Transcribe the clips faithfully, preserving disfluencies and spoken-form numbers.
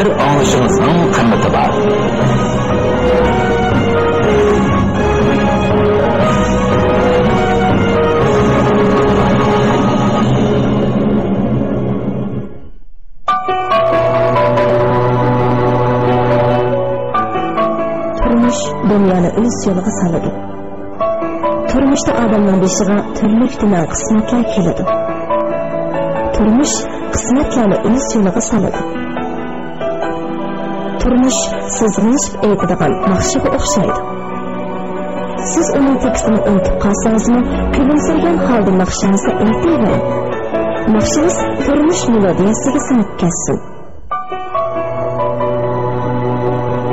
بىر ئاڭلىشىڭىزنىڭ قىممىتى بار. تۇرمۇش دۇنيانى ئۆز يولىغا سالىدۇ. تۇرمۇشتا ئادەمنىڭ بېشىغا تۈرلۈك تۈمەن قىسمەتلەر كېلىدۇ. تۇرمۇش قىسمەتلەرنى ئۆز يولىغا سالىدۇ. تۇرمۇش سىزغىنىشىپ ئېيتىدىغان ناخشىغا ئوخشايدۇ. سىز ئۇنىڭ تېكىستىنى ئۇنتۇپ قالسىڭىزمۇ، كۈلۈمسىرىگەن ھالدا ناخشىڭىزنى ئېيتىۋېرىڭ. ناخشىڭىز تۇرمۇش مېلودىيەسىگە سىڭىپ كەتسۇن.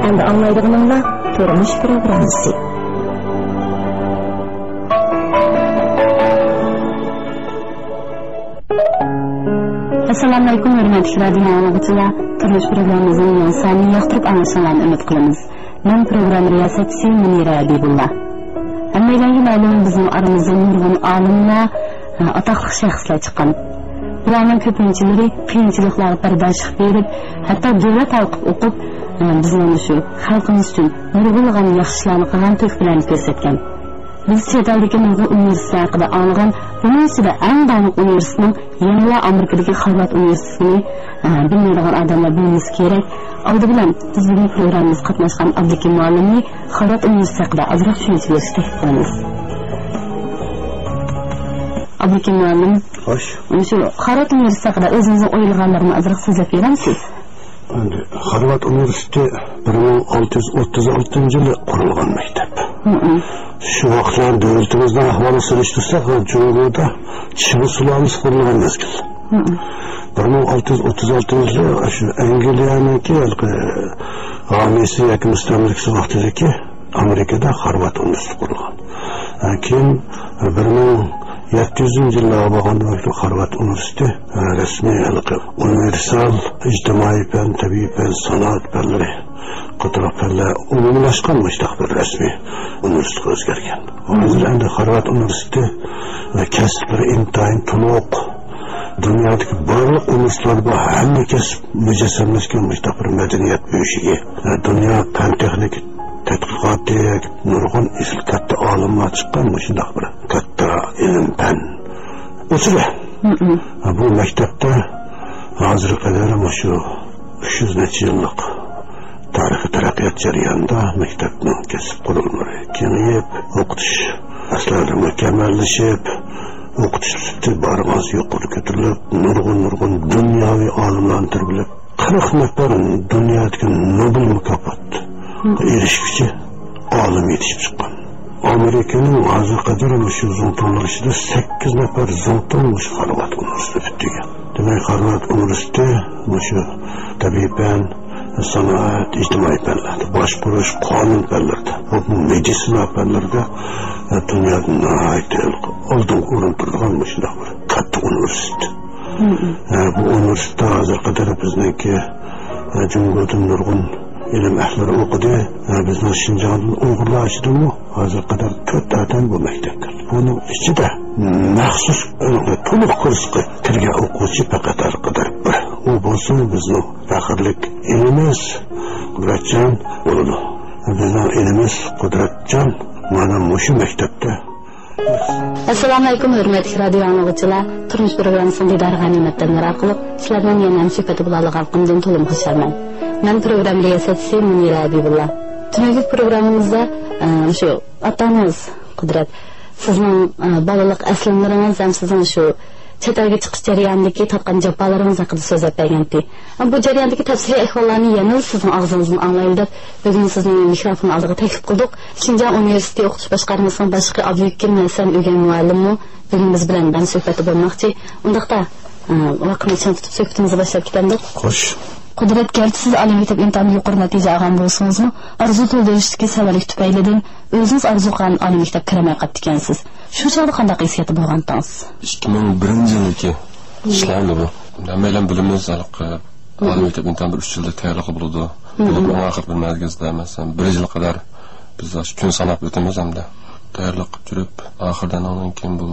ئەمدى ئاڭلايدىغىنىڭلار تۇرمۇش پروگراممىسى. ئەسسالامۇئەلەيكۇم، ھۆرمەتلىك رادىيو ئاڭلىغۇچىلار. تۇرمۇش پروگراممىمىزنىڭ يېڭى سانىنى ياقتۇرۇپ ئاڭلىشىڭلارنى ئۈمىد قىلىمىز. مەن پروگرامما رىياسەتچىسى مۇنىرە ھەبىبۇللا. ھەممەيلەنگە مەلۇم، بىزنىڭ ئارىمىزدا نۇرغۇن ئالىملار، ئە، ئاتاقلىق شەخسلەر چىققان. بۇلارنىڭ كۆپىنچىلىرى قىيىنچىلىقلارغا بەرداشلىق بېرىپ، ھەتتا دۆلەت ھالقىپ ئوقۇپ، ئە، بىزنىڭ مۇشۇ خەلقىمىز ئۈچۈن نۇرغۇنلىغان ياخشى ئىشلارنى قىلغان تۆھپىلەرنى كۆرسەتكەن. بىز چەت ئەلدىكى نۇرغۇن ئۇنىۋېرسىتېتلار ھەققىدە ئاڭلىغان، بۇنىڭ ئىچىدە ئەڭ داڭلىق ئۇنىۋېرسىتېتنىڭ يەنىلا ئامېرىكىدىكى خارۋارد ئۇنىۋېرسىتېتىنى، ئە، بىلمەيدىغان ئادەملەر بولمىسا كېرەك. ئالدى بىلەن بىز بۈگۈن پروگراممىمىزغا قاتناشقان ئابلىكىم مۇئەللىمنى خارۋارد ئۇنىۋېرسىتېتى ھەققىدە ئازراق چۈشەنچە بېرىشكە تەكلىپ قىلىمىز. ئابلىكىم مۇئەللىم، خوش. شۇ خارۋارد ئۇنىۋېرسىتېتى ھەققىدە ئۆزىڭىزنىڭ ئويلىغانلىرىنى ئازراق سۆزلەپ بېرەمسىز؟ ئەمدى خارۋارد ئۇنىۋېرسىتېتى بىر مىڭ ئالتە يۈز ئوتتۇز ئالتىنچى يىلى قۇرۇلغان مەكتەپ. مم. شۇ ۋاقىتلار دۆلىتىمىزنىڭ ئەھۋالىنى سېلىشتۇرساق، جۇڭگودا چىڭ سۇلالىسى قۇرۇلغان مەزگىل. مم. بىر مىڭ ئالتە يۈز ئوتتۇز ئالتىنچى يىلى شۇ ئەنگلىيەنىڭكى ھېلىقى ھامىيسى ياكى مۇستەملىكىسى ۋاقتىدىكى ئامېرىكىدا خارۋارد ئۇنىۋېرسىتېتى قۇرۇلغان. ھە، كېيىن بىر مىڭ يەتتە يۈزىنچى يىللارغا بارغاندا خارۋارد ئۇنىۋېرسىتېتى، ھە، رەسمىي ھېلىقى ئۇنىۋېرسال ئىجتىمائىي پەن، تەبىئىي پەن، سانائەت پەنلىرى قاتارلىق پەنلەر ئومۇملاشقان مۇشۇنداق بىر رەسمىي ئۇنىۋېرسىتېتقا ئۆزگەرگەن. ھازىر ئەمدى خارۋارد ئۇنىۋېرسىتېتى ۋە كەسىپلىرى ئىنتايىن تولۇق. دۇنيادىكى بارلىق ئۇنىۋېرسىتېتلار بار، ھەممە كەسىپ مۇجەسسەملەشكەن مۇشۇنداق بىر مەدەنىيەت بۆشۈكى. دۇنيا پەن تېخنىكا تەتقىقاتى، نۇرغۇن ئېسىل كاتتا ئالىملار چىققان مۇشۇنداق بىر كاتتا ئىلىم پەن ئۇچۇرى. مم. بۇ مەكتەپتە ھازىرغا قەدەر مۇشۇ ئۈچ يۈز نەچچە يىللىق تارىخىي تەرەققىيات جەريانىدا مەكتەپنىڭ كەسىپ قۇرۇلمىلىرى كېڭىيىپ، ئوقۇتۇش ئەسلىھەلىرى مۇكەممەللىشىپ، ئوقۇتۇش سۈپىتى بارغانسېرى يۇقىرى كۆتۈرۈلۈپ، نۇرغۇن، نۇرغۇن دۇنياۋى ئالىملارنى تەربىيەلەپ، قىرىق نەپەر دۇنيادىكى نوبېل مۇكاپاتىغا ئېرىشكۈچى ئالىم يېتىشىپ چىققان. ئامېرىكىنىڭ ھازىرغا قەدەر مۇشۇ زۇڭتۇڭلار ئىچىدە سەككىز نەپەر زۇڭتۇڭ مۇشۇ خارۋارد ئۇنىۋېرسىتېتى پۈتتۈرگەن. دېمەك، خارۋارد ئۇنىۋېرسىتېتى مۇشۇ تەبىئىي پەن، سانائەت، ئىجتىمائىي پەنلەردە، باشقۇرۇش، قانۇن پەنلىرىدە، بولۇپمۇ مېدىتسىنا پەنلىرىدە، ئە، دۇنيادا ناھايىتى ئالدىنقى ئورۇندا تۇرىدىغان مۇشۇنداق بىر كاتتا ئۇنىۋېرسىتېت. مم. ئە، بۇ ئۇنىۋېرسىتېتتا ھازىرغا قەدەر بىزنىڭكى، ئە، جۇڭگودىن نۇرغۇن ئىلىم ئەھلىلىرى ئوقۇدى. ئە، بىزنىڭ شىنجاڭدىن ئۇيغۇرلار ئىچىدىمۇ ھازىرغا قەدەر تۆت ئادەم بۇ مەكتەپكە كىردى. بۇنىڭ ئىچىدە مەخسۇس تولۇق كۇرسقا كىرگەن ئوقۇغۇچى پەقەت ھازىرغا قەدەر بىر. ئۇ بولسا بىزنىڭ پەخىرلىك ئىنىمىز قۇدرەتجان بولىدۇ. بىزنىڭ ئىنىمىز قۇدرەتجان مانا مۇشۇ مەكتەپتە. ئەسسالامۇئەلەيكۇم، ھۆرمەتلىك رادىيو ئاڭلىغۇچىلار. تۇرمۇش پروگراممىسىنىڭ دىدارى غەنىيمەت دەملىرى ئارقىلىق سىلەر بىلەن يەنە ھەمسۆھبەتتە بولالايدىغانلىقىمدىن تولىمۇ خۇشالمەن. مەن پروگرامما رىياسەتچىسى مۇنىرە ھەبىبۇللا. تۈنۈگۈنكى پروگراممىمىزدا، ئە، شۇ ئاتىڭىز قۇدرەت، سىزنىڭ، ئە، بالىلىق ئەسلىمىلىرىڭىز ھەم سىزنىڭ شۇ چەت ئەلگە چىقىش جەريانىدىكى تارتقان جاپالىرىڭىز ھەققىدە سۆزلەپ بەرگەنتى. بۇ جەرياندىكى تەپسىلىي ئەھۋاللارنى يەنىلا سىزنىڭ ئاغزىڭىزدىن ئاڭلايلى دەپ، بۈگۈن سىزنى مىكروفون ئالدىغا تەكلىپ قىلدۇق. شىنجاڭ ئۇنىۋېرسىتېتى ئوقۇتۇش باشقارمىسىنىڭ باشلىقى ئابدۇلھېكىم ھەسەن ئۆگەن مۇئەللىممۇ بۈگۈن بىز بىلەن ھەمسۆھبەتتە بولماقچى. ئۇنداقتا، ئە، ۋاقىتنى چىڭ تۇتۇپ سۆھبىتىمىزنى باشلاپ كېتەمدۇق. خوش. قۇدرەت، گەرچە سىز ئالىي مەكتەپ ئىمتىھانىدا يۇقىرى نەتىجە ئالغان بولسىڭىزمۇ، ئارزۇ تولدۇرۇشتىكى سەۋەنلىك تۈپەيلىدىن ئۆزىڭىز ئارزۇ قىلغان ئالىي مەكتەپكە كىرەلمەي قاپتىكەنسىز. شۇ چاغدا قانداق ھېسسىياتتا بولغانتىڭىز؟ ئىككى مىڭ بىرىنچى يىلدىكى ئىشلار ئەمدى بۇ. ھەممەيلەن بىلىمىز، ھېلىقى ئالىي مەكتەپ ئىمتىھان بىر ئۈچ يىلدا تەييارلىقى بولىدۇ. بولۇپمۇ ئەڭ ئاخىرى بىر مەزگىلدە، مەسىلەن، بىر يىل قەدەر بىز كۈن ساناپ ئۆتىمىز ھەمدە تەييارلىق قىلىپ يۈرۈپ، ئاخىرىدا ئانىڭدىن كېيىن بۇ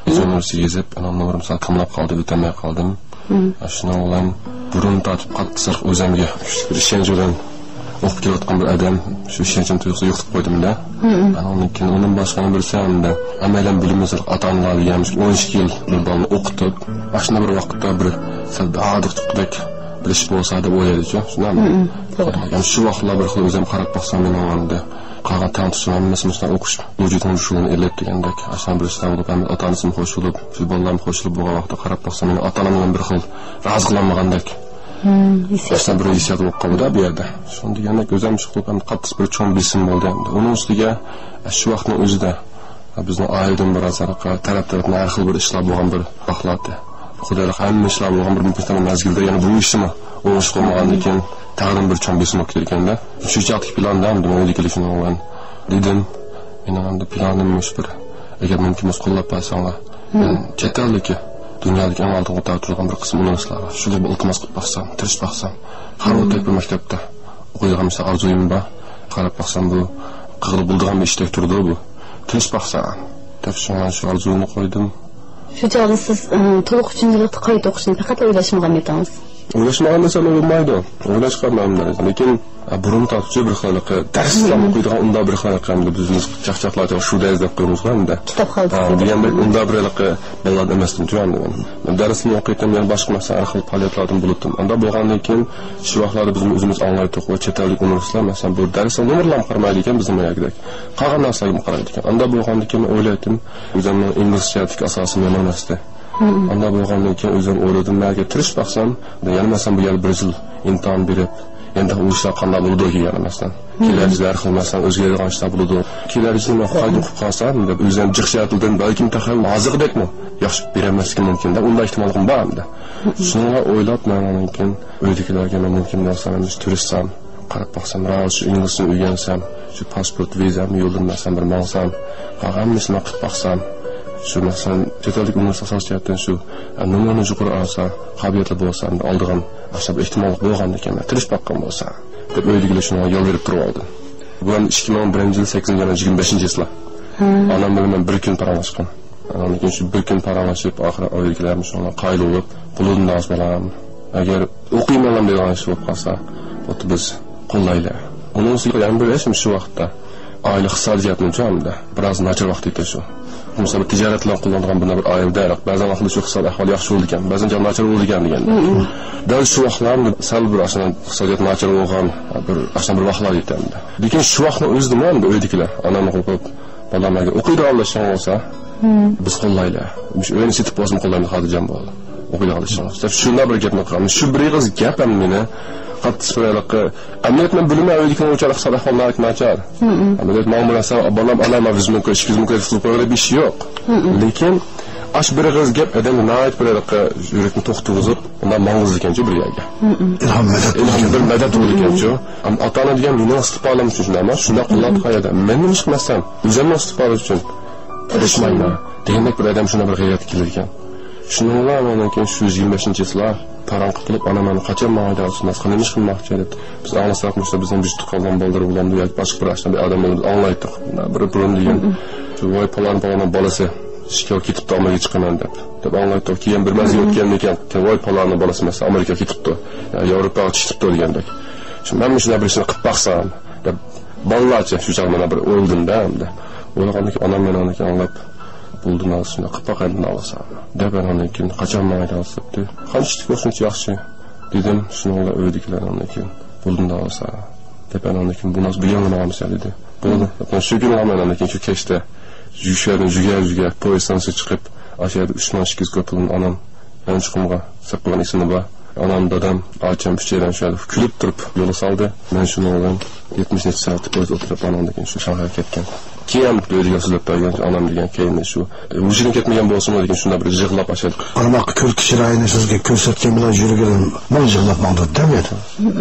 ئىزنىمنى يېزىپ، ئانام نومۇرۇم سەل كاملاپ قالدى، ئۆتەلمەي قالدىم. مم. شۇنىڭ بىلەن بۇرۇن تارتىپ قاتتىق ئۆزۈمگە كۈچلۈك بىر ئىشەنچ بىلەن ئوقۇپ كېلىۋاتقان بىر ئادەم شۇ ئىشەنچىم تۇيغۇسى يوقىتىپ قويدۇم-دە. مم. ئۇنىڭدىن كېيىن ئۇنىڭ باشقا بىرسى ھەمدە ھەممەيلەن بىلىمىز، ئاتا-ئانىلار دېگەن ئون ئىككى يىل بىر بالىنى ئوقۇتۇپ، ئاشۇنداق بىر ۋاقىتتا بىر سەل ھاردۇقچىلىقتەك بىر ئىش بولسا دەپ ئويلايدىچۇ. شۇنداقمۇ؟ مم، توغرا. يەنى شۇ ۋاقىتلار بىر خىل ئۆزۈم قاراپ باقسام، مېنىڭ ئاندا قالغان تەڭتۇشۇم ھەممىسى مۇشۇنداق ئوقۇش بويىچە تونۇشۇشۇنى ئېلىپ دېگەندەك، ئاشۇنداق بىر ئىشلار بولۇپ، ھەم ئاتا-ئانىسىمۇ قوشۇلۇپ، شۇ بالىلارمۇ قوشۇلۇپ بولغان ۋاقىتتا قاراپ باقسام، مېنىڭ ئاتا-ئانام بىلەن بىر خىل رازى قىلالمىغاندەك. مم، ھېسسىيات. ئاشۇنداق بىر ھېسسىيات بولۇپ قالدى بۇ يەردە. شۇنى دېگەندەك ئۆزۈم شۇ قىلىپ، ئەمدى قاتتىق بىر چوڭ بېسىم بولدى ئەمدى. ئۇنىڭ ئۈستىگە، شۇ ۋاقىتنىڭ ئۆزىدە بىزنىڭ ئائىلىدىن بىر ئازراق تەرەپ-تەرەپتىن ھەر خىل بىر ئىشلار بولغان بىر ۋاقىتلار ئىدى. خۇدايلىق ھەممە ئىشلار بولغان بىر مۇمكىن مەزگىلدە يەنە بۇ ئىشمۇ ئوڭۇشلۇق بولمىغاندىن كېيىن تەخىردىن بىر چوڭ بېسىم بولۇپ كەتكەندە، شۇ چاغدىكى پىلاندا ئەمدى مەن ئۆيدىكىلەر شۇنىڭ بىلەن دېدىم، مېنىڭ ئەمدى پىلانىم مۇشۇ بىر، ئەگەر مۇمكىن بولسا قوللاپ بەرسەڭلار، مەن چەت ئەلدىكى، دۇنيادىكى ئەڭ ئالدىنقى قاتاردا تۇرىدىغان بىر قىسىم ئۇنىۋېرسىتېتلارغا شۇ بىر ئىلتىماس قىلىپ باقسام، تىرىشىپ باقسام، خەلۋەتتەك بىر مەكتەپتە ئوقۇيدىغان مىسال ئارزۇيۇم بار. قاراپ باقسام، بۇ قىلغىلى بولىدىغان بىر ئىشتەك تۇرىدۇ بۇ. تىرىشىپ باقسام دەپ، شۇڭا شۇ ئارزۇيۇمنى قويدۇم. شۇ چاغدا سىز، ئى، تولۇق ئۈچىنچى يىللىقتا قايتا ئوقۇشنى پەقەتلا ئويلاشمىغانمىدىڭىز؟ ئويلاشمىغان دېسەم بولمايدۇ. ئويلاشقان مەنىدە. لېكىن، ئە، بۇرۇن تارتىپ بىر خىل ھېلىقى دەرسلەر ئوقۇيدىغان ئۇنداق بىر خىل ھېلىقى، ئەمدى بىز چاقچاقلارچە شۇ دەرس دەپ قويىمىزغۇ ئەمدى. كىتاب خالتىسى. ھە، دېگەن بىر ئۇنداق بىر ھېلىقى بالىلار ئەمەستىم، تۇيۇۋالدىم مەن. دەرسنى ئوقۇيتتىم، يەنە باشقا مەسىلەن ھەر خىل پائالىيەتلەردىن بولۇتتۇم. ئاندا بولغاندىن كېيىن شۇ ۋاقىتلاردا بىزمۇ ئۆزىمىز ئاڭلايتتۇق، ۋە چەت ئەلدىكى ئۇنىۋېرسىتېتلار، مەسىلەن، بۇ دەرسنىڭ نومۇرلارمۇ قارىمايدىكەن، بىزنىڭ يەردىكىدەك. قالغان نەرسىلەرگىمۇ قارايدىكەن. ئاندا بولغاندىن كېيىن ئويلايتتىم، ئۆزۈمنىڭ ئىنگلىزچە ئاساسىم يامان ئەمەستى. ئاندا بولغاندىن كېيىن ئۆزۈم ئويلىدىم، مەگە تىرىشىپ باقسام، يەنە مەسىلەن بۇ يەردە بىر يىل ئىمتىھان بېرىپ، يەنە ئۇ ئىشلار قانداق بولىدۇ كېيىن يەنە مەسىلەن. كېلەر يىل ھەر خىل مەسىلەن ئۆزگىرىدىغان ئىشلار بولىدۇ. كېلەر يىل مەن قايتا ئوقۇپ قالسام دەپ ئۆزۈم جىق شەرتلىدىم، بەلكىم تېخى ھازىرقىدەكمۇ ياخشى بېرەلمەسلىكىم مۇمكىن دەپ ئۇنداق ئېھتىماللىقىم بار ئەمدى. شۇنىڭغا ئويلاپ مەن ئاندىن كېيىن ئۆيدىكىلەرگە مەن مۇمكىن بولسا مەن تىرىشسام، قاراپ باقسام، راۋۇرۇس شۇ ئىنگلىزچىنى ئۆگەنسەم، شۇ پاسپورت، ۋىزامنى يولدىن مەسىلەن بىر ماڭسام، قالغان ھەممىسىنى قىلىپ باقسام، شۇ مەسىلەن چەت ئەلدىكى ئۇنىۋېرسىتېت ئاساس جەھەتتىن شۇ، ئە، نومۇرنى يۇقىرى ئالسا، قابىلىيەتلىك بولسا ئالىدىغان ئاشۇنداق بىر ئېھتىماللىق بولغاندىكىن مەن تىرىشىپ باققان بولسا دەپ ئۆيدىكىلەر شۇنىڭغا يول بېرىپ تۇرۇۋالدى. بۇ ھەم ئىككى مىڭ بىرىنچى يىل سەككىزىنچى ئاينىڭ يىگىرمە بەشىنچى چىسلا. ئانام بىلەن مەن بىر كۈن پاراڭلاشقان. ئاندىن كېيىن شۇ بىر كۈن پاراڭلىشىپ، ئاخىرى ئۆيدىكىلەرمۇ شۇنىڭغا قايىل بولۇپ، بولىدۇ ناز بالام. ئەگەر ئوقۇيمەنلا دەيدىغان ئىش بولۇپ قالسا، بولدى بىز قوللايلى. ئۇنىڭ ئۈستىگە يەنە بىر ئىش شۇ ۋاقىتتا ئائىلە ئىقتىسادىيەتنىچۇ ھەمدە بىراز ناچار ۋاقىت ئىدى شۇ. مىسال، تىجارەت بىلەن قوللىنىدىغان بۇنداق بىر ئائىلىدە بەزەن ۋاقىتلار شۇ ئىقتىساد ئەھۋالى ياخشى بولىدىكەن، بەزەن ناچار بولىدىكەن دېگەندە. دەل شۇ ۋاقىتلار سەل بىر ئاشۇنداق ئىقتىسادىيەت ناچار بولغان بىر ئاشۇنداق بىر ۋاقىتلار ئىدى ئەمدى. لېكىن شۇ ۋاقىتنىڭ ئۆزىدىمۇ ئەمدى ئۆيدىكىلەر ئانامنى قويۇپ، بالام، ئەگەر ئوقۇيدىغانلىشىڭ بولسا، بىز قوللايلى. مۇشۇ ئۆينى سېتىپ بولسىمۇ قوللايمىز، خاتىرجەم بول. ئوقۇيدىغانلىشىڭ بولسا دەپ شۇنداق بىر گەپنى قىلغان. شۇ بىر ئېغىز گەپ ھەم مېنى قاتتىق بىر ھېلىقى، ئەمەلىيەتتە مەن بىلىمەن ئۆيدىكىنىڭ ئۇچار ئىقتىساد ئەھۋالى ناھايىتى ناچار. ئەمەلىيەتتە ماڭا بىر نەرسە، بالام، ئانام، بىز مۇنكا ئىككى يۈز مۇنكا سۇلۇپ قويغىلى بىر ئىش يوق. لېكىن ئاش بىر ئېغىز گەپ ئادەمنى ناھايىتى بىر ھېلىقى يۈرەكنى توختىتىۋېتىپ، ئۇنداق ماڭغۇزىدىكەنچۇ بىر يەرگە. ئىلھام، مەدەت. ئىلھام، بىر مەدەت بولىدىكەنچۇ. ئەمما ئاتا ئانا دېگەن مېنىڭ ئىستىقبالىم ئۈچۈن شۇنداقما، شۇنداق قوللاپ قويىدۇ. مەن نېمە ئىش قىلمايمەن، ئۆزۈمنىڭ ئىستىقبالى ئۈچۈن تىرىشمايمەن دېگەندەك بىر ئادەم شۇنداق بىر غەيرەتكە كېلىدىكەن. شۇنىڭ بىلەن ئاندىن كېيىن شۇ يىگىرمە بەشىنچى چىسلا پاراڭ قىلىپ، ئانا مانا قاچان ماڭايدۇ، سىز نېمە ئىش قىلماقچى دەپ. بىز ئاڭلىساق، مۇشۇ بىزنىڭ بىر تۇغقانلار بالدۇر بولامدۇ ياكى باشقا بىر ئاشۇنداق بىر ئادەم بولىدۇ، ئاڭلايتتۇق. بىر بۇرۇن دېگەن، شۇ ۋاي پالان پالاننىڭ بالىسى ئىشكە كېتىپتۇ، ئامېرىكىغا چىقىمەن دەپ، دەپ ئاڭلايتتۇق. كېيىن بىر مەزگىل ئۆتكەندىن كېيىن، ۋاي پالاننىڭ بالىسى مەسىلەن ئامېرىكىغا كېتىپتۇ، يا ياۋروپاغا چىقىپتۇ دېگەندەك. شۇ مەن مۇشۇنداق بىر ئىشنى قىلىپ باقسام دەپ، بالىلارچە شۇ چاغ مانا بىر ئويلىدىم-دە ئەمدى. ئويلىغاندىن كېيىن ئانام مېنى ئاندىن كېيىن ئاڭلاپ، بولدى نازۇ، شۇنداق قىلىپ باقايلى ناۋاسا دەپ، ئاندىن كېيىن قاچان ماڭايدىڭىز دەپتۇ. قانچىلىك بولسۇنچە ياخشى دېدىم. شۇنىڭ بىلەن ئۆيدىكىلەر ئاندىن كېيىن بولدى ناۋاسا دەپ، ئاندىن كېيىن بۇ نازۇ بۇ يەڭگە ماڭامسەن دېدى. بولدى. شۇ كۈنى مەن ئاندىن كېيىن شۇ كەچتە شۇ يەردىن جۈگە جۈگە پويىز ئىستانسىسىغا چىقىپ، ئاشۇ يەردە ئۈچ مىڭ ئىككى يۈز كوپىلىنى ئانام يانچۇقۇمغا سېلىپ قويغان ئېسىمدە بار. ئانام، دادام، ئاچام ئۈچەيلەن شۇ يەردە كۈلۈپ تۇرۇپ يولغا سالدى. مەن شۇنىڭ بىلەن يەتمىش نەچچە سائەت پويىزدا ئولتۇرۇپ، ئانامدىن كېيىن شۇ شاڭخەيگە كەتكەن. كېيىن ئۆيدىكى سۆزلەپ بەرگەن، ئانام دېگەن كەينىدە شۇ ھوشىدىن كەتمىگەن بولسىمۇ، لېكىن شۇنداق بىر يىغلاپ ئاشۇ. ئارماققا كۈلكە چىرايىنى سىزگە كۆرسەتكەن بىلەن يۈرىكىدىن مىڭ يىغلاپ ماڭدى دەپ ئېيتىڭ.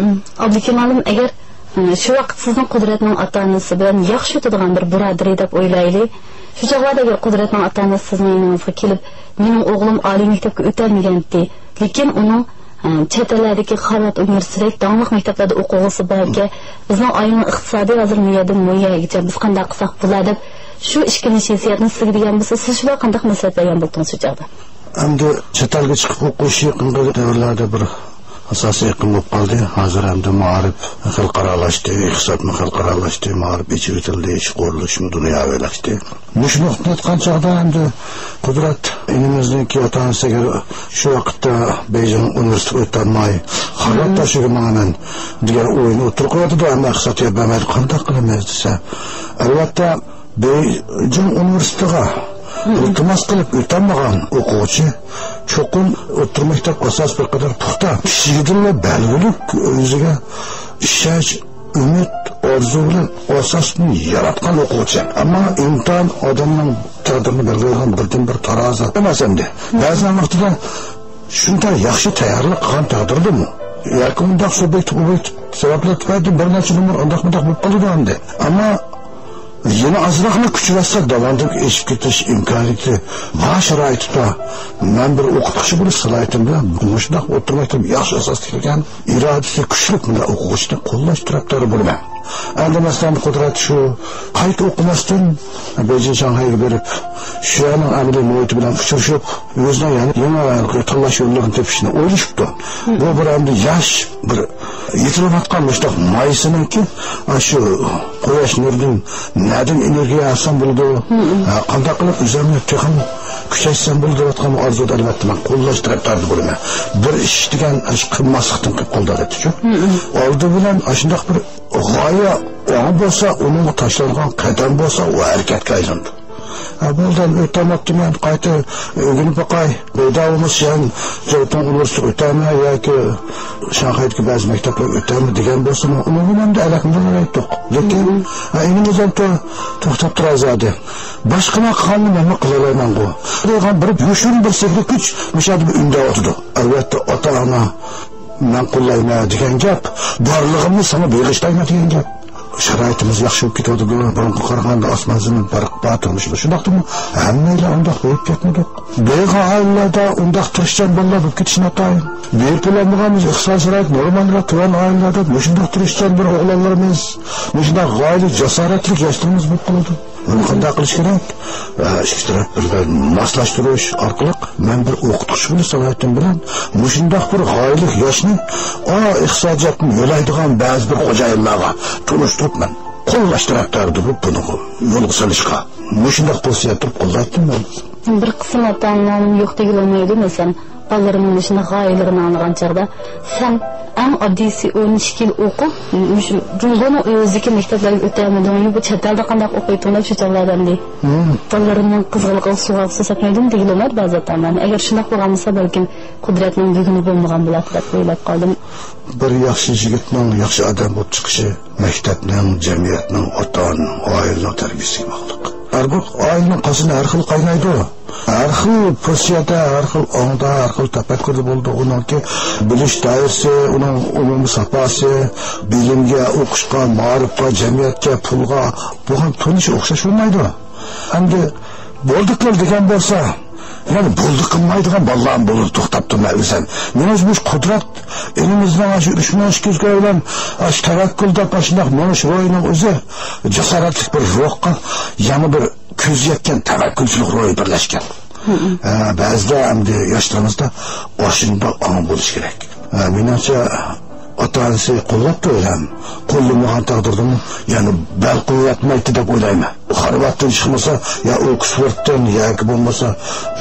ئابلىكىم ئالىم، ئەگەر، م، شۇ ۋاقىت سىزنىڭ قۇدرەتنىڭ ئاتا-ئانىسى بىلەن ياخشى ئۆتىدىغان بىر بۇرادىرى دەپ ئويلايلى. شۇ چاغلاردا ئەگەر قۇدرەتنىڭ ئاتا-ئانىسى سىزنىڭ يېنىڭىزغا كېلىپ، مېنىڭ ئوغلۇم ئالىي مەكتەپكە ئۆتەلمىگەنتى، لېكىن ئۇنىڭ، ئە، چەت ئەللەردىكى خارۋارد ئۇنىۋېرسىتېتىدەك داڭلىق مەكتەپلەردە ئوقۇغۇسى باركەن، بىزنىڭ ئائىلىنىڭ ئىقتىسادى ھازىر مۇ يەردىن مۇ يەرگىچە، بىز قانداق قىلساق بولا دەپ، شۇ ئىككىنچى ھېسسىياتنى سىزگە دېگەن بولسا، سىز شۇلار قانداق مەسلىھەت بەرگەن بولدىڭىز شۇ چاغدا؟ ئەمدى چەت ئەلگە چىقىپ ئوقۇش يېقىنقى دەۋرلەردە بىر ئاساسىي ئېقىم بولۇپ قالدى. ھازىر ئەمدى مائارىپ خەلقئارالاشتى، ئىقتىسادمۇ خەلقئارالاشتى، مائارىپ ئېچىۋېتىلدى، ئىشقا ئورۇنلىشىشمۇ دۇنياۋىلاشتى. مۇشۇ نۇقتىنى ئېيتقان چاغدا ئەمدى قۇدرەت ئىنىمىزنىڭكى ئاتا-ئانىسى ئەگەر شۇ ۋاقىتتا بېيجىڭ ئۇنىۋېرسىتېتىغا ئۆتەلمەي، خارۋارد تەكشۈرۈپ ماڭىمەن دېگەن ئويىنى ئوتتۇرىغا قويۇۋاتىدۇ، ئەمما ئىقتىساد يار بەرمەيدۇ، قانداق قىلىمىز دېسە، ئەلۋەتتە، بېيجىڭ ئۇنىۋېرسىتېتىغا ئىلتىماس قىلىپ ئۆتەلمىگەن ئوقۇغۇچى چوقۇم ئوتتۇرا مەكتەپ ئاساس بىر قەدەر پۇختا، كىچىكىدىنلا بەلگىلىك ئۆزىگە ئىشەنچ، ئۈمىد، ئارزۇ بىلەن ئاساسنى ياراتقان ئوقۇغۇچى. ئەمما ئىمتىھان ئادەمنىڭ تەقدىرىنى بەلگىلەيدىغان بىردىنبىر تارازا ئەمەس ئەمدى. بەزى ۋاقتىدا شۇنداق ياخشى تەييارلىق قىلغان تەقدىردىمۇ ياكى ئۇنداق سۇبيېكتىپ، ئوبيېكتىپ سەۋەبلەر تۈپەيلىدىن بىر نەچچە نومۇر ئانداق مۇنداق بولۇپ قالىدۇ ئەمدى. ئەمما يەنە ئازراقلا كۈچ بەرسەك، داۋاملىق ئېشىپ كېتىش ئىمكانىيىتى بار شارائىتتا مەن بىر ئوقۇتقۇچى بولۇش سالاھىيىتىم بىلەن مۇشۇنداق ئوتتۇرا مەكتەپ ياخشى ئاساس تىكلىگەن، ئىرادىسى كۈچلۈك مۇنداق ئوقۇغۇچىنى قوللاش تەرەپدارى بولىمەن. ئەمدى مەسىلەن، قۇدرەت شۇ قايتا ئوقۇماستىن بېيجىڭ، شاڭخەيگە بېرىپ، شۇ يەرنىڭ ئەمەلىي مۇھىتى بىلەن ئۇچرىشىپ، ئۆزىنىڭ يەنە يېڭى تاللاش يوللىرىنى تېپىشنى ئويلىشىپتۇ. بۇ بىر ئەمدى ياش، بىر يېتىلىۋاتقان مۇشۇنداق مايسىنىڭكى، ئاشۇ قۇياش نۇرىدىن نەدىن ئېنېرگىيە ئالسام بولىدۇ، ھە، قانداق قىلىپ ئۆزۈمنى تېخىمۇ كۈچەيتسەم بولىدۇ دەۋاتقان ئارزۇدا، ئەلۋەتتە، مەن قوللاش تەرەپدارى بولىمەن. بىر ئىش دېگەن ئاشۇ قىلماسلىقتىن قىلىپ قالىدۇ، ئەلۋەتتە شۇ. ئالدى بىلەن ئاشۇنداق بىر غايە ئاڭ بولسا، ئۇنىڭغا تاشلانغان قەدەم بولسا، ئۇ ھەرىكەتكە ئايلىنىدۇ. ھە، بولدى، ئەمدى ئۆتەلمەپتىمەن، قايتا ئۆگىنىپ باقاي. پەيدا بولمىسا، يەنە جياۋتۇڭ ئۇنىۋېرسىتېتىغا ئۆتەرمەن ياكى شاڭخەيدىكى بەزى مەكتەپلەرگە ئۆتەرمەن دېگەن بولسىمۇ، ئۇنىڭغا مەن ئەلھەمدۇلىللا ئېيتتۇق. لېكىن، ھە، ئىنىمىز ھەم تو-، توختاپ تۇراي زادى. باشقىلار قىلغاننى مەنمۇ قىلالايمەنغۇ دەيدىغان بىر يوشۇرۇن بىر سېھرىي كۈچ مۇشۇ يەردە بىر ئۈندەۋاتىدۇ. ئەلۋەتتە، ئاتا-ئانا مەن قوللايمەن دېگەن گەپ، بارلىقىمنى ساڭا بېغىشلايمەن دېگەن گەپ. شارائىتىمىز ياخشى بولۇپ كېتىۋاتىدۇ، بۇرۇنقىغا قارىغاندا ئاسمان زېمىن پەرق بار تۇرمۇشىمىز. شۇنداقتىمۇ ھەممەيلەن ئۇنداق بولۇپ كەتمىدۇق. بىر ئائىلىلەردە ئۇنداق تىرىشچان بالىلار بولۇپ كېتىشى ناتايىن. بېرىپ بولالمىغان، ئىقتىسادىي شارائىتى نورمالراق تۆۋەن ئائىلىلەردە مۇشۇنداق تىرىشچان بىر ئوغلانلىرىمىز، مۇشۇنداق غايىلىك، جاسارەتلىك ياشلىرىمىز بولۇپ قالىدۇ. بۇنى قانداق قىلىش كېرەك؟ ھە، ئىككى تەرەپ بىر-بىرىنى ماسلاشتۇرۇش ئارقىلىق مەن بىر ئوقۇتقۇچى بولۇش سالاھىيىتىم بىلەن مۇشۇنداق بىر غايىلىك ياشنى، ئا، ئىقتىسادىياتنى يۆلەيدىغان بەزى بىر خوجايىنلارغا تونۇشتۇرۇپ، مەن قوللاش تەرەپدارى بولۇپ بۇنى يولغا سېلىشقا مۇشۇنداق پوزىتسىيە تۇرۇپ قوللايتتىم مەن. بىر قىسىم ئاتا-ئانىلارمۇ يوق دېگىلى بولمايدۇ، مەسىلەن، بالىلىرىنىڭ مۇشۇنداق غايىلىرىنى ئاڭلىغان چاغدا، سەن ئەڭ ئاددىيسى ئون ئىككى يىل ئوقۇپ، مۇشۇ جۇڭگونىڭ ئۆزىدىكى مەكتەپلەرگە ئۆتەلمىدىڭ، بۇ چەت ئەلدە قانداق ئوقۇيتتىڭ دەپ شۇ چاغلاردا ئەمدى بالىلىرىمنىڭ قىزغىنلىقىغا سۇ سەپمەيدۇ دېگىلى بولمايدۇ بەزى ئاتا-ئانىلارنىڭ. ئەگەر شۇنداق بولغان بولسا، بەلكىم قۇدرەتنىڭ بۈگۈنى بولمىغان بولاتتى دەپ ئويلاپ قالدىم. بىر ياخشى يىگىتنىڭ ياخشى ئادەم بولۇپ چىقىشى مەكتەپنىڭ، جەمئىيەتنىڭ، ئاتا-ئانىنىڭ، ئائىلىنىڭ تەربىيەسىگە باغلىق. ھەر بىر ئائىلىنىڭ قازىنى ھەر خىل قاينايدۇ. ھەر خىل پوزىتسىيەدە، ھەر خىل ئاڭدا، ھەر خىل تەپەككۇردا بولىدۇ. ئۇنىڭكى بىلىش دائىرىسى، ئۇنىڭ ئومۇمىي ساپاسى، بىلىمگە، ئوقۇشقا، مائارىپقا، جەمئىيەتكە، پۇلغا بولغان تونۇشى ئوخشاش بولمايدۇ. ئەمدى بولدى قىل دېگەن بولسا، يەنە بولدى قىلمايدىغان بالىلارمۇ بولىدۇ، توختاپ تۇرماي ئۆزەم. مېنىڭچە مۇشۇ قۇدرەت ئىنىمىزنىڭ ئاشۇ ئۈچ مىڭ ئىككى يۈز كوي بىلەن ئاشۇ تەۋەككۈل دەپ ئاشۇنداق مېڭىش روھىنىڭ ئۆزى جاسارەتلىك بىر روھقا، يېڭى بىر كۆز يەتكەن تەۋەككۈلچىلىك روھى بىرلەشكەن. ھە، بەزىدە ئەمدى ياشلىرىمىزدا ئاشۇنداق ئاڭ بولۇشى كېرەك. ھە، مېنىڭچە، ئاتا-ئانىسى قوللاپتۇ ئۆزەم. قوللىمىغان تەقدىردىمۇ يەنە بەل قويۇۋەتمەيتتى دەپ ئويلايمەن. خارۋاردتىن چىقمىسا، يا ئوكسفوردتىن ياكى بولمىسا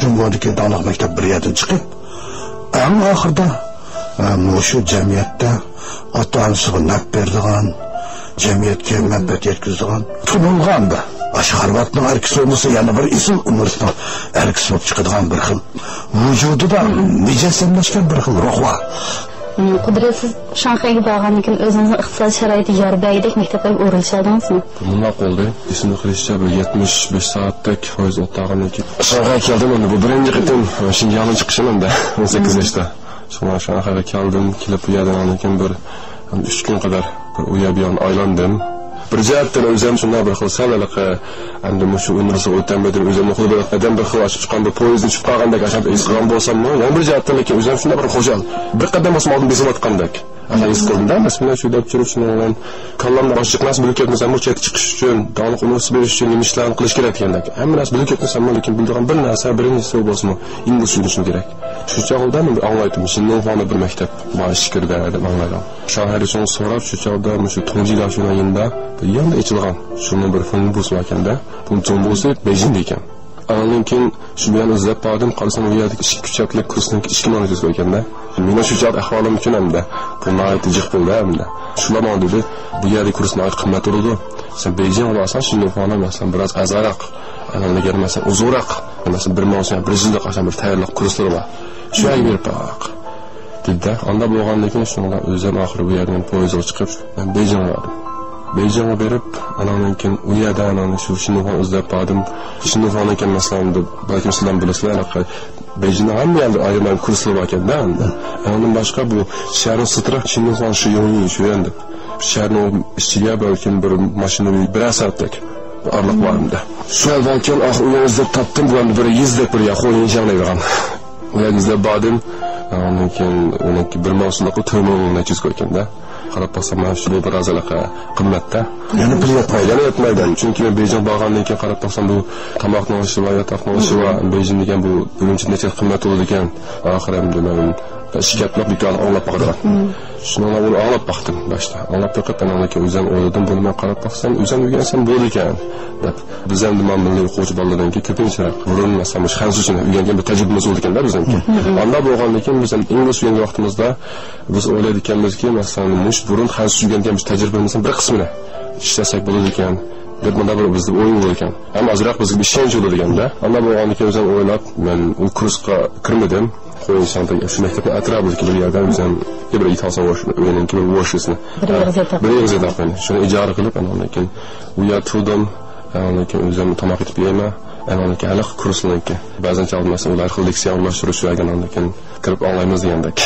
جۇڭگودىكى داڭلىق مەكتەپ بىر يەردىن چىقىپ، ئەڭ ئاخىرىدا، ھە، مۇشۇ جەمئىيەتتە ئاتا-ئانىسىغا نەپ بېرىدىغان، جەمئىيەتكە مەنپەئەت يەتكۈزىدىغان، تونۇلغان بىر، ئاشۇ خارۋاردنىڭ ئەركىسى بولمىسا، يەنە بىر ئېسىل ئۇنىۋېرسىتېتنىڭ ئەركىسى بولۇپ چىقىدىغان بىر خىل ۋۇجۇدىدا مۇجەسسەملەشكەن بىر خىل روھ بار. مم، قۇدرەت، سىز شاڭخەيگە بارغاندىن كېيىن ئۆزىڭىزنىڭ ئىقتىسادىي شارائىتى يار بەرگۈدەك مەكتەپلەرگە ئورۇنلىشالدىڭىزمۇ؟ مۇنداق بولدى. ئېسىمدە قېلىشىچە، بىر يەتمىش بەش سائەتتەك پويىز ئولتۇرغاندىن كېيىن شاڭخەيگە كەلدىم. ئەمدى بۇ بىرىنچى قېتىم شىنجاڭدىن چىقىشىم ئەمدى، ئون سەككىز ياشتا. شۇڭا شاڭخەيگە كەلدىم، كېلىپ بۇ يەردىن ئاندىن كېيىن بىر ئۈچ كۈن قەدەر بىر ئۇ يەر بۇ يەرنى ئايلاندىم. بىر جەھەتتىن ئۆزۈم شۇنداق بىر خىل سەل ھېلىقى، ئەمدى مۇشۇ ئۇنىۋېرسىتېتقا ئۆتەلمىدىم، ئۆزۈمنى خۇددى بىر قەدەم بىر خىل ئاچىقىپ چىققان بىر پويىزدىن چۈشۈپ قالغاندەك ھېس قىلغان بولساممۇ، يەنە بىر جەھەتتىن لېكىن ئۆزۈم شۇنداق بىر خۇشال، بىر قەدەم بولسىمۇ ئالدىن بېسىۋاتقاندەك. ئانا ھېس قىلدىم-دە، مەسىلەن، شۇ دەپ تۇرۇپ، شۇنىڭ بىلەن كاللامدا باشقا نەرسە بىلىپ كەتمىسەممۇ، چەتكە چىقىش ئۈچۈن، داڭلىق ئۇنىۋېرسىتېت بېرىش ئۈچۈن نېمە ئىشلارنى قىلىش كېرەك دېگەندەك. ھەممە نەرسە بىلىپ كەتمىسەممۇ، لېكىن بىلىدىغان بىر نەرسە، بىرىنچىسى بولسىمۇ، ئىنگلىزچە ئۆگىنىشىم كېرەك. شۇ چاغدا مەن بىر ئاڭلايتتىم، شىنلىڭخۇادا بىر مەكتەپ بار ئىچكىرىدە دەپ ئاڭلايدىغان. شاڭخەيدە شۇنى سوراپ، شۇ چاغدا مۇشۇ تۇڭجى داشۇنىڭ يېنىدا بىر ياندا ئېچىلغان شۇنىڭ بىر فېيسبۇكى بار ئىكەن-دە. بۇ جۇڭبوسى بېيجىڭدا ئىكەن. ئانىڭدىن كېيىن شۇ بۇ يەرنى ئىزدەپ باردىم، قارىسام، ئۇ يەردىكى ئىككى ئۈچ ھەپتىلىك كۇرسنىڭ ئىككى مىڭ يۈز ئىكەن-دە. مېنىڭ شۇ چاغ ئەھۋالىم ئۈچۈن ھەمدە بۇ ناھايىتى جىق بولدى ھەمدە. شۇلار ماڭا دېدى، بۇ يەردىكى كۇرس ناھايىتى قىممەت بولىدۇ. سەن بېيجىڭغا بارساڭ، شىنلىڭخۇادا، مەسىلەن، بىراز ئەرزانراق، ئەنە، ئەگەر، مەسىلەن، ئۇزۇنراق، مەسىلەن، بىر مىڭ سۆڭەك، بىر يىللىق ئاشۇ بىر تەييارلىق كۇرسلىرى بار. شۇ يەرگە بېرىپ باق. دېدى-دە. ئاندا بولغاندىن كېيىن شۇنىڭغا ئۆزۈم ئاخىرى بۇ يەردىن پويىزغا چىقىپ، مەن بېيجىڭغا باردىم. بېيجىڭغا بېرىپ، ئاناندىن كېيىن ئۇ يەردە ئاناندىن شۇ شىنلىڭخۇانى ئىزدەپ باردىم. شىنلىڭخۇانى ئىكەن، مەسىلەن، بەلكىم سىلەرمۇ بىلىسىلەر، ھېلىقى بېيجىڭنىڭ ھەممە يەردە ئايرىم-ئايرىم كۇرسلىرى بار ئىكەن-دە ئەمدى. ئانىڭدىن باشقا بۇ شەھەرنىڭ سىرتىراق شىنلىڭخۇان شىيۇڭيى شۇ يەردە. شەھەرنىڭ ئىچىگە بەلكىم بىر ماشىنىۋى بىرەر سائەتتەك ئارىلىق بار ئەمدى. شۇ يەردىن كېيىن ئاخىرى ئۇ يەرنى ئىزدەپ تاپتىم. بۇ ئەمدى بىر يېزا دەپ بىر يەر، خۇيىنشياڭ دەيدىغان. ئۇ يەرگە ئىزدەپ باردىم. ئاندىن كېيىن ئۇنىڭكى بىر ماۋسۇملۇقى تۆت مىڭ نەچچە يۈز كوي ئىكەن-دە. قاراپ باقسام، مانا شۇ بىر ئازراق قىممەت-تە. يەنە پۇل يەتمەيدۇ. يەنە يەتمەيدۇ. چۈنكى مەن بېيجىڭغا بارغاندىن كېيىن قاراپ باقسام، بۇ تاماقنىڭ ئىشى بار، ياتاقنىڭ ئىشى بار. بېيجىڭ دېگەن بۇ بىرىنچى نەچچە قىممەت بولىدىكەن. ئاخىرى ئەمدى مەن ئىككى ھەپتىلىك بىكارلىق ئاڭلاپ باقىدىغان. شۇنىڭغا ئۇنى ئاڭلاپ باقتىم باشتا. ئاڭلاپ بېقىپ، ئاندىن كېيىن ئۆزۈم ئويلىدىم، بۇنى مەن قاراپ باقسام، ئۆزۈم ئۆگەنسەم بولىدىكەن، دەپ. بىز ئەمدى مانا مىللىي ئوقۇغۇچى بالىلاردىنكى كۆپىنچىراق بۇرۇن، مەسىلەن، مۇشۇ خەنزۇچىنى ئۆگەنگەن بىر تەجرىبىمىز بولىدىكەن-دە بىزنىڭكى. ئاندا بولغاندىن كېيىن بىز ئەمدى ئىنگلىز ئۆگەنگەن ۋاقتىمىزدا بىز ئويلايدىكەنمىزكى، مەسىلەن، مۇشۇ بۇرۇن خەنزۇچە ئۆگەنگەن بىر تەجرىبىمىزنىڭ بىر قىسمىنى ئىشلەتسەك بولىدىكەن، دەپ مۇنداق بىر بىزدە ئوي بولىدىكەن. ھەم ئازراق بىزگە بىر ئىشەنچ بولىدىكەن-دە. ئاندا بولغاندىن كېيىن ئۆزۈم ئويلاپ، مەن ئۇ كۇرسقا كىرمىدىم. خۇيىنشياڭ شۇ مەكتەپنىڭ ئەتراپىدىكى بىر يەردە ئۆزۈم بىر ئىتالسان ۋوش-، ئۆينىڭكى بىر ۋوشىسىنى. بىر ئېغىز ياتاق. بىر ئېغىز ياتاق مەن. شۇنى ئىجارە قىلىپ، ئاندىن كېيىن ئۇ يەردە تۇردۇم. ئاندىن كېيىن ئۆزۈم تاماق ئېتىپ يەيمەن. ئاندىن كېيىن ھېلىقى كۇرسنىڭكى. بەزەن چاغدا مەسىلەن، ئۇلار ھەر خىل لېكسىيە ئورۇنلاشتۇرۇش يەرگە ئاندىن كېيىن كىرىپ ئاڭلايمىز دېگەندەك.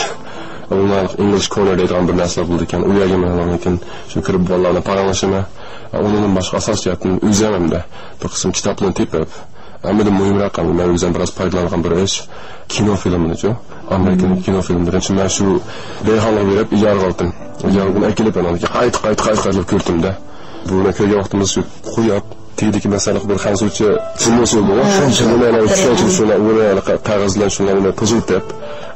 ئۇلار ئىنگلىش كورنېر دەيدىغان بىر نەرسىلەر بولىدىكەن. ئۇ يەرگە مەن ئاندىن كېيىن شۇ كىرىپ بالىلار بىلەن پاراڭلىشىمەن. ئۇنىڭدىن باشقا ئاساسىي جەھەتتىن ئۆزۈم ھەمدە بىر قىسىم كىتابلارنى تېپىپ، ھەممىدىن مۇھىمراق، مەن ئۆزۈم بىراز پايدىلانغان بىر ئىش، كىنو فىلىملىرىچۇ، ئامېرىكىنىڭ كىنو فىلىملىرى. چۈنكى مەن شۇ دېھقانلىققا بېرىپ ئىجارىگە ئالدىم. ئىجارىگە ئەكېلىپ، ئاندىن كېيىن قايتا، قايتا، قايتا، قايتا كۆردۈم-دە. بۇنى كۆرگەن ۋاقتىمىزدا شۇ قۇياپ، تېگىدىكى مەسىلەن بىر خەنزۇچە فىلىم بولسا بولىدۇ. شۇنى مەن چۈشەنچە شۇنى، ئۇنى قەغەز بىلەن شۇنى ئۇنى تىزىلتىپ،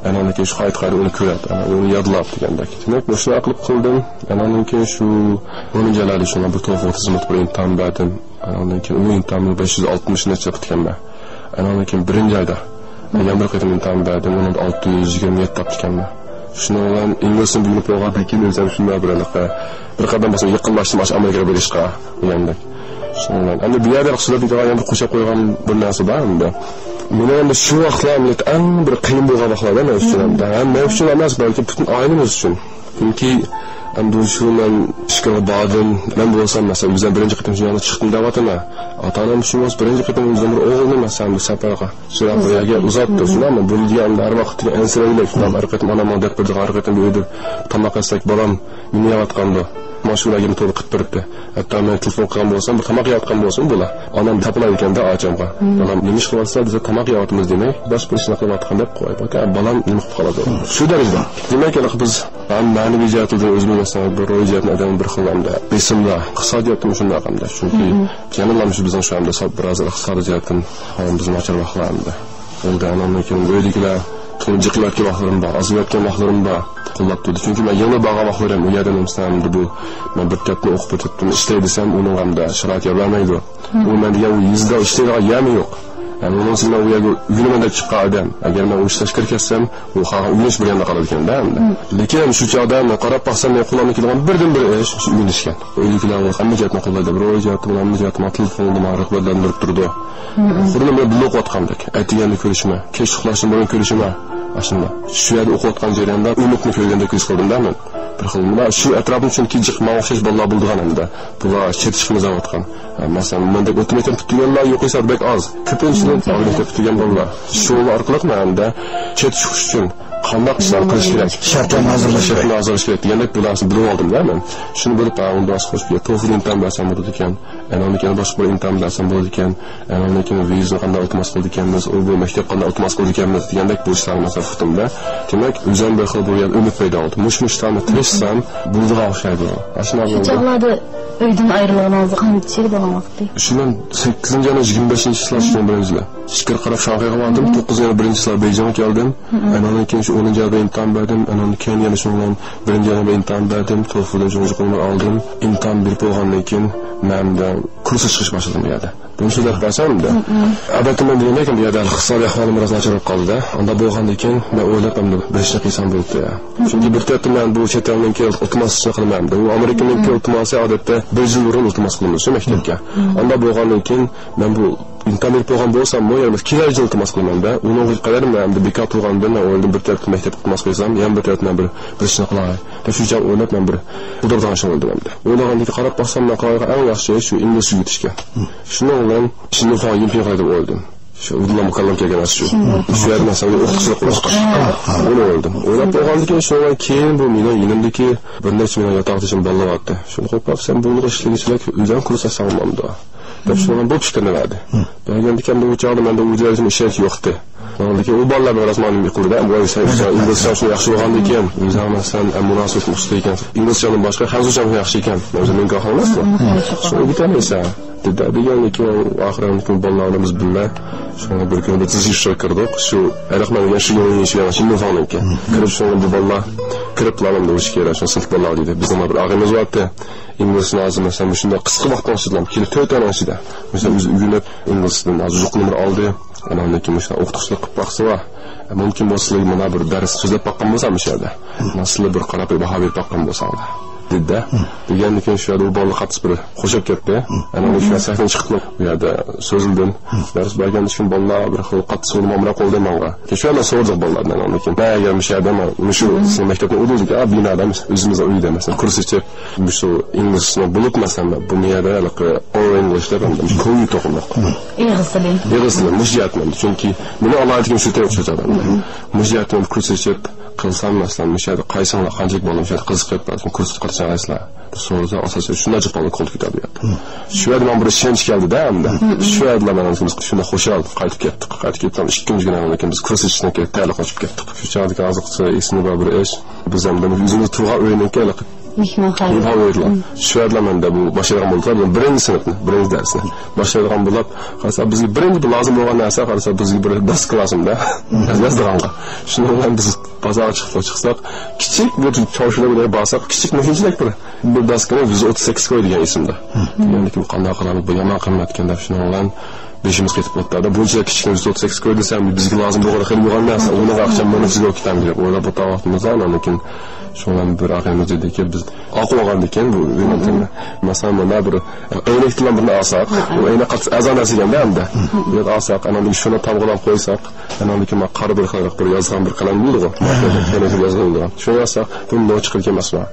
ئاندىن كېيىن شۇ قايتا، قايتا ئۇنى كۆرۈپ، ئۇنى يادلاپ دېگەندەك. دېمەك، مۇشۇ ئارقىلىق قىلدىم. ئاندىن كېيىن شۇ مۇئمىن جالالى شۇنىڭ بىر توفۇق تىزىملىق بىر ئىمتىھان بەردىم. ئاندىن كېيىن ئۇ ئىمتىھاننى بەش يۈز ئالتمىش نەچچە تاپتىكەنمەن. ئاندىن كېيىن بىرىنچى ئايدا يەنە بىر قېتىم ئىمتىھان بەردىم، ئۇنىڭدا ئالتە يۈز يىگىرمە يەتتە تاپتىكەنمەن. شۇنىڭ بىلەن ئىنگلىزچىمنى ئۆگىنىپ بولغاندىن كېيىن ئۆزۈم شۇنداق بىر ھېلىقى بىر قەدەم باسىمەن، يېقىنلاشتىم ئاشۇ ئامېرىكىغا بېرىشقا دېگەندەك. شۇنىڭ بىلەن ئەمدى بۇ يەردە سۆزلەپ كېتىدىغان يەنە بىر قوشاپ قويغان بىر نەرسە بار ئەمدى. مېنىڭ ئەمدى شۇ ۋاقىتلار ئەمدى ئەڭ بىر قىيىن بولغان ۋاقىتلار مەن ئۈچۈن ئەمدى. ھەم مەن ئۈچۈن ئەمەس، بەلكى پۈتۈن ئائىلىمىز ئۈچۈن. چۈنكى ئەمدى شۇ مەن ئىشقىلىپ باردىم. مەن بولسام، مەسىلەن، ئۆزۈم بىرىنچى قېتىم شۇ يەردىن چىقتىم دەۋاتىمەن. ئاتا-ئانام ئۈچۈن بولسا بىرىنچى قېتىم ئۆزۈمنىڭ ئوغلىنى، مەسىلەن، بۇ سەپەرگە شۇنداق بىر يەرگە ئۇزاتتى. شۇنداقمۇ؟ بۇنى دېگەن ئەمدى ھەر ۋاقىت دېگەن ئەنسىرەيلى. شۇنداق ھەر قېتىم ئانام ماڭا دەپ بېرىدىغان، ھەر قېتىم بىر ئۆيدە تاماق يېسەك، بالام مېنى يەۋاتقاندۇ. مانا شۇ ئەگەر تولا قىلىپ بېرىپتۇ. ھەتتا مەن تېلېفون قىلغان بولسام، بىر تاماق يەۋاتقان بولسىمۇ بولا. ئانام تاپىلايدىكەن-دە ئاچامغا. بالام نېمە ئىش قىلىۋاتىسىلەر دېسە، تاماق يەۋاتىمىز دېمەي، باشقا بىر ئىشنى قىلىۋاتقان دەپ قويۇپ، بالام نېمە قىلىپ قالىدۇ؟ شۇ دەرىجىدە. دېمەك، ھېلىقى بىز ھەم مەنىۋى جەھەتتىن ئۆزىمىز، مەسىلەن، بىر روھىي جەھەتتىن ئادەم بىر خىل ھەمدە بېسىمدا، ئىقتىسادىي جەھەتتىن شۇنداق ھەمدە. چۈنكى يەنىلا مۇشۇ بىزنىڭ شۇ ھەمدە سەل بىراز ئىقتىسادىي جەھەتتىن ھالىمىز ناچار ۋاقىتلار ھەمدە. بولدى، ئاندىن كېيىن ئۆيدىكىلەر تۇنجى جىقلاپ كەتكەن ۋاقىتلىرىم بار، ئازىيىپ كەتكەن ۋاقىتلىرىم بار. قوللاپ تۇردى. چۈنكى مەن يېڭى بارغان ۋاقىتلىرىم ئۇ يەردە نېمىسىنى ھەمدە بۇ، مەن بىر تەرەپتىن ئوقۇپ ئۆتۈپتىمەن، ئىشلەي دېسەم، ئۇنىڭ ھەمدە شارائىت يار بەرمەيدۇ. ئۇ مەن دېگەن ئۇ يېزىدا ئىشلەيدىغان يەرمۇ يوق. يەنى ئۇنىڭ ئۈستىگە مەن ئۇ يەرگە ئۆگىنىمەن دەپ چىققان ئادەم. ئەگەر مەن ئۇ ئىشلەشكە كىرىپ كەتسەم، ئۇ قالغان ئۆگىنىش بىر ياندا قالىدىكەن-دە ئەمدى. لېكىن شۇ چاغدا مەن قاراپ باقسام، مېنىڭ قولۇمدىن كېلىدىغان بىردىنبىر ئىش شۇ ئۆگىنىشكەن. ئۆيدىكىلەر ھەممە جەھەتتىن قوللايدۇ. روھىي جەھەتتىن، ھەممە جەھەتتىن تېلېفوندا ماڭا رىغبەتلەندۈرۈپ تۇرىدۇ. خۇددى مەن بىللە ئوقۇۋاتقاندەك. ئەتىگەندە كۆرۈشىمەن، كەچ ئۇخلاشتىن بۇرۇن كۆرۈشىمەن. ئاشۇنداق. شۇ يەردە ئوقۇۋاتقان جەرياندا ئۈمىدنى كۆرگەندەك ھېس قىلدىم-دە مەن. بىر خىل، مانا شۇ ئەتراپىم چۈنكى جىق ماڭا ئوخشاش بالىلار بولىدىغان ئەمدى. بۇلار چېتىشقا مېزاۋاتقان. ھە، مەسىلەن، مەندەك ئوتتۇرا مەكتەپ پۈتتۈرگەنلەر يۇقىرى ھېسابتا بەك ئاز. كۆپىنچىسى ئالىي مەكتەپ پۈتتۈرگەن بالىلار. شۇنىڭ ئارقىلىق مەن ئەمدى چېتىشىش ئۈچۈن قانداق ئىشلارنى قىلىش كېرەك، شەرتلەرنى ھازىرلاش كېرەك، شەرتلەرنى ھازىرلاش كېرەك دېگەندەك بۇ نەرسىنى بىلىپ ئالدىم-دە مەن. شۇنى بىلىپ، ھە، ئۇندا خوش، بۇ توفۇدا ئىمتىھان بەرسەم بولىدىكەن. ئەنە ئۇنىڭ كېيىن باشقا بىر ئىمتىھان بەرسەم بولىدىكەن. ئەنە ئۇنىڭ كېيىن ۋىزىنى قانداق ئىلتىماس قىلىدىكەنمىز، ئۇ بۇ مەكتەپ قانداق ئىلتىماس قىلىدىكەنمىز دېگەندەك بۇ ئىشلارنى مەسىلەن ئۇقتۇم-دە. دېمەك، ئۆزۈم بىر خىل بىر يەنە ئۈمىد پەيدا بولدى. مۇشۇ، مۇشۇ ئىشلارنى تىرىشسام بولىدىغان ئوخشايدۇ. ئاشۇنداق شۇ بولدى. چاغلاردا ئۆيدىن ئايرىلغىنىڭىزغا قانچە يىل بولغان ۋاقتى؟ شۇ مەن سەككىزىنچى ئاينىڭ يىگىرمە بەشىنچى چىسلاسى شۇنىڭ بىرىنچى يىلى. ئىچكىرى قاراپ شاڭخەيگە باردىم. توققۇزىنچى ئاينىڭ بىرىنچى چىسلاسى بېيجىڭغا كەلدىم. ئاندىن كېيىن شۇ ئونىنچى ئايدا ئىمتىھان بەردىم. ئاندىن كېيىن يەنە شۇنىڭ بىلەن بىرىنچى ئايدا ئىمتىھان بەردىم. توفۇدىن شۇ يۇقىرى نومۇر ئالدىم. ئىمتىھان بېرىپ بولغاندىن كېيىن مەن ئەمدى كۇرسقا چىقىش باشلىدىم بۇ يەردە. بۇنى سۆزلەپ بەرسەم ئەمدى. ئەلۋەتتە، مەن دېگەندەك، بۇ يەردە ئىقتىسادىي ئەھۋالىم بىراز ناچارلاپ قالدى-دە. ئاندا بولغاندىن كېيىن مەن ئويلاپ، ئەمدى بىر ئىشنى قىلسام بولۇپتۇ يا. چۈنكى بىر تەرەپتىن مەن بۇ چەت ئەلنىڭكى ئىلتىماسىنى قىلىمەن ئەمدى. ئۇ ئامېرىكىنىڭكى ئىلتىماسى ئادەتتە بىر يىل بۇرۇن ئىلتىماس قىلىمىز شۇ مەكتەپكە. ئاندا بولغاندىن كېيىن مەن بۇ ئىمتىھان بېرىپ بولغان بولساممۇ، يەنى كېلەر يىل ئىلتىماس قىلىمەن-دە. ئۇنىڭغا قەدەر مەن ئەمدى بىكار تۇرغاندىن مەن ئويلىدىم، بىر تەرەپتىن مەكتەپكە ئىلتىماس قىلسام، يەنە بىر تەرەپتىن مەن بىر، بىر ئىشنى قىلاي دەپ شۇ ئىشنى ئويلاپ مەن بىر قىلدۇرىدىغان ئىشنى ئويلىدىم ئەمدى. ئويلىغاندىن كېيىن قاراپ باقسام، مەن قىلالايدىغان ئەڭ ياخشى ئىش شۇ ئىنگلىزچە ئۆگىتىشكەن. شۇنىڭ بىلەن شىنلىفاڭ يىنپىڭ قىلاي دەپ ئويلىدىم. شۇ ئۇدۇللا مۇكەللەم كەلگەن ئاشۇ. شۇ يەردە مەسىلەن ئوقۇتقۇچىلىق قىلىش. ئۇنى ئويلىدىم. ئويلاپ بولغاندىن كېيىن شۇنىڭدىن كېيىن بۇ مېنىڭ يېنىمدىكى بىر نەچچە مېنىڭ ياتاقدىشىم بالىلار بارتتى. شۇنى قوپلاپ، سەن بۇ ئىشلىگۈچىلىك ئۆزۈڭ كۇرس ئاچساڭ بولامدۇ؟ دەپ شۇنىڭ بۇ پىكىرنى بەردى. بەرگەندىكىن ئۇ چاغدا مەندە ئۇ دەرىجىدە ئىشەنچ يوقتى. ئاندىن كېيىن ئۇ بالىلار ماڭا راسماننى يۇقىرىدا، ۋاي، سەن ئىنگلىزچە شۇ ياخشى بولغاندىكىن، ئۆزۈڭ مەسىلەن مۇناسىۋەت ئوخشايدىكەن. ئىنگلىزچەڭدىن باشقا خەنزۇچەڭ ياخشى ئىكەن. مەن سەن مېنىڭ گاھىڭ ئەمەسمۇ؟ شۇنى ئۆگىتەلەيسەن. دېدى. دېگەندىن كېيىن ئاخىرىنى بالىلار بىلەن بىز بىللە شۇڭا بىر كۈنى بىر تىزىشقا كىردۇق. شۇ ھېلىقى مەن دېگەن شۇ يولنى شۇ ياڭ شىنلىفاڭنىڭكى. كىرىپ شۇڭا بۇ بالىلار كىرىپلا ئەمدى ئۇ ئىككى شۇ سىنىپ بالىلار دېدى. بىزنىڭ بىر ئاغىنىمىز بارتتى. ئىنگلىزچىنى ھازىر مەسىلەن مۇشۇنداق قىسقا ۋاقىتنىڭ ئىچىدە، كېلە تۆت ئاينىڭ ئىچىدە مەسىلەن ئۆزى ئۆگىنىپ ئىنگلىزچىدىن ھازىر يۇقىرى نومۇر ئالدى. ئاندىن كېيىن مۇشۇنداق ئوقۇتقۇچىلىق قىلىپ باقسا بار. مۇمكىن بولسا سىلەرگە مانا بىر دەرس سۆزلەپ باققان بولسام مۇشۇ يەردە. مانا سىلەر بىر قاراپ بىر باھا بېرىپ باققان بولساڭلار. دېدى-دە. دېگەندىن كېيىن شۇ يەردە ئۇ بالىلار قاتتىق بىر خۇش بولۇپ كەتتى. ئاندىن كېيىن شۇ سەھنىدىن چىقىپلا ئۇ يەردە سۆزلىدىم. دەرس بەرگەندىن كېيىن بالىلار بىر خىل قاتتىق سورىمۇ ئامراق بولدى ماڭا. كېيىن شۇ يەردە سورىدۇق بالىلاردىن ئاندىن كېيىن. مەن ئەگەر مۇشۇ يەردە مانا مۇشۇ سىزنىڭ مەكتەپنىڭ ئۇدۇلىدىكى بىنادا ئۆزىمىزنىڭ ئۆيىدە مەسىلەن كۇرس ئېچىپ، مۇشۇ ئىنگلىزچىنى بولۇپ مەسىلەن بۇ يەردە ھېلىقى ئورال ئىنگلىش دەپ كوۋىد توغرۇلۇق. ئېغىز تىلى. ئېغىز تىلى، مۇشۇ جەھەتتىن. چۈنكى مېنىڭ ئالاھىدىلىكىم شۇ تەرەپ شۇ جەھەتتىن. مۇشۇ جەھەتتىن كۇرس ئېچىپ قىلسام، مەسىلەن، مۇشۇ يەردە قايسىڭلار، قانچىلىك بالا مۇشۇ يەردە قىزىقىپ، بەلكىم كۇرس قاتنىشالايسىلەر دەپ سورىسا، ئاساسەن شۇنداق جاۋاب قولدا كېتەلمەيتتى. شۇ يەردە ماڭا بىر ئىشەنچ كەلدى-دە، ئەمدى. شۇ يەردىلا مانا بىز شۇنداق خۇشال قايتىپ كەتتۇق. قايتىپ كەتتىم، ئىككىنچى كۈنى ئاندىن كېيىن بىز كۇرس ئېچىشنىڭ تەييارلىقىغا چۈشۈپ كەتتۇق. شۇ چاغدىكى ھازىرقىچە ئېسىمدە بار بىر ئىش، بىز ئەمدى ئۆزىمىز تۇرغان ئۆينىڭكى ھېلىقى مېھمانخانا. مېھمانخانا ئۆيدىلا. شۇ يەردىلا مەندە بۇ باشلايدىغان بولدۇق. بۇ بىرىنچى سىنىپنى، بىرىنچى دەرسنى باشلايدىغان بولۇپ، قارىسا بىزگە بىرىنچى بىر لازىم بولغان نەرسە، قارىسا بىزگە بىر داسكا لازىمدا. يازىدىغانغا. شۇنىڭ بىلەن بىز بازارغا چىقىپ چىقساق، كىچىك بىر چارشۇدا بىر يەرگە بارساق، كىچىك مۇشۇنچىلىك بىر، بىر داسكىنى يۈز ئوتتۇز سەككىز كوي دېگەن ئېسىمدە. دېگەندىكىن بۇ قانداق قىلىمىز، بۇ يامان قىممەتكەن دەپ شۇنىڭ بىلەن بېشىمىز قېتىپ ئولتۇردى. بۇنچىلىك كىچىككىنە يۈز ئوتتۇز سەككىز كوي دېسەم، بىزگە لازىم بولغان خېلى بولغان نەرسە، ئۇنىڭغا ئاقچام مانا سىزگە ئوكۇتام دەپ ئويلاپ ئولتۇرغان ۋاقتىمىزدا ئاندىن كېيىن شۇنىڭ بىلەن بىر ئاغىنىمىز دېدىكى، بىز ئاق بولغاندىن كېيىن بۇ ۋىلىنتوننى، مەسىلەن، مانا بىر ئەينەكتىن بىرنى ئالساق، ئۇ ئەينەك قاتتىق ئەرزان نەرسە ئىكەن-دە ئەمدى. بۇنى ئالساق، ئاندىن كېيىن شۇنى تامغىلاپ قويساق، ئاندىن كېيىن مانا قارا بىر خىل بىر يازغان بىر قەلەم بولىدىغۇ. كەينىدە يازغان بولىدىغان. شۇنى يازساق، بۇ نوچى قىلغان ئەمەسمۇ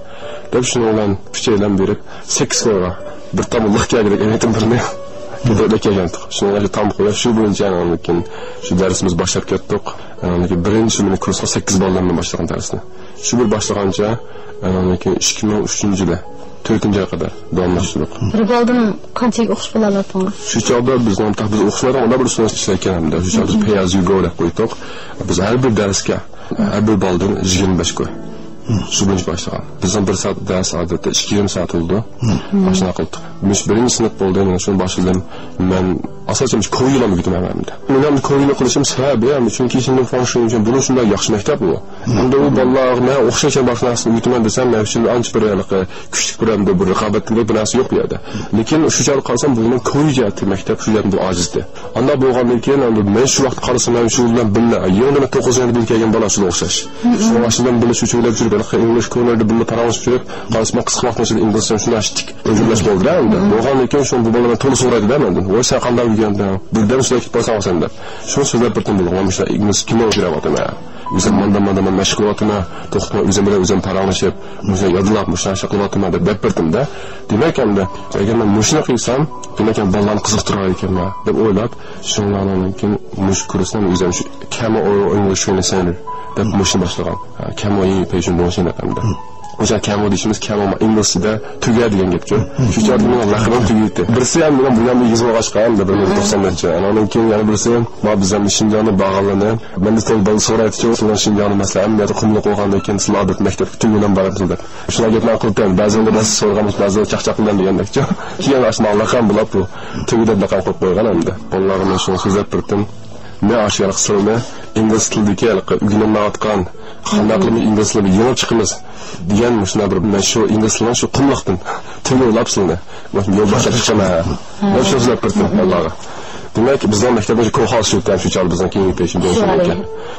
دەپ شۇنىڭ بىلەن ئۈچەيلەن بېرىپ، سەككىز كويغا بىر تامغا لىق كەلگۈدەك ئەينەكتىن بىرنى كۆتۈرۈپ كەلگەنتۇق. شۇنىڭ بىلەن تامغا قويۇپ، شۇ بويىچە ئاندىن كېيىن شۇ دەرسىمىز باشلاپ كەتتۇق. ئاندىن كېيىن بىرىنچى مېنى كۇرسقا سەككىز بالا بىلەن باشلىغان دەرسنى. شۇ بىر باشلىغانچە، ئاندىن كېيىن ئىككى مىڭ ئۈچىنچى يىلى تۆتىنچى ئايغا قەدەر داۋاملاشتۇردۇق. بىر بالىدىن قانچىلىك ئوقۇش قىلالاتتىڭىز؟ شۇ چاغدا بىزنىڭ تاق بىز ئوقۇشمايدىغان ئۇنداق بىر ئۇسۇل ئىشلەتكەن ئەمدى. شۇ چاغدا پەيئەز يۇگو دەپ قويدۇق. بىز ھەر بىر دەرسكە، ھەر بىر بالىدىن يىگىرمە بەش كوي. شۇ بويىچە باشلىغان. بىزنىڭ بىر سائەت دەرس ئادەتتە ئىككى يېرىم سائەت بولىدۇ. ئاشۇنداق قىلدۇق. مۇشۇ بىرىنچى سىنىپ بولدى، مانا شۇنى باشلىدىم. مەن ئاساسەن مۇشۇ كويلارنى ئۆگىتىمەن ئەمدى. مېنىڭ كوينى قىلىشىم سەۋەبى، ئەمدى چۈنكى شىندۇ فاڭشۇي ئۈچۈن بۇنى شۇنداق ياخشى مەكتەپ بۇ. ئەمدى ئۇ بالىلارغا مەن ئوخشاش باشقا نەرسىنى ئۆگىتىمەن دېسەم، مەن ئۈچۈن ئانچە بىر ھېلىقى كۈچلۈك بىر ئەمدى بىر رىقابەتلىك بىر نەرسە يوق بۇ يەردە. لېكىن شۇ چاغدا قارىسام، بۇنىڭ كويى جەھەتتىن مەكتەپ شۇ يەردىن بىر ئاجىزدى. ئانداق بولغاندىن كېيىن، ئەمدى مەن شۇ ۋاقىتتا قارىسام، مەن شۇ بىلەن بىللە، يېڭىدىن توققۇزىنچى بىللە كەلگەن بالا شۇنىڭغا ئوخشاش. شۇنىڭغا ئوخشاش بىللە شۇ چۆگىلەپ يۈرۈپ، ھېلىقى ئىنگلىش كورنېردا بىللە پاراڭلىشىپ يۈرۈپ، قارىسام قىسقا ۋاقىتنىڭ ئىچىدە ئىنگلىزچە شۇنداق ئىتتىك ئۆزۈملەش بولدى-دە ئەمدى. بولغاندىن كېيىن شۇ بۇ بالا مەن تولا سورايدۇ-دە مەندىن. ۋاي، سەن قانداق ئۆگەندىڭ؟ بىردەم سۆزلەپ كېتىپ قالساڭ سەن دەپ. شۇنى سۆزلەپ بېرىتتىم بولغان، مۇشۇنداق ئىنگلىز كىنو كۆرۈۋاتىمەن. ئۆزۈم ماندا، ماندا، مانا مەشىق قىلىۋاتىمەن. توختىماي ئۆزۈم بىلەن ئۆزۈم پاراڭلىشىپ، مۇشۇنداق يادلاپ، مۇشۇنداق ئىشلار قىلىۋاتىمەن دەپ، دەپ بېرىتتىم-دە. دېمەك، ئەمدى ئەگەر مەن مۇشۇنى قىلسام، دېمەك، ئەمدى بالىلارنى قىزىقتۇرار ئىكەنمەن دەپ ئويلاپ، شۇنىڭ بىلەن كېيىن مۇشۇ كۇرسنى ئۆزۈم شۇ كەمە ئويۇن ئويناش ئۈچۈن سەن دەپ مۇشۇنى باشلىغان. ھە، كەمو يېڭى پەيشۇن بوشى دەپ ئەمدى. ئوشۇ كەمو دېيىشىمىز كەمو ئىنگلىزچىدە تۈگە دېگەن گەپچۇ. شۇ چاغدا مېنىڭ لەقىمىم تۈگە ئىدى. بىرسى ھەم مېنىڭ بۇ يامدا ئېگىز بولغاچقا، ئەمدى بىر مىڭ توققۇز يۈز توقسان نەچچە. ئانىڭدىن كېيىن يەنە بىرسى، ما بىز ھەم شىنجاڭدا بارغانلارنى، مەن دېسەم، بالا سورايتىچۇ، سىلەر شىنجاڭدا مەسىلەن، ھەممە يەردە قۇملۇق بولغاندىن كېيىن سىلەر ئادەتتە مەكتەپكە پۈتۈن كۈن ھەم بارامسىلەر دەپ. شۇنداق گەپلەرنى قىلىپ، بەزىلەردە بەس سورىغان، بەزىلەر چاقچاق بىلەن دېگەندەكچۇ. كېيىن ئاشۇنداق لەقەم بولاپ، بۇ تۈگە دەپ لەقەم قويۇپ قويغان ئەمدى. بالىلارغا مەن شۇنى سۆزلەپ بېرىپتىم. مەن ئاشۇ يەرلىك سىلىنى ئىنگلىز تىلىدىكى ھېلىقى ئۆگىنىۋاتقان، قانداق قىلىپ ئىنگلىز تىلىنى يېڭىپ چىقىمىز دېگەن مۇشۇنداق بىر، مەن شۇ ئىنگلىز تىلىنىڭ شۇ قۇملۇقتىن تۈگە ئويلاپ سىلىنى مۇشۇ يول باشلاپ چىقىمەن. مەن شۇ سۆزلەپ بېرىپتىم بالىلارغا. دېمەك، بىزنىڭ مەكتەپنىڭ شۇ كوخاس شۇ، شۇ چاغدا بىزنىڭ كېيىنكى پېشىن شۇ.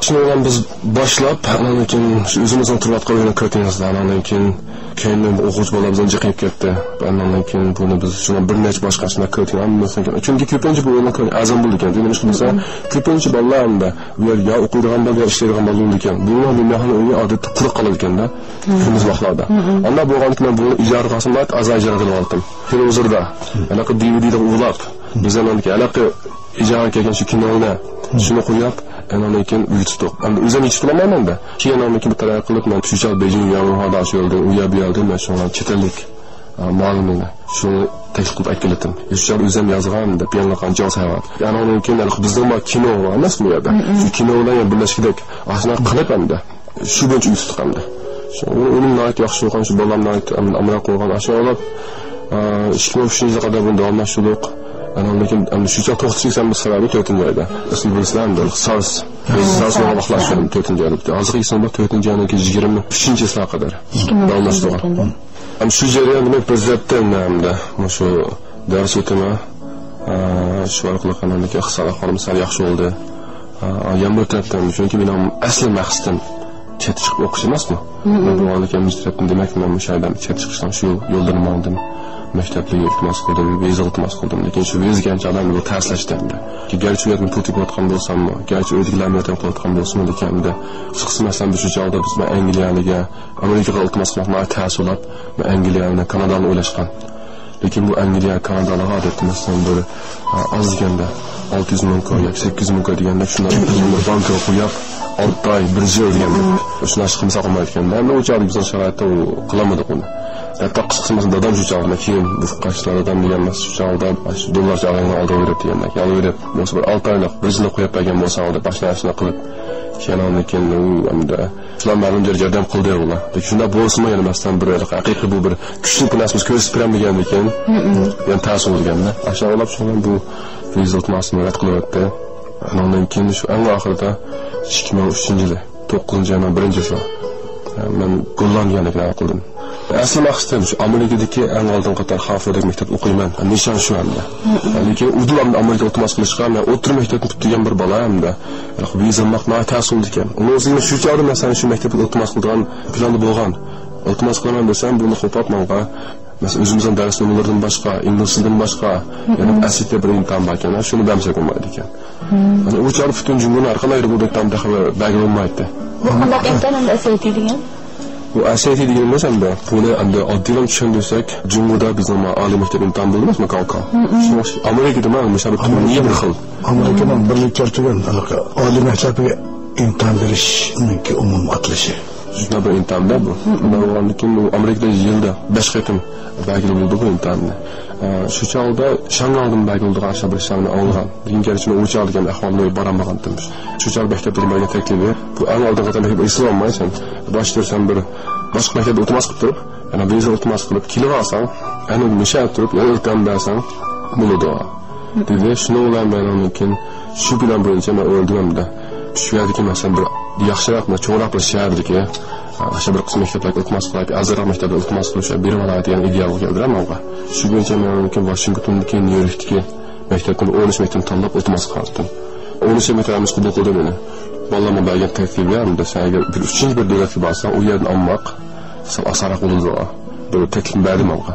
شۇنىڭ بىلەن بىز باشلاپ، ئانان كېيىن شۇ ئۆزىمىزنىڭ تۇرۇۋاتقان ئۆينى كۆرۈۋېتىڭىز. ئانان كېيىن كەينىدىن ئوقۇغۇچى بالا بىزنى جىقىپ كەتتى. ئاندىن كېيىن بۇنى بىز شۇنىڭ بىر نەچچە باشقا ئىشلار كۆرۈۋاتىمىز. چۈنكى كۆپىنچە بۇ يولنىڭ ئەزان بولىدىكەن. نېمە ئىش بولسا، كۆپىنچە بالىلار ئەمدى بۇ يەر يا ئوقۇيدىغان بالا، يا ئىشلەيدىغان بالا بولىدىكەن. بۇنىڭ بىر مېھمان ئۆيى ئادەتتە قۇرۇق قالىدىكەن-دە، كۈندۈز ۋاقىتلاردا. ئانداق بولغاندىكىن مەن بۇنى ئىجارىگە ئالسام، ناھايىتى ئازراق ئىجارىگە ئېلىۋالدىم. تېلېۋىزوردا ھېلىقى دى ۋى دىدا ئۇلاپ، بىزنىڭ ھېلىقى ئىجارىگە كەلگەن شۇ كىنولارنى شۇنى قويۇپ، ئاندىن كېيىن ئۆيگە تۇتتۇق. ئەمدى ئۆزۈم يېتىشتۇرالمايمەن-دە. كېيىن ئاندىن كېيىن بىر تەرەققىي قىلىپ، مەن شۇ چاغ بېيجىڭ ياڭيۇڭ ھادا شۇ يولدىن، ئۇ يەر بۇ يەردىن مەن شۇنىڭ چەت ئەللىك، ئا، مۇئەللىمنى شۇنى تەكلىپ قىلىپ ئەكېلىتتىم. شۇ چاغدا ئۆزۈم يازغان، دەپ يەنە قانچە سەۋەب. ئاندىن كېيىن ھېلىقى بىزنىڭ بار كىنو بار ئەمەسمۇ يەردە؟ شۇ كىنو بىلەن يەنە بىرلەشكۈدەك ئاشۇنداق قىلىپ ئەمدى شۇ بويىچە ئۆگىتىپ چىقامدۇ. شۇ ئۇنىڭ ناھايىتى ياخشى بولغان، شۇ بالام ناھايىتى ئام-، ئامراق بولغان. ئاشۇ بولۇپ، ئىككى مىڭ ئۈچىنچى يىلغا قەدەر بۇنى داۋاملاشتۇردۇق. ئاندىن كېيىن ئەمدى شۇ چاغ توختىتىپ چىقسام بىر سەۋەبى تۆتىنچى ئايدا. ئەسلى بىلىسىلەر ئەمدى سارس. سارس بولغان ۋاقىتلار شۇ تۆتىنچى ئايدا پۈتتى. ھازىرقى ئېسىمدە تۆتىنچى ئاينىڭ يىگىرمە ئۈچىنچى چىسلاغا قەدەر داۋاملاشتۇرغان. ئەمدى شۇ جەريان دېمەك بىر زەپتىن ئەمدى مۇشۇ دەرس ئۆتىمەن. ئا، شۇ ئارقىلىق ئاندىن كېيىن ئىقتىسادىي ئەھۋالىم سەل ياخشى بولدى. ئا، يەنە بىر تەرەپتىن، چۈنكى مېنىڭ ئەسلى مەقسىتىم چەتكە چىقىپ ئوقۇش ئەمەسمۇ. بۇ ئاندىن كېيىن بىر تەرەپتىن، دېمەك، مەن مۇشۇ يەردە چەتكە چىقىشنىڭ شۇ يوللىرىنى ماڭدىم. مەكتەپلەرگە ئىلتىماس قىلدىم، ۋىزا ئىلتىماس قىلدىم. لېكىن شۇ ۋىزا كەلگەن چاغدا مەن بۇ تەسلەشتى ئەمدى. گەرچە ئۇ يەردىن پۇل تېپىۋاتقان بولساممۇ، گەرچە ئۆيدىكىلەرمۇ ياردەم قىلىۋاتقان بولسىمۇ، لېكىن ئەمدى قىسقىسى، مەسىلەن، بىر شۇ چاغدا بىز مەن ئەنگلىيەگە، ئامېرىكىغا ئىلتىماس قىلماق ناھايىتى تەس بولۇپ، مەن ئەنگلىيەنى، كانادانى ئويلاشقان. لېكىن بۇ ئەنگلىيە، كانادالارغا ئادەتتە، مەسىلەن، بىر، ئا، ئاز دېگەندە ئالتە يۈز مىڭ كوي ياكى سەككىز يۈز مىڭ كوي دېگەندەك شۇنداق پۇلنى بانكىغا قويۇپ، ئالتە ئاي، بىر يىل دېگەندەك شۇنداق ئىش قىلمىسا قىلمايدىكەن. ئەمدى ئۇ چاغدا بىزنىڭ شارائىتتا ئۇ قىلالمىدۇق ئۇنى. ھەتتا قىسقىسى، مەسىلەن، دادام شۇ چاغدا، كېيىن بۇ قاچىلار دادام دېگەن، مەسىلەن، شۇ چاغدا شۇ دوللار چاغىنى ئالدىغا بېرىپ دېگەندەك، يالۋۇرۇپ، بولمىسا بىر ئالتە ئايلىق، بىر يىللىق قويۇپ بەرگەن بولساڭ دەپ، ئاشۇنداق، ئاشۇنداق قىلىپ، كېيىن ئاندىن كېيىن ئۇ ئەمدى شۇلار مەلۇم دەرىجىدە ياردەم قىلدى ئۇلار. لېكىن شۇنداق بولسىمۇ، يەنە مەسىلەن، بىر ھېلىقى ھەقىقىي بۇ بىر كۈچلۈك بىر نەرسىمىز كۆرسىتىپ بېرەلمىگەندىكىن، يەنە تەس بولىدىكەن-دە. ئاشۇنداق بولۇپ، شۇڭا بۇ ۋىزا ئىلتىماسىمنى رەت قىلىۋەتتى. ئۇنىڭدىن كېيىن شۇ ئەڭ ئاخىرىدا ئىككى مىڭ ئۈچىنچى يىلى، توققۇزىنچى ئاينىڭ بىرىنچىسى، مەن گوللاندىيەنى پىلان قىلدىم. ئەسلى مەقسىتىم شۇ ئامېرىكىدىكى ئەڭ ئالدىنقى قاتار خارفوردەك مەكتەپتە ئوقۇيمەن. نىشان شۇ ئەمدى. لېكىن ئۇدۇل ئەمدى ئامېرىكىغا ئىلتىماس قىلىشقا، مەن ئوتتۇرا مەكتەپنى پۈتتۈرگەن بىر بالا ئەمدى ۋىزا ئالماق ناھايىتى تەس بولىدىكەن. ئۇنىڭ ئۈستىگە شۇ چاغدا مەسىلەن شۇ مەكتەپكە ئىلتىماس قىلىدىغان پىلاندا بولغان. ئىلتىماس قىلىمەن دېسەم، بۇنى قوپاپ ماڭغا، مەسىلەن، ئۆزىمىزنىڭ دەرس نومۇرلىرىدىن باشقا، ئىنگلىز تىلىدىن باشقا، يەنە ئەسلىدە بىر ئىمتىھان باركەن، شۇنى بەرمىسەك بولمايدىكەن. ئۇ چاغدا پۈتۈن جۇڭگونىڭ ھەر قانداق يېرى بولدى، ئىمتىھان تېخى بەرگىلى بولمايتتى. بۇ قانداق ئىمتىھان ئەمدى، ئەس ئەي تى دېگەن؟ بۇ ئەس ئەي تى دېگىنىمىز ئەمدى، بۇنى ئەمدى ئاددىيلا چۈشەندۈرسەك، جۇڭگودا بىزنىڭ ئالىي مەكتەپ ئىمتىھان بولىدۇ ئەمەسمۇ، كاۋكاۋ. شۇڭا ئامېرىكىدىمۇ مۇشۇ بىر تۈرنى بىر خىل. ئامېرىكىنىڭ بىرلىككە كەلتۈرگەن ئالىي مەكتەپىگە ئىمتىھان بېرىشنىڭكى ئومۇمىي ئاتىلىشى. شۇنداق بىر ئىمتىھاندا بۇ. شۇنداق بولغاندىن كېيىن ئۇ ئامېرىكىدا يىلدا بەش قېتىم بەرگىلى بولىدۇ بۇ ئىمتىھاننى. ئە، شۇ چاغدا شاڭگاڭدىن بەرگىلى بولىدىغان ئاشۇنداق بىر ئىشلارنى ئاڭلىغان. لېكىن گەرچە مەن ئۇ چاغدا دېگەن ئەھۋالنى بارالمىغانتىم. شۇ چاغدا مەكتەپتىن بەرگەن تەكلىپى، بۇ ئەڭ ئالدىنقى قېتىم مەكتەپكە ئېسىلىۋالمايسەن. باشتا سەن بىر باشقا مەكتەپتە ئىلتىماس قىلىپ تۇرۇپ، يەنە ۋىزا ئىلتىماس قىلىپ كېلىۋالساڭ، ئەنە مۇشۇ يەردە تۇرۇپ يەنە ئىلتىھان بەرسەڭ بولىدۇ، دېدى. شۇنىڭ بىلەن مەن ئاندىن كېيىن شۇ پىلان بويىچە مەن ئويلىدىم ئەمدى. شۇ يەردىكى، مەسىلەن، بىر ياخشىراق، چوڭراق بىر شەھەردىكى، ئاشۇ بىر قىسىم مەكتەپلەرگە ئىلتىماس قىلاي، ئەرزانراق مەكتەپلەرگە ئىلتىماس قىلىپ، شۇ يەرگە بېرىپ ئالاي دېگەن ئىدىيەگە كەلدى ماڭا. شۇ بويىچە مەن ئاندىن كېيىن ۋاشىنگتوندىكى، نيۇ يوركتىكى مەكتەپتىن ئون ئۈچ مەكتەپنى تاللاپ ئىلتىماس قىلىۋەتتىم. ئون ئۈچ مەكتەپ ھەممىسى قوبۇل قىلدى مېنى. بالىلارمۇ بەرگەن تەكلىپى، ئەمدى سەن ئەگەر بىر ئۈچىنچى بىر دۆلەتكە بارساڭ، ئۇ يەردىن ئالماق سەل ئاسانراق بولىدۇ، دېگەن بىر تەكلىپنى بەردى ماڭا.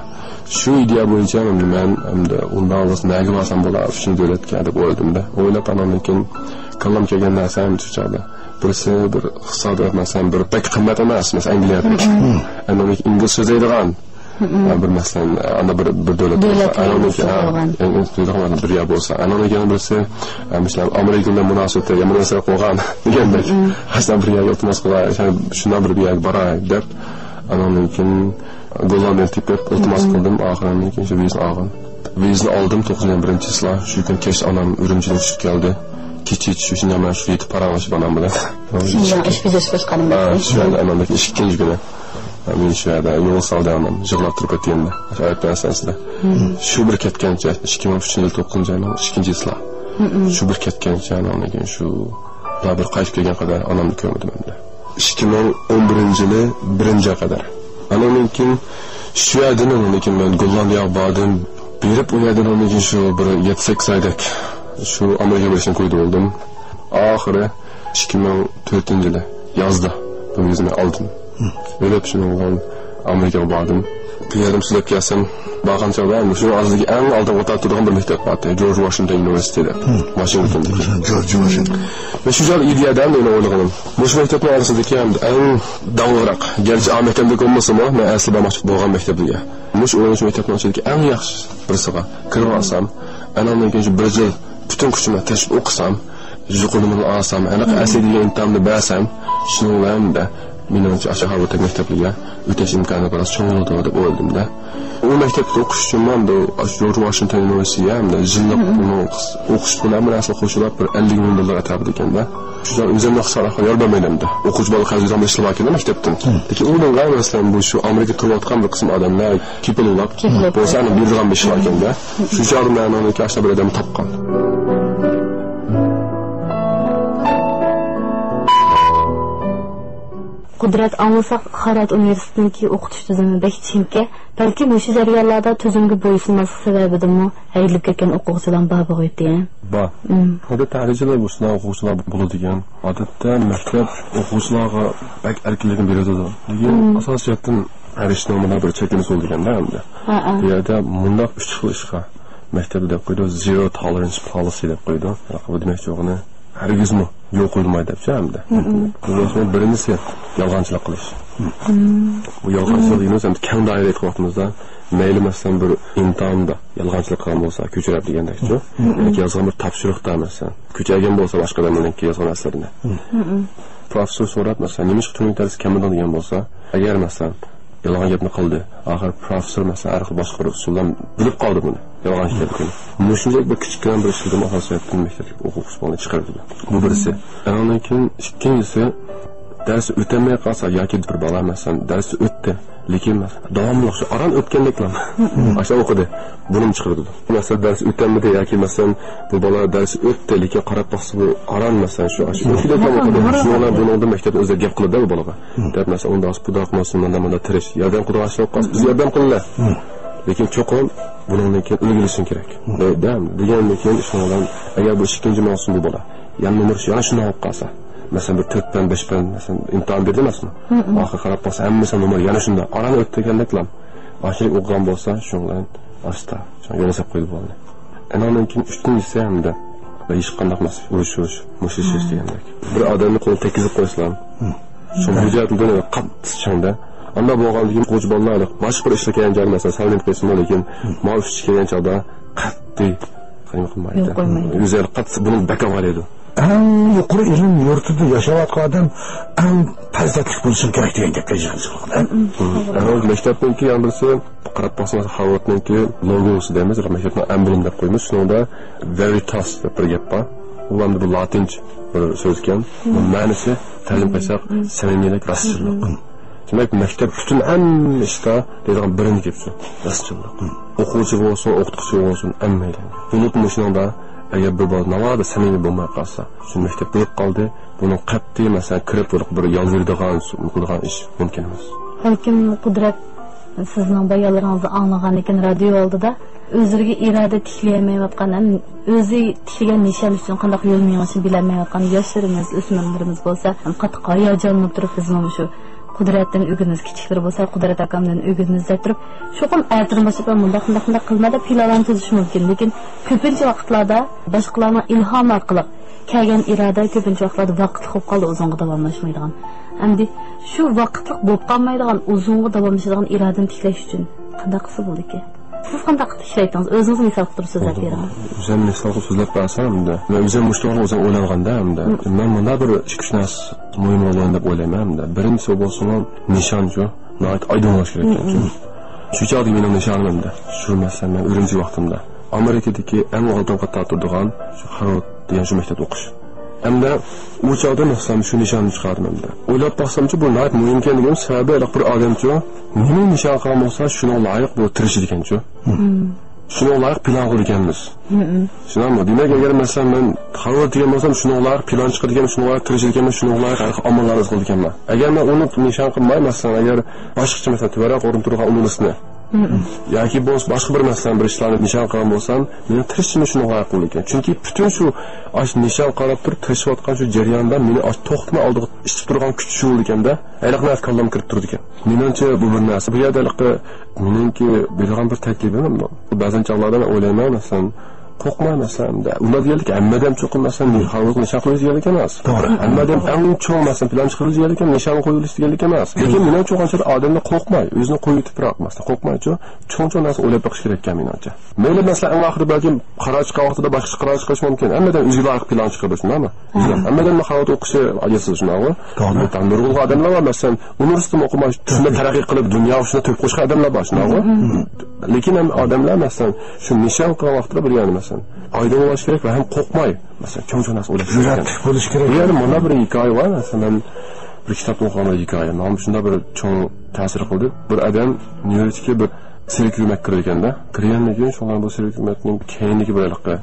شۇ ئىدىيە بويىچە ئەمدى مەن، ئەمدى ئۇنداق بولسا نەگە بارسام بولار، ئۈچىنچى دۆلەتكە دەپ ئويلىدىم-دە. ئويلاپ، ئاندىن كېيىن كاللام كەلگەن نەرسە ئەمدى شۇ چاغدا. بىرسى بىر ئىقتىسادىي، مەسىلەن، بىر بەك قىممەت ئەمەس، مەسىلەن، ئەنگلىيەدىكى. ئەمدى ئىنگلىز سۆزلەيدىغان، ھە، بىر مەسىلەن، ئاندا بىر، بىر دۆلەت بولسا، دۆلەت ئانىڭدىن كېيىن، ھە، بولغان. ئەڭ، ئەڭ تۇيۇلغان بىر يەر بولسا، ئانىڭدىن كېيىن بىرسى، ھە، مەسىلەن، ئامېرىكا بىلەن مۇناسىۋىتى يامان نەرسىلەر قوغان دېگەندەك. ھەسەن بىر يەرگە ئىلتىماس قىلاي، شۇنداق بىر، بىر يەرگە باراي دەپ، ئانىڭدىن كېيىن گوللاندىيەگە تېپىپ ئىلتىماس قىلدىم، ئاخىرىنىڭ كېيىن شۇ ۋىزىنى ئالغان. ۋىزىنى ئالدىم، توققۇزىنچى ئاينىڭ بىرىنچى چىسلا، شۇ كۈنى كەچ ئانام ئۈرۈمچىدىن ئۇچۇپ كەلدى. كېچە يېتىش ئۈچۈن يەنە شۇ يېتىپ پاراڭلىشىپ ئانام بىلەن. شىنجاڭ ئىش بېجىرىش باشقارمىسى. ھە، شۇ يەردە ئانام ئىككىنچى كۈنى. مېنى شۇ يەردە يولغا سالدى ئانام، يىغلاپ تۇرۇپ ئۆتكەندە، شۇ ئايروپىلان ئىستانسىسىدا. شۇ بىر كەتكەنچە، ئىككى مىڭ ئۈچىنچى يىل توققۇزىنچى ئاينىڭ ئىككىنچى چىسلا. شۇ بىر كەتكەنچە ئانامدىن كېيىن شۇ، يا بىر قايتىپ كەلگەن قەدەر ئانامنى كۆرمىدىم ئەمدى. ئىككى مىڭ ئون بىرىنچى يىلى بىرىنچى ئاي قەدەر. ئانىڭدىن كېيىن شۇ يەردىن، ئانىڭدىن كېيىن مەن گوللاندىيەگە باردىم. بېرىپ ئۇ يەردىن ئانىڭدىن كېيىن شۇ بىر يەتتە سەككىز ئايدەك شۇ ئامېرىكىغا بېرىشنى كويىدا بولدۇم. ئاخىرى ئىككى مىڭ تۆتىنچى يىلى يازدا بۇ ۋىزىنى ئالدىم. ئېلىپ شۇنىڭ بىلەن ئامېرىكىغا باردىم. بۇ يەردىن سۆزلەپ كەلسەم، بارغان چاغدا مۇشۇ ئازلىقى ئەڭ ئالدىنقى قاتاردا تۇرىدىغان بىر مەكتەپ بارتى. جورج ۋاشىنگتون ئۇنىۋېرسىتېتى دەپ. ۋاشىنگتوندىكى. جورج ۋاشىنگتون. ۋە شۇ چاغدا ئىدىيەدە مېنىڭ ئويلىغىنىم، مۇشۇ مەكتەپنىڭ ئارىسىدىكى ھەم ئەڭ داڭلىقراق، گەرچە ئا مەكتەپتىكى بولمىسىمۇ، مەن ئەسلى بارماقچى بولغان مەكتەپلەرگە. مۇشۇ ئويۇن شۇ مەكتەپنىڭ ئىچىدىكى ئەڭ ياخشى بىرسىغا كىرىپ ئالسام، ئانىڭدىن كېيىن شۇ بىر يىل پۈتۈن كۈچۈم بىلەن تىرىشىپ ئوقۇسام، يۇقىرى نومۇرنى ئالسام، ھېلىقى ئەسلى دېگەن ئىمتىھاننى بەرسەم، شۇنىڭ بىلەن مېنىڭچە ئاشۇ ھارۋارد مەكتەپلىرىگە ئۆتۈش ئىمكانى بىراز چوڭ بولىدۇ دەپ ئويلىدىم-دە. ئۇ مەكتەپتە ئوقۇش ئۈچۈن مەن بۇ ئاشۇ جورج ۋاشىنگتون ئۇنىۋېرسىتېتىگە ھەمدە يىللىق ئۇنىڭ ئوقۇش پۇلى ھەممە نەرسە قوشۇلۇپ بىر ئەللىك مىڭ دوللار ئەتراپىدا ئىكەن-دە. شۇ ئۆزۈمنى قىسقاراق يار بەرمەيلى ئەمدى. ئوقۇغۇچى بالا قەرز ئېلىدىغان بىر ئىشلار باركەن مەكتەپتىن. لېكىن ئۇنىڭغا مەسىلەن بۇ شۇ ئامېرىكىدا تۇرۇۋاتقان بىر قىسىم ئادەملەر كېپىل بولاپ، كېپىل بولسا ئەنە بېرىدىغان بىر ئىشلار ئىكەن-دە. شۇ چاغدا مەن ئۇنىڭدىكى ئاشۇنداق بىر ئادەمنى تاپقان. قۇدرەت، ئاڭلىساق، خارۋارد ئۇنىۋېرسىتېتىنىڭكى ئوقۇتۇش تۈزۈمى بەك چىڭكەن. بەلكىم مۇشۇ جەريانلاردا تۈزۈمگە بويسۇنماسلىق سەۋەبىدىنمۇ ئايرىلىپ كەتكەن ئوقۇغۇچىلارمۇ بار بولغىيدى. بار. مم. ئادەتتە ھەر يىلى مۇشۇنداق ئوقۇغۇچىلار بولىدىكەن. ئادەتتە مەكتەپ ئوقۇغۇچىلارغا بەك ئەركىنلىكنى بېرىدۇ. لېكىن مم. ئاساسىي جەھەتتىن ھەر ئىشنىڭ مۇنداق بىر چەكلىمىسى بولىدىكەن-دە ئەمدى. ھە، ھە. بۇ يەردە مۇنداق ئۈچ خىل ئىشقا مەكتەپتە دەپ قويىدۇ، زېرو تالېرانس پولىسى دەپ قويىدۇ. بۇ دېمەكچى بولغىنى ھەرگىزمۇ يول قويۇلمايدۇ دەپچۇ ئەمدى. بۇ بولسىمۇ بىرىنچىسى يالغانچىلىق قىلىش. بۇ يالغانچىلىق دېگىنىمىز ئەمدى كەڭ دائىرە ئېيتقان ۋاقتىمىزدا مەيلى مەسىلەن بىر ئىمتىھاندا يالغانچىلىق قىلغان بولسا، كۆچۈرەپ دېگەندەكچۇ. ياكى يازغان بىر تاپشۇرۇقتا مەسىلەن كۆچۈرگەن بولسا باشقا ئادەمنىڭكى يازغان ئەسىرىنى. پروفېسسور سوراپ مەسىلەن نېمىشقا تۈنۈگۈن دەرس كەلمىدىڭ دېگەن بولسا، ئەگەر مەسىلەن يالغان گەپنى قىلدى. ئاخىر پروفېسسور مەسىلەن ھەر خىل باشقا بىر ئۇسۇل بىلەن بىلىپ قالدى بۇنى. يالغان ئىكەنلىكىنى. مۇشۇنچىلىك بىر كىچىككىنە بىر ئىشلىرىدىن ئاساسىي سەۋەبتىن مەكتەپتىكى ئوقۇغۇچى بالىنى چىقىرىۋېتىدۇ. بۇ بىرسى. ئانىڭدىن كېيىن ئىككىنچىسى، دەرس ئۆتەلمەي قالسا ياكى بىر بالا مەسىلەن دەرس ئۆتتى، لېكىن داۋاملىق شۇ ئاران ئۆتكەندەكلا ئاشۇ ئوقۇدى. بۇنىمۇ چىقىرىدۇ. مەسىلەن دەرس ئۆتەلمىدى ياكى مەسىلەن بۇ بالا دەرس ئۆتتى، لېكىن قاراپ باقسا بۇ ئاران مەسىلەن شۇ ئاشۇ ئۆتكۈدەكلا ئوقۇدى. شۇنىڭ بىلەن بۇنىڭدا مەكتەپنى ئۆزى گەپ قىلىدۇ بۇ بالىغا. دەپ مەسىلەن ئۇنداق بۇنداق مۇنداق تىرىش، ياردەم قىلىدىغان ئىشلار قالسا بىز ياردەم قىلىلا. لېكىن چوقۇم بۇنىڭدىن كېيىن ئۈلگە ئېلىشىڭ كېرەك. دەم دېگەندىن كېيىن شۇنىڭ بىلەن ئەگەر بۇ ئىككىنچى ماۋسۇم بۇ بالا يەنە نومۇر يەنە شۇنداق بولۇپ قالسا، مەسىلەن بىر تۆت پەن بەش پەن مەسىلەن ئىمتىھان بەردى ئەمەسمۇ؟ ئاخىر قاراپ قالسا ھەممىسى نومۇر يەنە شۇنداق ئاران ئۆتتى دېگەندەكلا ئاشۇنداق ئوقۇغان بولسا شۇنىڭ بىلەن ئاستا يولغا سېلىپ قويىدۇ بالىنى. ئانىڭدىن كېيىن ئۈچىنچىسى ھەمدە ھېچقانداق مەسىلە ئۇرۇشۇش، مۇشتلىشىش دېگەندەك. بىر ئادەمنى قولىنى تەگكۈزۈپ قويسىلا، شۇ بۇ جەھەتتىن قاتتىق چىڭدە. ئانداق بولغاندىن كېيىن ئوقۇغۇچى بالىلار باشقا بىر ئىشلار كەلگەن چاغدا مەسىلەن سەل نېمە قىلسىمۇ، لېكىن ماۋۇ ئۈچ كەلگەن چاغدا قەتئىي قايمۇ قىلمايدۇ. يول قويمايدۇ. ئۆزى قاتتىق بۇنىڭ بەك ئاۋارە ئىدى. ئەڭ يۇقىرى ئىلىم يۇرتىدا ياشاۋاتقان ئادەم ئەڭ پەرزەنتلىك بولۇشى كېرەك دېگەن گەپكە يىغىلىش قىلغان. مەكتەپنىڭكى يەنە بىرسى، قاراپ باقسىڭىز، خارۋاردنىڭكى لوگوسى دەيمىز، مەكتەپنىڭ ئەمبلېمى دەپ قويىمىز. شۇنىڭدا ۋېرىتاس دەپ بىر گەپ بار. ئۇ ئەمدى بۇ لاتىنچە بىر سۆزكەن. بۇ مەنىسى تەرجىمە قىلساق، سەمىمىيلىك، راستچىللىق. دېمەك، مەكتەپ پۈتۈن ھەممە ئىشتا دەيدىغان بىرىنچى گەپ شۇ، راستچىللىق. ئوقۇغۇچى بولسۇن، ئوقۇتقۇچى بولسۇن، ھەممەيلەن. بولۇپمۇ شۇنىڭدا ئەگەر بىر بالا ناۋادا سەمىمىي بولماي قالسا، شۇ مەكتەپ بولۇپ قالدى، بۇنىڭ قەتئىي، مەسىلەن، كىرىپ بىر، بىر يالۋۇرىدىغان، قىلىدىغان ئىش مۇمكىن ئەمەس. بەلكىم قۇدرەت سىزنىڭ بايانلىرىڭىزنى ئاڭلىغاندىن كېيىن رادىيو ئالدىدا ئۆزلىرىگە ئىرادە تىكلىيەلمەيۋاتقان، ھەم ئۆزى تىكلىگەن نىشان ئۈچۈن قانداق يول مېڭىشنى بىلەلمەيۋاتقان ياشلىرىمىز، ئۆسمۈرلىرىمىز بولسا ھەم قاتتىق ھاياجانلىنىپ تۇرۇپ بىزمۇ مۇشۇ قۇدرەتتىن ئۆگىنىمىز، كىچىكلىرى بولسا قۇدرەت ئاكامدىن ئۆگىنىمىز دەپ تۇرۇپ، چوقۇم ئەتىدىن باشلاپ مۇنداق، مۇنداق، مۇنداق قىلما دەپ پىلانلارنى تۈزۈشى مۇمكىن. لېكىن كۆپىنچە ۋاقىتلاردا باشقىلارنىڭ ئىلھامى ئارقىلىق كەلگەن ئىرادە كۆپىنچە ۋاقىتلاردا ۋاقىتلىق بولۇپ قالىدۇ، ئۇزۇنغا داۋاملاشمايدىغان. ئەمدى شۇ ۋاقىتلىق بولۇپ قالمايدىغان، ئۇزۇنغا داۋاملىشىدىغان ئىرادىنى تىكلەش ئۈچۈن قانداق قىلسا بولىدىكەن؟ سىز قانداق ئىشلەيتتىڭىز؟ ئۆزىڭىز مىسال قىلىپ تۇرۇپ سۆزلەپ بېرىڭ. ئۆزۈم مىسال قىلىپ سۆزلەپ بەرسەم، ئەمدى مەن ئۆزۈم مۇشۇ توغرا ئۆزۈم ئويلانغاندا، ئەمدى مەن مۇنداق بىر ئىككى ئۈچ نەرسە مۇھىم رول ئوينايدۇ دەپ ئويلايمەن. ئەمدى بىرىنچىسى بولسىمۇ نىشانچۇ، ناھايىتى ئايدىڭ بولۇش كېرەك. شۇ چاغدىكى مېنىڭ نىشانىم ئەمدى شۇ، مەسىلەن، مەن ئۈرۈمچى ۋاقتىمدا ئامېرىكىدىكى ئەڭ ئالدىنقى قاتاردا تۇرىدىغان شۇ خارۋارد دېگەن شۇ مەكتەپتە ئوقۇش. ئەمدى ئۇ چاغدا مەسىلەن شۇ نىشاننى چىقاردىم ئەمدى. ئويلاپ باقسامچۇ، بۇ ناھايىتى مۇھىم ئىكەنلىكىم سەۋەبى، ھېلىقى بىر ئادەمچۇ نېمىنى نىشان قىلغان بولسا، شۇنىڭغا لايىق بۇ تىرىشىدىكەنچۇ. شۇنىڭغا لايىق پىلان قىلىدىكەنمىز. شۇنداقمۇ؟ دېمەك، ئەگەر مەسىلەن مەن خارۋارد دېگەن بولسام، شۇنىڭغا لايىق پىلان چىقىدىكەن، شۇنىڭغا لايىق تىرىشىدىكەن، شۇنىڭغا لايىق ھەر خىل ئاماللارنى ئىز قىلىدىكەنمەن. ئەگەر مەن ئۇنى نىشان قىلماي، مەسىلەن، ئەگەر باشقىچە، مەسىلەن، تۆۋەنرەك ئورۇندا تۇرغان ئۇنىۋېرسىتېتنى ياكى بولمىسا باشقا بىر مەسىلەن بىر ئىشلارنى نىشان قىلغان بولسام، مېنىڭ تىرىشىشىمنى شۇنىڭغا لايىق قىلىدىكەن. چۈنكى پۈتۈن شۇ ئاش نىشان قاراپ تۇرۇپ تىرىشىۋاتقان شۇ جەرياندا مېنى ئاش توختىماي ئالدىغا ئىتتىپ تۇرغان كۈچ شۇ ئىكەندە، ھېلىقى نەرسە كاللامغا كىرىپ تۇرىدىكەن. مېنىڭچە بۇ بىر نەرسە. بۇ يەردە ھېلىقى مېنىڭكى بېرىدىغان بىر تەكلىپىم، بەزەن چاغلاردا مەن ئويلايمەن، مەسىلەن، قورقماي، مەسىلەن، ئۇنداق دېگەنلىك ھەممە ئادەم چوقۇم، مەسىلەن، خەلقنى نىشان قىلىش دېگەنلىك ئەمەس. توغرا. ھەممە ئادەم ئەڭ چوڭ، مەسىلەن، پىلان چىقىرىش دېگەنلىك ئەمەس، نىشان قويۇۋېلىش دېگەنلىك ئەمەس. لېكىن مېنىڭچە ئويلىغانچە ئادەملەر قورقماي، ئۆزىنى قويۇۋېتىپراق، مەسىلەن، قورقمايچۇ، چوڭ-چوڭ نەرسە ئويلاپ بېقىش كېرەككەن مېنىڭچە. مەيلى، مەسىلەن، ئەڭ ئاخىرى بەلكىم قارار چىققان ۋاقتىدا باشقىچە قارار چىقىرىشى مۇمكىن. ھەممە ئادەم ئۆزىگە لايىق پىلان چىقىرىدۇ، شۇنداقمۇ؟ ھەممە ئادەم خەۋەر ئوقۇشى ئاجىزسىز، شۇنداقمۇ؟ توغرا. نۇرغۇنلىغان ئادەملەر بار، مەسىلەن، ئۇنىۋېرسىتېتتا ئوقۇماي، شۇنداق تەرەققىي قىلىپ، دۇنيا ئۈستىدە تۆھپە قوشقان ئادەملەر بار، شۇنداقمۇ؟ لېكىن ھەم ئادەملەر، مەسىلەن، شۇ نىشان قىلغان ۋاقتىدا بىر، يەنى، مەسىلەن، ئايدىڭ بولۇش كېرەك ۋە ھەم قورقماي، مەسىلەن، چوڭ-چوڭ نەرسە ئويلاش كېرەك. جۈرئەتلىك بولۇش كېرەك. بۇ يەردە مانا بىر ھېكايە بار، مەسىلەن، مەن بىر كىتابتا ئوقۇغان بىر ھېكايە. ماڭا شۇنداق بىر چوڭ تەسىر قىلدى. بىر ئادەم نيۇ يوركتىكى بىر سىرك ھۆكۈمەتكە كىرگەندە، كىرگەندىن كېيىن شۇڭا بۇ سىرك ھۆكۈمەتنىڭ كەينىدىكى بىر ھېلىقى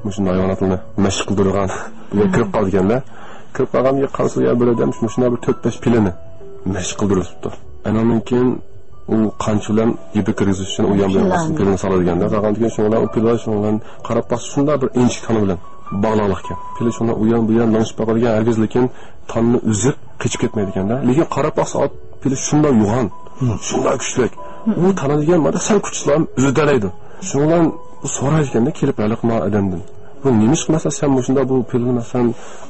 مۇشۇنداق ھايۋاناتلارنى مەشىق قىلدۇرىدىغان بىر يەرگە كىرىپ قالىدىكەندە، كىرىپ قالغاندىن كېيىن قارىسا، يا بىر ئادەم مۇشۇنداق بىر تۆت-بەش پىلىنى مەشىق قىلدۇرۇۋېتىپتۇ. ئانىڭدىن كېيىن ئۇ قانچە بىلەن يىپى كىرگۈزۈش ئۈچۈن ئۇ يان بۇ يان پىلىنى سالىدىكەندە، سالغاندىن كېيىن شۇڭا ئۇ پىلى شۇنىڭ بىلەن قاراپ باقسا، شۇنداق بىر ئىنچىكە تانا بىلەن باغلىقلىقكەن. پىلى شۇنداق ئۇ يان بۇ يان لىڭشىپ باقىدىكەن، ھەرگىز لېكىن تانىنى ئۈزۈپ قېچىپ كەتمەيدىكەندە. لېكىن قاراپ باقسا، پىلى شۇنداق يوغان، شۇنداق كۈچلۈك. ئۇ تانا دېگەن مانا سەل كۈچ سالسا ئۈزۈۋېتەلەيدۇ. شۇنىڭ بىلەن سورايدىكەندە كېلىپ ھېلىقى ئادەمدىن، بۇ نېمىشقا، مەسىلەن، سەن مۇشۇنداق بۇ پىلنى، مەسىلەن،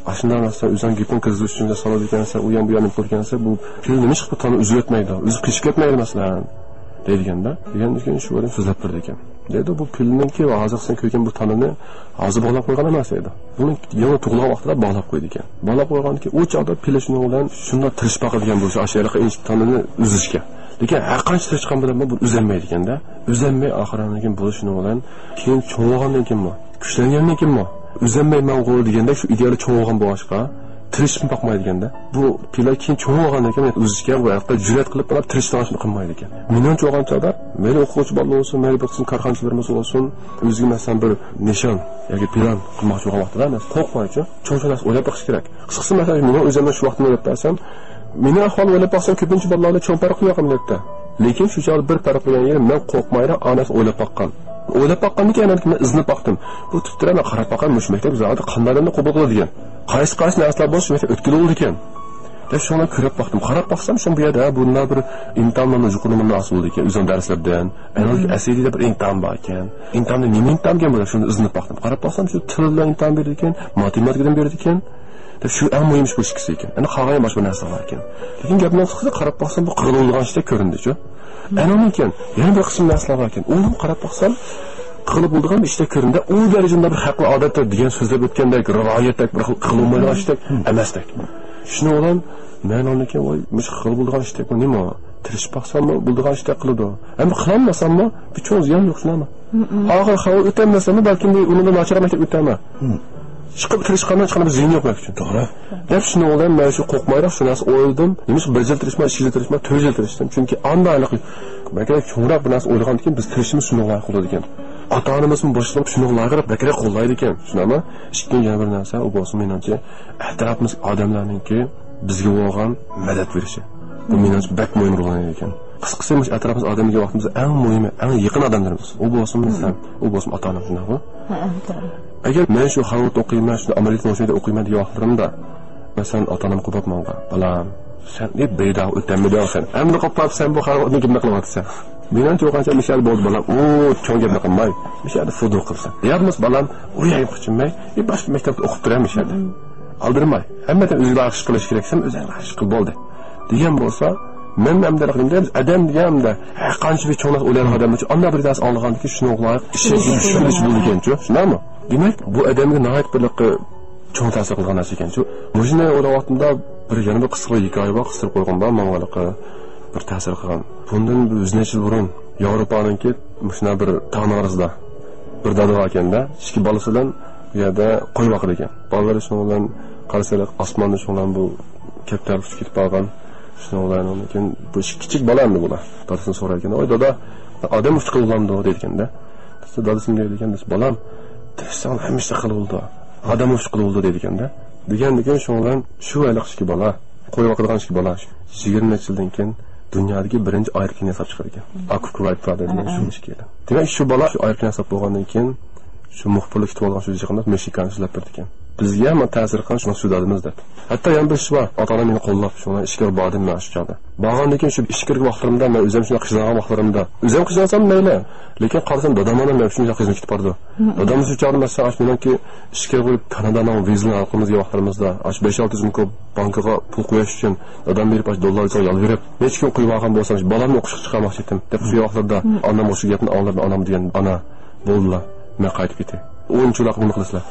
ئاشۇنداق، مەسىلەن، ئۆزۈڭ گېپىڭ كىرگۈزۈش ئۈچۈن سالىدىكەنسەن، ئۇ يان بۇ يان قىلىدىكەنسەن، بۇ پىل نېمىشقا بۇ تانا ئۈزۈۋەتمەيدۇ، ئۆزى قېچىپ كەتمەيدۇ، مەسىلەن، دەيدىكەندە. دېگەندىن كېيىن شۇ ئادەم سۆزلەپ بېرىدىكەن. دەيدۇ، بۇ پىلنىڭكى ھازىر سەن كۆرگەن بۇ تانىنى ھازىر باغلاپ قويغان ئەمەس، دەيدۇ. بۇنى يېڭى تۇغۇلغان ۋاقتىدا باغلاپ قويىدىكەن. باغلاپ قويغاندىن كېيىن ئۇ چاغدا پىلى شۇنىڭ بىلەن شۇنداق تىرىشىپ باقىدىكەن، بۇ ئاشۇ ھېلىقى ئىنچىكە تانىنى ئۈزۈشكە. لېكىن ھەر قانچە تىرىشقان بىلەنمۇ بۇ ئۈزەلمەيدىكەندە. ئۈزەلمەي ئاخىرىنىڭ كېيىن بۇ شۇنىڭ بىلەن كېيىن چوڭ بولغاندىن كېيىنمۇ، كۈچلەنگەندىن كېيىنمۇ ئۈزەلمەيمەنغۇ دېگەندەك شۇ ئىدىيەدە چوڭ بولغان بولغاچقا، تىرىشىپمۇ باقمايدىكەندە. بۇ پىلە كېيىن چوڭ بولغاندىن كېيىن ئۈزۈشكە بۇ ھەقتە جۈرئەت قىلىپ، مانا تىرىشىدىغان ئىشنى قىلمايدىكەن. مېنىڭچە بولغان چاغدا، مەيلى ئوقۇغۇچى بالىلار بولسۇن، مەيلى بىر قىسىم كارخانىچىلىرىمىز بولسۇن، ئۆزىگە، مەسىلەن، بىر نىشان ياكى پىلان قىلماقچى بولغان ۋاقتىدا، مەسىلەن، قورقمايچۇ، چوڭ-چوڭ نەرسە ئويلاپ بېقىش كېرەك. قىسقىسى، مەسىلەن، مېنىڭ ئۆزۈمنىڭ شۇ ۋاقتىمنى ئويلاپ بەرسەم، مېنىڭ ئەھۋالىمنى ئويلاپ باقسام، كۆپىنچە بالىلاردا چوڭ پەرقى يوق ئەمەلىيەتتە. لېكىن شۇ چاغدا بىر پەرق بولغان يېرى، مەن قورقمايلا ئانا ئويلاپ باققان. ئويلاپ باققاندىن كېيىن ئاندىن كېيىن مەن ئىزدىنىپ باقتىم. بۇ تۈپتىن مەن قاراپ باقاي، مۇشۇ مەكتەپ زادى قانداق ئادەمنى قوبۇل قىلىدىكەن؟ قايسى، قايسى نەرسىلەر بولسا شۇ مەكتەپ ئۆتكىلى بولىدىكەن؟ دەپ شۇنى كۆرۈپ باقتىم. قاراپ باقسام، شۇ بۇ يەردە، ھە، بۇنداق بىر ئىمتىھانلارنى يۇقىرى نومۇرنى ھاسىل بولىدىكەن. ئۆزۈڭ دەرسلەردىن، ئەنىڭدىكى ئەسەيدىدە بىر ئىمتىھان بار ئىكەن. ئىمتىھاندا نېمە ئىمتىھان ئىكەن بۇ؟ شۇنى ئىزدىنىپ باقتىم. قاراپ باقسام، شۇ تىل بىلەن ئىمتىھان بېرىدىكەن، ماتېماتىكىدىن بېرىدىكەن. دەپ شۇ ئەڭ مۇھىم ئىش بۇ ئىككىسى ئىكەن. ئەنە قالغان باشقا نەرسىلەر بار ئىكەن. لېكىن گەپنىڭ قىسقىسى، قاراپ باقسام، بۇ قىلغىلى بولىدىغان ئىشتەك كۆرۈندى شۇ. ئەنىڭدىن كېيىن يەنە بىر قىسىم نەرسىلەر بار ئىكەن. ئۇنىمۇ قاراپ باقسام، قىلغىلى بولىدىغان بىر ئىشتەك كۆرۈندى. ئۇ دەرىجىدە بىر خەقنىڭ ئادەتتە دېگەن سۆزلەپ ئۆتكەندەك، رىۋايەتتەك، بىر خىل قىلغىلى بولمايدىغان ئىشتەك ئەمەستەك. شۇنىڭ بىلەن مەن ئاندىن كېيىن، ۋاي، مۇشۇ قىلغىلى بولىدىغان ئىشتەك، بۇ نېمە؟ تىرىشىپ باقساممۇ بولىدىغان ئىشتەك قىلىدۇ. ئەمما قىلالمىساممۇ بىر چوڭ زىيان يوق، شۇنداقمۇ؟ ئاخىر خەۋەر ئۆتەلمەسەممۇ، بەلكىم بىر ئۇنىڭدىن ناچارراق مەكتەپكە ئۆتەرمەن. چىقىپ تىرىشقاندىن چىققاندا بىر زىيىنى يوق مەن ئۈچۈن. توغرا. دەپ شۇنىڭ بىلەن مەن شۇ قورقمايراق شۇ نەرسە ئويلىدىم. نېمىشقا بىر يىل تىرىشماي، ئىككى يىل تىرىشماي، تۆت يىل تىرىشتىم؟ چۈنكى ئاندا ھېلىقى بەكرەك چوڭراق بىر نەرسە ئويلىغاندىكىن بىز تىرىشىمىز شۇنىڭغا قولايدىكەن. ئاتا-ئانىمىزمۇ باشلىق شۇنىڭغا قاراپ بەكرەك قوللايدىكەن. شۇنداقمۇ؟ ئىككىنچى يەنە بىر نەرسە، ئۇ بولسا مېنىڭچە ئەتراپىمىزدىكى ئادەملەرنىڭكى بىزگە بولغان مەدەت بېرىشى. بۇ مېنىڭچە بەك مۇھىم رول ئوينايدىكەن. قىسقىسى، مۇشۇ ئەتراپىمىزدا ئادەم دېگەن ۋاقتىمىزدا ئەڭ مۇھىمى، ئەڭ يېقىن ئادەملىرىمىز. ئۇ بولسا، مەسىلەن، ئۇ بولسا ئاتا-ئانام، شۇنداقمۇ؟ ھە، ھە، توغرا. ئەگەر مەن شۇ خارۋارد ئوقۇيمەن، شۇ ئامېرىكا ئۇنىۋېرسىتېتىدا ئوقۇيمەن دېگەن ۋاقىتلىرىمدا، مەسىلەن، ئاتا-ئانام قوپۇپ ماڭغان، بالام، سەن بەيداغ ئۆتەلمىدىڭ سەن. ئەمدى قوپۇپ سەن بۇ خارۋاردنى كىمنى قىلىۋاتىسەن؟ مېنىڭچە بولغانچە مۇشۇ يەردە بولدى، بالام، ئۇ چوڭ گەپنى قىلماي، مۇشۇ يەردە فۇتبول قىلسا. يا بولمىسا، بالام، ئۇ يەرگە قېچىنماي، باشقا مەكتەپتە ئوقۇپ تۇرە مۇشۇ يەردە. ئالدىرىماي، ھەممىدىن ئۆزىگە لايىق ئىش قىلىش كېرەك، سەن ئۆزۈڭگە لايىق ئىش قىل، بولدى، دېگەن بولسا، مەن ئەمدى ئادەم دېگەن ئەمدى ھەر قانچە بىر چوڭ نەرسە ئويلايدىغان ئادەممۇ ئانداق بىر نەرسە ئاڭلىغاندىن كېيىن شۇنىڭغا ئىشەنچ، ئىشەنچ بولىدىكەنچۇ، شۇنداقمۇ؟ دېمەك، بۇ ئادەمگە ناھايىتى بىر چوڭ تەسىر قىلغان نەرسە ئىكەنچۇ. مۇشۇنى ئويلاۋاتقىنىمدا بىر، يەنە بىر قىسقا ھېكايە بار، قىستۇرۇپ قويغان بار ماڭا بىر تەسىر قىلغان. بۇندىن بىر يۈز نەچچە يىل بۇرۇن ياۋروپانىڭكى مۇشۇنداق بىر تاغنىڭ ئارىسىدا بىر دادا بار ئىكەن-دە، ئىككى بالىسى بىلەن بۇ يەردە قوي باقىدىكەن. بالىلىرى شۇنىڭ بىلەن قارىسا، ئاسماندا شۇنىڭ بىلەن بۇ كەپتەر ئۇچۇپ كېتىپ قالغان. شۇنىڭ بىلەن ئۇنىڭدىن كېيىن بۇ كىچىك بالا ئەمدى بۇلار. دادىسىنى سورايدىكەن، «ۋاي دادا، ئادەم ئۇچقىلى بولامدۇ؟» دەيدىكەن-دە. دادىسى نېمە دەيدىكەن دېسە، «بالام، تىرىشساڭ ھەممە ئىشنى قىلغىلى بولىدۇ. ئادەم ئۇچقىلى بولىدۇ» دەيدىكەن-دە. دېگەندىكىن شۇنىڭ بىلەن شۇ ھېلىقى ئىككى بالا، قوي باقىدىغان ئىككى بالا يىگىرمە نەچچە يىلدىن كېيىن دۇنيادىكى بىرىنچى ئايروپىلان ياساپ چىقىدىكەن. ئاكۇپكا رايت دېگەن شۇ ئىككى. دېمەك، شۇ بالا شۇ ئايروپىلان ياساپ بولغاندىن كېيىن شۇ مۇخبىرلىق كۈتۈپ ئالغان شۇ يىغىندا مېشىكانى سۆزلەپ بېرىدىكەن. بىزگە ھەم تەسىر قىلغان شۇ دادىمىز دەپ. ھەتتا يەنە بىر ئىش بار. ئاتا-ئانام مېنى قوللاپ، شۇڭا ئىچكىرى باردىم مەن شۇ چاغدا. بارغاندىن كېيىن شۇ ئىچكىرىكى ۋاقىتلىرىمدا، مەن ئۆزۈم شۇنداق قىينالغان ۋاقىتلىرىمدا، ئۆزۈم قىينالسام مەيلى، لېكىن قارىسام دادام ئانام مەن ئۈچۈن خىزمەت كۈتۈپ بارىدۇ. دادام شۇ چاغدا مەسىلەن، مېنىڭكى ئىچكىرى بولۇپ كانادانىڭ ۋىزىنى ھەل قىلىمىز دېگەن ۋاقىتلىرىمىزدا، ئاشۇ بەش-ئالتە يۈز مىڭ كوب بانكىغا پۇل قويۇش ئۈچۈن دادام بېرىپ، ئاشۇ دوللار ئۈچۈن يالۋۇرۇپ، نەچچە كۈن قويۇپ ئالغان بولسام، بالامنى ئوقۇشقا چىقارماقچى ئىدىم دەپ، شۇ ۋاقىتلاردا ئانام ئاشۇ گەپنى ئاڭلاپ، ئانام دېگەن، ئانا، بولدىلا، مەن قايتىپ كېتەي. ئونىنچى يىللارغا نېمە قىلىسىلەر؟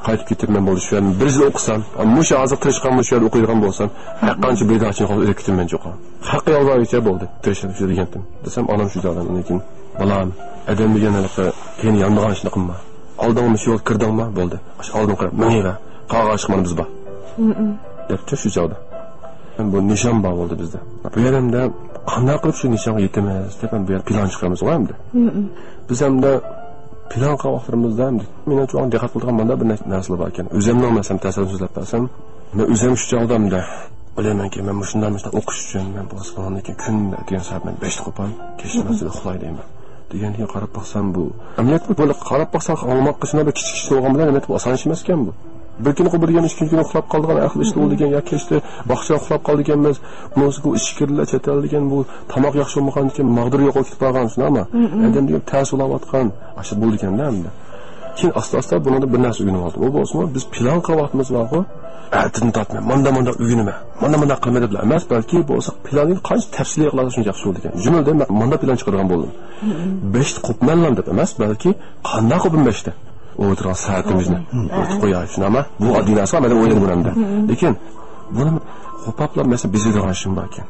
قايتىپ كېتىپ، مەن بولدى شۇ يەردە بىر يىل ئوقۇسام، مۇشۇ ھازىر تىرىشقان، مۇشۇ يەردە ئوقۇيدىغان بولسام، ھەر قانچە بىر دانە چىن ئۆلۈپ كېتىمەن چوقۇم. خەققە يالۋارغىچە بولدى، تىرىشىپ شۇ دېگەنتىم. دېسەم، ئانام شۇ جايدا ئۇنىڭ كېيىن، «بالام، ئادەم دېگەن ھېلىقى كەينى يانىدىغان ئىشنى قىلما. ئالدىڭمۇ شۇ يول كىردىڭمۇ؟ بولدى. ئاشۇ ئالدىڭغا قاراپ مېڭىۋەر. قالغان ئىشقا مانا بىز بار.» دەپتۇ شۇ چاغدا. بۇ نىشان بار بولدى بىزدە. بۇ يەردە قانداق قىلىپ شۇ نىشانغا يېتىمىز دەپ، بۇ يەردە پىلان چىقىرىمىز غۇ ئەمدى. بىز ئەمدى پىلان قىلغان ۋاقىتلىرىمىزدا ئەمدى مېنىڭچە دىققەت قىلىدىغان مانا بىر نەرسىلەر بار ئىكەن. ئۆزۈمنىڭ مەسىلەن تەسىرىنى سۆزلەپ بەرسەم، مەن ئۆزۈم شۇ چاغدا ئەمدى ئويلايمەنكى، مەن مۇشۇنداق، مۇشۇنداق ئوقۇش ئۈچۈن، مەن بولسا بۇنىڭدىن كېيىن كۈندە ئەتىگەن سائەت مەن بەشتە قوپاي، كېچە مەسىلەن ئۇخلاي دەيمەن. دېگەندىن كېيىن قاراپ باقسام، بۇ ئەمەلىيەتتە بۇ قاراپ باقساق، ئاڭلىماققا شۇنداق بىر كىچىك ئىش بولغان بىلەن، ئەمەلىيەتتە بۇ ئاسان ئىش ئەمەسكەن بۇ. بىر كۈنى قوپىدىكەن، ئىككىنچى كۈنى ئۇخلاپ قالىدىغان ئەقىل ئىشلار بولىدىكەن، يا كەچتە باغچىدا ئۇخلاپ قالىدىكەنمىز. بۇنىڭ ئۈستىگە ئۇ ئىچكىرىلەر چەت ئەلدىكەن، بۇ تاماق ياخشى بولمىغاندىكىن ماغدۇر يوقاپ كېتىپ قالغان، شۇنداقمۇ؟ ئادەم دېگەن تەس ئۇلاۋاتقان، ئاشۇ بولىدىكەن-دە ئەمدى. كېيىن ئاستا-ئاستا بۇنىڭدىن بىر نەرسە ئۆگىنىپ ئالدىم. ئۇ بولسىمۇ، بىز پىلان قىلىۋاتىمىز بارغۇ، ئەتىدىن تارتىپ مەن ماندا-ماندا ئۆگىنىمەن، ماندا-ماندا قىلىمەن دەپلا ئەمەس، بەلكى بولسا پىلاننى قانچە تەپسىلىي قىلسا شۇنچە ياخشى بولىدىكەن. جۈملىدىن مەن ماندا پىلان چىقىرىدىغان بولدۇم. بەشتە قوپمەنلام دەپ ئەمەس، بەلكى قانداق قوپىمەن بەشتە؟ ئولتۇرغان سائىتىمىزنى ئۆتۈپ قوياي، شۇنداقمۇ؟ بۇ ئاددىي نەرسە، مەن ئويلىدىم ئەمدى. لېكىن بۇنى قوپاپلا مەسىلەن بېزەيدىغان ئىشىم باركەن.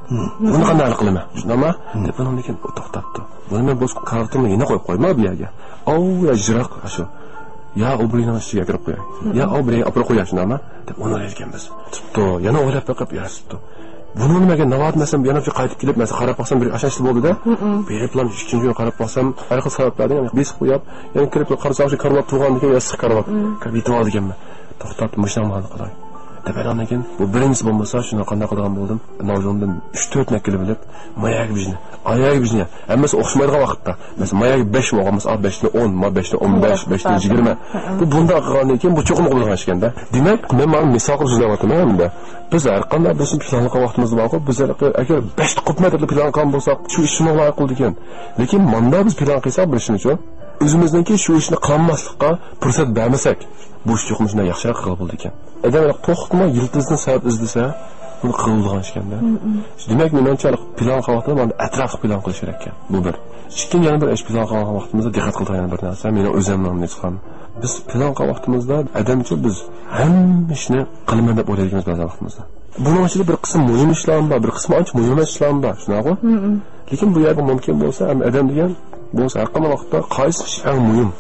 بۇنى قانداق ھەل قىلىمەن؟ شۇنداقمۇ؟ دەپ ئۇنىڭدىن كېيىن ئۇ توختاپتۇ. بۇنى مەن بولسا كارتامنى يەنە قويۇپ قويما بۇ يەرگە. ئاۋۇ يا يىراق شۇ. يا ئۇ بىرىنىڭ ئىچىگە كىرىپ قوياي. يا ئاۋۇ بىرىنى ئاپىرىپ قوياي، شۇنداقمۇ؟ دەپ ئۇنى ئويلايدىكەنمىز. تۇپتۇ، يەنە ئويلاپ بېقىپ يارىسىپتۇ. بۇنىڭ نېمىگە ناۋادا مەسىلەن يەنە بىر قايتىپ كېلىپ، مەسىلەن، قاراپ باقسام، بىر ئاشۇ ئىشتا بولدى-دە. بېرىپلا ئىككىنچى كۈنى قاراپ باقسام، ھەر خىل سەۋەبلەردىن يەنە بېسىپ قويۇپ، يەنە كىرىپ قارىسام، شۇ كارىۋات تۇرغاندىكىن يا ئىسسىق كارىۋات. كىرىپ يېتىپ ئالىدىكەنمەن. توختاپ، مۇشۇنىڭ مانا قىلاي. دەپ ئاندىن كېيىن بۇ بىرىنچىسى بولمىسا، شۇنى قانداق قىلىدىغان بولدىم؟ ناۋجۇندىن ئۈچ تۆت نەككىلى بىلىپ، ماياگە بىجنى، ئاياگە بىجنى. ھەممىسى ئوخشىمايدىغان ۋاقىتتا. مەسىلەن، ماياگە بەش بولغان بولسا، ئا، بەشتىن ئون، ما بەشتىن ئون بەش، بەشتىن يىگىرمە. بۇ بۇنداق قىلغاندىن كېيىن بۇ چوقۇم قىلىدىغان ئىش ئىكەن-دە. دېمەك، مەن مانا مىسال قىلىپ سۆزلەۋاتىمەن ئەمدى. بىز ھەر قانداق بىر ئىشنى پىلانلىغان ۋاقتىمىزدا بارغۇ، بىز ئەگەر بەشتە قوپماي دەپلا پىلان قىلغان بولساق، شۇ ئىش شۇنىڭغا لايىق بولىدىكەن. لېكىن ماندا بىز پىلان قىلساق بىر ئىشنىچۇ، ئۆزىمىزنىڭكى شۇ ئىشنى قىلالماسلىققا پۇرسەت بەرمىسەك، بۇ ئىش چوقۇم شۇنداق ياخشىراق قىلغىلى بولىدىكەن. ئادەم توختىماي يىلتىزدىن سەۋەب ئىزدىسە، بۇنى قىلىدىغان ئىشكەن-دە. دېمەك، مېنىڭچە پىلان قىلغان ۋاقتىدا مانا ئەتراپلىق پىلان قىلىش كېرەككەن. بۇ بىر. ئىككىنچى، يەنە بىر ئىش پىلان قىلغان ۋاقتىمىزدا دىققەت قىلىدىغان يەنە بىر نەرسە، مېنىڭ ئۆزۈمنىڭ نېسىقام. بىز پىلان قىلغان ۋاقتىمىزدا ئادەمچۇ بىز ھەممە ئىشنى قىلىمەن دەپ ئويلايدىكەنمىز بەزى ۋاقتىمىزدا. بۇنىڭ ئىچىدە بىر قىسىم مۇھىم ئىشلارمۇ بار، بىر قىسىم ئانچە مۇھىم ئەمەس ئىشلارمۇ بار، شۇنداقغۇ؟ لېكىن بۇ يەردە مۇمكىن بولسا، ھەم ئادەم دېگەن بولسا ھەر قانداق ۋاقىتتا قايسى ئىش ئەڭ مۇھىم؟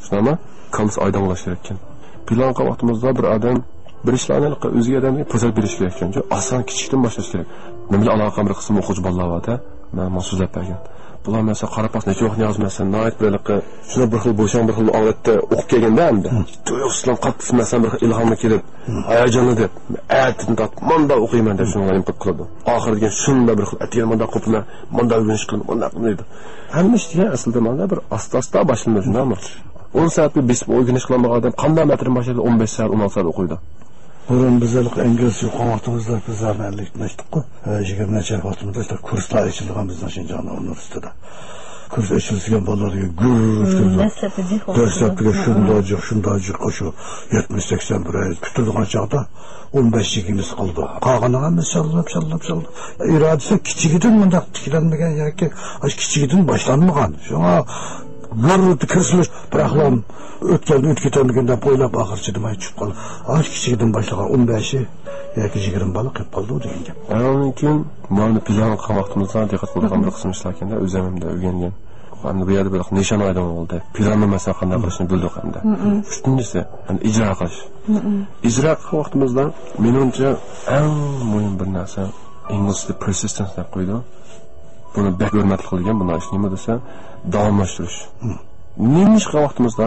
شۇنداقمۇ؟ كاللىسى ئايدىڭ بولۇش كېرەككەن. پىلان قىلغان ۋاقتىمىزدا بىر ئادەم بىر ئىشلارنى ئۆزگە ئادەمگە پۇرسەت بېرىش كېرەككەن. ئاسان كىچىكتىن باشلاش كېرەك. مەن بىلەن ئالاقە قىلغان بىر قىسىم ئوقۇغۇچى بالىلار بار-دە، مەن ماڭا سۆزلەپ بەرگەن. بۇلار مەسىلەن قاراپ باقسا نەچچە ۋاقىت يازمەسەن، ناھايىتى بىر ھېلىقى شۇنداق بىر خىل بوشاڭ بىر خىل ئاۋرەتتە ئوقۇپ كەلگەندە ئەمدى. تۇيۇقسىزلا قاتتىق مەسىلەن بىر خىل ئىلھامغا كېلىپ، ھاياجانلىنىپ، ئەتىدىن تارتىپ ماندا ئوقۇيمەن دەپ شۇنىڭغا نېمە قىلىدۇ. ئاخىرىدا شۇنداق بىر خىل ئەتىگەن ماندا قوپىمەن، ماندا ئۆگىنىش قىلىمەن، ماندا قىلىمەن دەيدۇ. ھەممە ئىش دېگەن ئەسلىدە ماندا بىر ئاستا-ئاستا باشلىنىدۇ، شۇنداقمۇ؟ ئون سائەتنى بېسىپ ئۆگىنىش قىلالمىغان ئادەم قانداق مەتىرىن باشلايدۇ، ئون بەش سائەت، ئون ئالتە سائەت ئوقۇيدۇ. بۇرۇن بىز ھېلىقى ئىنگلىزچە ئوقۇغان ۋاقتىمىزدا بىز ھەممە ئەللىك نەچچىدۇققۇ، يىگىرمە نەچچە ۋاقتىمىزدا شۇنداق كۇرسلار ئېچىلغان بىزنىڭ شىنجاڭ ئۇنىۋېرسىتېتىدا. كۇرس ئېچىلسىكەن بالىلار دېگەن گۈر كېلىدۇ. دەسلەپكى جىق بولسىدۇ. دەسلەپكىدە شۇنداق جىق، شۇنداق جىق، ئاشۇ يەتمىش، سەكسەن بىر ئاي پۈتتۈرىدىغان چاغدا ئون بەش يىگىرمىسى قالىدۇ. قالغىنىغا مەن شاللاپ، شاللاپ، شاللاپ. ئىرادىسى كىچىكىدىن مۇنداق تىكلەنمىگەن ياكى ئاشۇ كىچىكىدىن باشلانمىغان. شۇڭا گۈر كىرسىلىش، بىراقلا ئۆتكەندىن ئۆتۈپ كېتەرمىكىن دەپ ئويلاپ، ئاخىرى چىدىماي چۈشۈپ قالدى. ئاشۇ كىچىكىدىن باشلىغان ئون بەشى ياكى يىگىرمە بالا قېلىپ قالىدۇ دېگەن گەپ. ئاندىن كېيىن مانا پىلان قىلغان ۋاقتىمىزدا دىققەت قىلىدىغان بىر قىسىم ئىشلار ئىكەندە، ئۆزۈم ھەمدە ئۆگەنگەن. ئەمدى بۇ يەردە بىر نىشان ئايدىڭ بولدى. پىلاننى مەسىلەن قانداق قىلىشنى بىلدۇق ئەمدى. ئۈچىنچىسى، ئەمدى ئىجرا قىلىش. ئىجرا قىلغان ۋاقتىمىزدا مېنىڭچە ئەڭ مۇھىم بىر نەرسە، ئىنگلىزچىدا پېرسىستېنس دەپ قويىدۇ. بۇنى بەك ھۆرمەتلىك قىلىدىكەن بۇنداق ئىش. نېمە دېسە، داۋاملاشتۇرۇش. نېمە ئىش قىلغان ۋاقتىمىزدا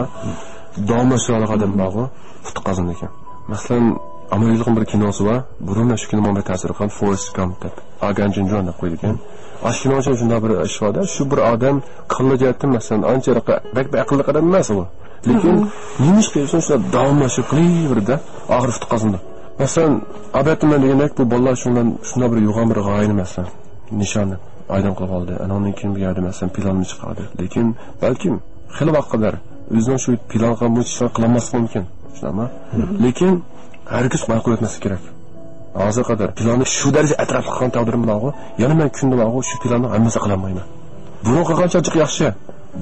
داۋاملاشتۇرالىغان ئادەم بارغۇ، ئۇتۇق قازىنىدىكەن. مەسىلەن، ئامېرىكىلىقنىڭ بىر كىنوسى بار. بۇرۇن شۇ كىنو ماڭا بەك تەسىر قىلغان، فورېست گامپ دەپ. ئاگان جىنجۇان دەپ قويىدىكەن. ئاشۇ كىنونىڭ ئىچىدە شۇنداق بىر ئىش بار-دە، شۇ بىر ئادەم كاللا جەھەتتىن، مەسىلەن، ئانچە بەك بىر ئەقىللىق ئادەم ئەمەس ئۇ. لېكىن نېمە ئىش قىلسۇن، شۇنداق داۋاملاشتۇرۇپ قىلىۋېرىدۇ-دە، ئاخىرى ئۇتۇق قازىنىدۇ. مەسىلەن، ئەلۋەتتە مەن دېگەندەك، بۇ بالىلار شۇنداق، شۇنداق بىر يوغان بىر غايىنى، مەسىلەن، نىشانى ئايدىڭ قىلىپ ئالدى. ئانىڭدىن كېيىن بۇ يەردە، مەسىلەن، پىلاننى چىقاردى. لېكىن بەلكىم خېلى ۋاقىتقا قەدەر ئۆزىنىڭ شۇ پىلان قىلغان بويىچە ئىشلارنى قىلالماسلىقى مۇمكىن. شۇنداقمۇ؟ لېكىن ھەرگىز مايىل قويۇۋەتمەسلىك كېرەك. ھازىرغا قەدەر پىلاننى شۇ دەرىجىدە ئەتراپلىق قىلغان تەقدىرىم بارغۇ، يەنە مەن كۈندە بارغۇ، شۇ پىلاننىڭ ھەممىسىنى قىلالمايمەن. بۇرۇن قىلغانچە جىق ياخشى.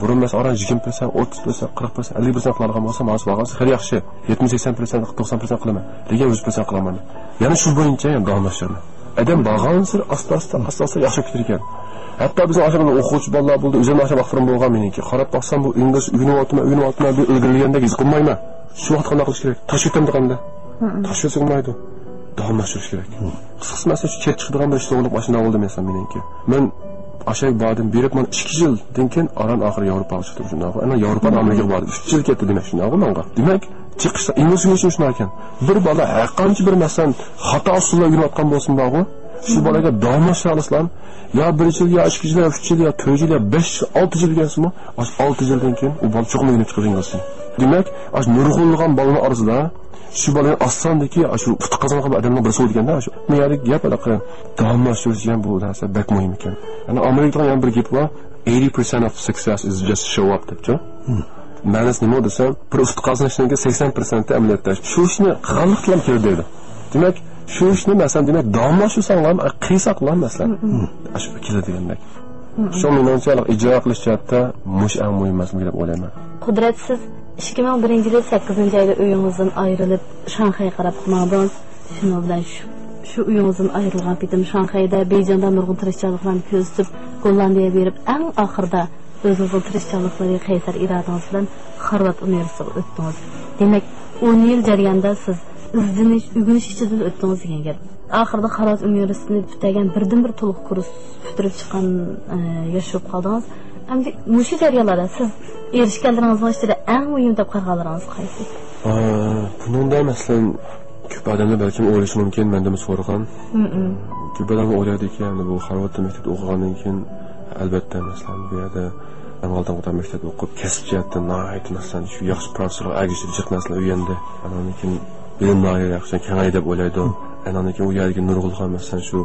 بۇرۇن مەسىلەن ئاران يىگىرمە پىرسەنت، ئوتتۇز پىرسەنت، قىرىق پىرسەنت، ئەللىك پىرسەنت قىلالىغان بولسام، ھازىر بارغانسېرى خېلى ياخشى. يەتمىش، سەكسەن پىرسەنت، توقسان پىرسەنت قىلىمەن. لېكىن يۈز پىرسەنت قىلالمايمەن. يەنە شۇ بويىچە يەنە داۋاملاشتۇرىمەن. ئادەم بارغانسېرى ئاستا-ئاستا، ئاستا-ئاستا ياخشى كېتىدىكەن. ھەتتا بىزنىڭ ئاشۇ ئوقۇغۇچى بالىلار بولدى، ئۆزۈمنىڭ ئاشۇ ۋاقىتلىرىم بولغان مېنىڭكى. قاراپ باقسام، بۇ ئىنگلىزچە ئۆگىنىۋاتىمەن، ئۆگىنىۋاتىمەن دەپ ئىلگىرىلىگەندەك ھېس قىلمايمەن. شۇ ۋاقىت قانداق قىلىش كېرەك؟ تاش يۆتەمدۇ قانداق؟ تاش يۆتسە بولمايدۇ. داۋاملاشتۇرۇش كېرەك. قىسقىسى، مەسىلەن، شۇ كېلىپ چىقىدىغان بىر ئىش توغرىلىق ماشۇنداق بولدى، مەسىلەن، مېنىڭكى. مەن ئاشۇ يەرگە باردىم، بېرىپ مانا ئىككى يىلدىن كېيىن ئاران ئاخىرى ياۋروپاغا چىقتىم، شۇنداقغۇ. ئەنە ياۋروپادا ئامېرىكىغا باردىم. ئۈچ يىل كەتتى دېمەك، شۇنداقغۇ ماڭا. دېمەك، چىقىش، ئىنگلىز ئۆگىنىشىمۇ شۇنداق ئىكەن. بىر بالا ھەرقانچە بىر، مەسىلەن، خاتا ئۇسۇلدا ئۆگىنىۋاتقان بولسىمۇ بارغۇ، شۇ بالىغا داۋاملاشتۇرالىسىلام. يا بىر يىل، يا ئىككى يىل، يا ئۈچ يىل، يا تۆت يىل، يا بەش يىل، ئالتە يىل دېگەنسىمۇ، ئاشۇ ئالتە يىلدىن كېيىن ئۇ بالا چوقۇم ئۆگىنىپ چىقىدۇ ئىنگلىزچىنى. دېمەك، ئاشۇ نۇرغۇنلىغان بالىنىڭ ئارىسىدا شۇ بالىنى ئاساندىكى ئاشۇ ئۇتۇق قازانغان ئادەمنىڭ بىرسى بولىدىكەن-دە، ئاشۇ. بۇ يەردىكى گەپ ھېلىقى داۋاملاشتۇرۇش دېگەن بۇ نەرسە بەك مۇھىم ئىكەن. يەنى ئامېرىكىدا يەنە بىر گېپ بار، eighty percent of success is just show up دەپچۇ. مەنىسى نېمە دېسەم، بىر ئۇتۇق قازىنىشنىڭكى سەكسەن پىرسەنتى ئەمەلىيەتتە شۇ ئىشنى قىلغانلىقتىن كېلىدۇ دەيدۇ. دېمەك، شۇ ئىشنى، مەسىلەن، دېمەك، داۋاملاشتۇرساڭلار، قىلساقلار، مەسىلەن، ئاشۇ كېلىدۇ دېگەندەك. شۇ مېنىڭچە ئىجرا قىلىش جەھەتتە مۇشۇ ئەڭ مۇھىم مەسىلە دەپ ئويلايمەن. قۇدرەت، سىز ئىككى مىڭ بىرىنچى يىلى سەككىزىنچى ئايدا ئۆيىڭىزدىن ئايرىلىپ، شاڭخەيگە قاراپ ماڭدىڭىز. شۇنىڭ بىلەن شۇ، شۇ ئۆيىڭىزدىن ئايرىلغان پېتىم شاڭخەيدە، بېيجىڭدا نۇرغۇن تىرىشچانلىقلارنى كۆرسىتىپ، گوللاندىيەگە بېرىپ، ئەڭ ئاخىرىدا ئۆزىڭىزنىڭ تىرىشچانلىقلىرى، قەيسەر ئىرادىڭىز بىلەن خارۋارد ئۇنىۋېرسىتېتىغا ئۆتتىڭىز. دېمەك، ئون يىل جەريانىدا سىز ئىزدىنىش، ئۆگىنىش ئىچىدىلا ئۆتتىڭىز دېگەن گەپ. ئاخىرىدا خارۋارد ئۇنىۋېرسىتېتىنى پۈتتۈرگەن بىردىنبىر تولۇق كۇرس پۈتتۈرۈپ چىققان، ئە، ياش بولۇپ قالدىڭىز. ئەمدى مۇشۇ جەريانلاردا سىز ئېرىشكەنلىرىڭىزنىڭ ئىچىدە ئەڭ مۇھىم دەپ قارىغانلىرىڭىز قايسى؟ ئا، بۇنىڭدا، مەسىلەن، كۆپ ئادەملەر بەلكىم ئويلىشى مۇمكىن، مەندىنمۇ سورىغان. كۆپ ئادەملەر ئويلايدىكى، يەنى بۇ خارۋارد مەكتەپتە ئوقۇغاندىن كېيىن، ئەلۋەتتە، مەسىلەن، بۇ يەردە ئەڭ ئالدىنقى قاتار مەكتەپتە ئوقۇپ، كەسىپ جەھەتتە ناھايىتى، مەسىلەن، شۇ ياخشى پروفېسسورغا ئەگىشىپ جىق نەرسىلەر ئۆگەندى. ئانان كېيىن بىلىم دائىرە ياخشى كېڭەيدى دەپ ئويلايدۇ. ئانان كېيىن ئۇ يەردىكى نۇرغۇنلىغان، مەسىلەن، شۇ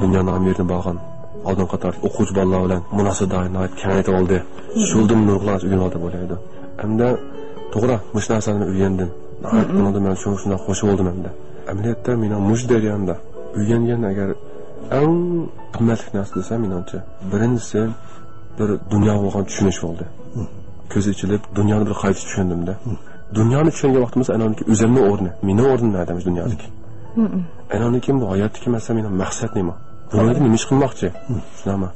دۇنيانىڭ ھەممە يېرىدىن بارغان ئالدىنقى قاتار ئوقۇغۇچى بالىلار بىلەن مۇناسىۋەت دائىرە ناھايىتى كېڭەيتىۋالدى. شۇ يىلدىمۇ نۇرغۇنلار ئۆگىنىۋالدى دەپ ئويلايدۇ. ئەمدى توغرا، مۇشۇ نەرسىلەرنى ئۆگەندىم. ناھايىتى بۇنىڭدا مەن شۇ، شۇنداق خۇش بولدۇم ئەمدى. ئەمەلىيەتتە مېنىڭ مۇشۇ جەرياندا ئۆگەنگەن ئەگەر ئەڭ قىممەتلىك نەرسە دېسەم، مېنىڭچە، بىرىنچىسى، بىر دۇنياغا بولغان چۈشىنىش بولدى. كۆز ئېچىلىپ، دۇنيانى بىر قايتا چۈشەندىم-دە. دۇنيانى چۈشەنگەن ۋاقتىمىزدا ئەنەندىكى ئۆزۈمنىڭ ئورنى، مېنىڭ ئورنۇم نەدە مۇشۇ دۇنيادىكى؟ ئەنەندىكى بۇ ھاياتتىكى مەسىلە، مېنىڭ مەقسەت نېمە؟ بۇنىڭدا نېمە ئىش قىلماقچى؟ شۇنداقمۇ؟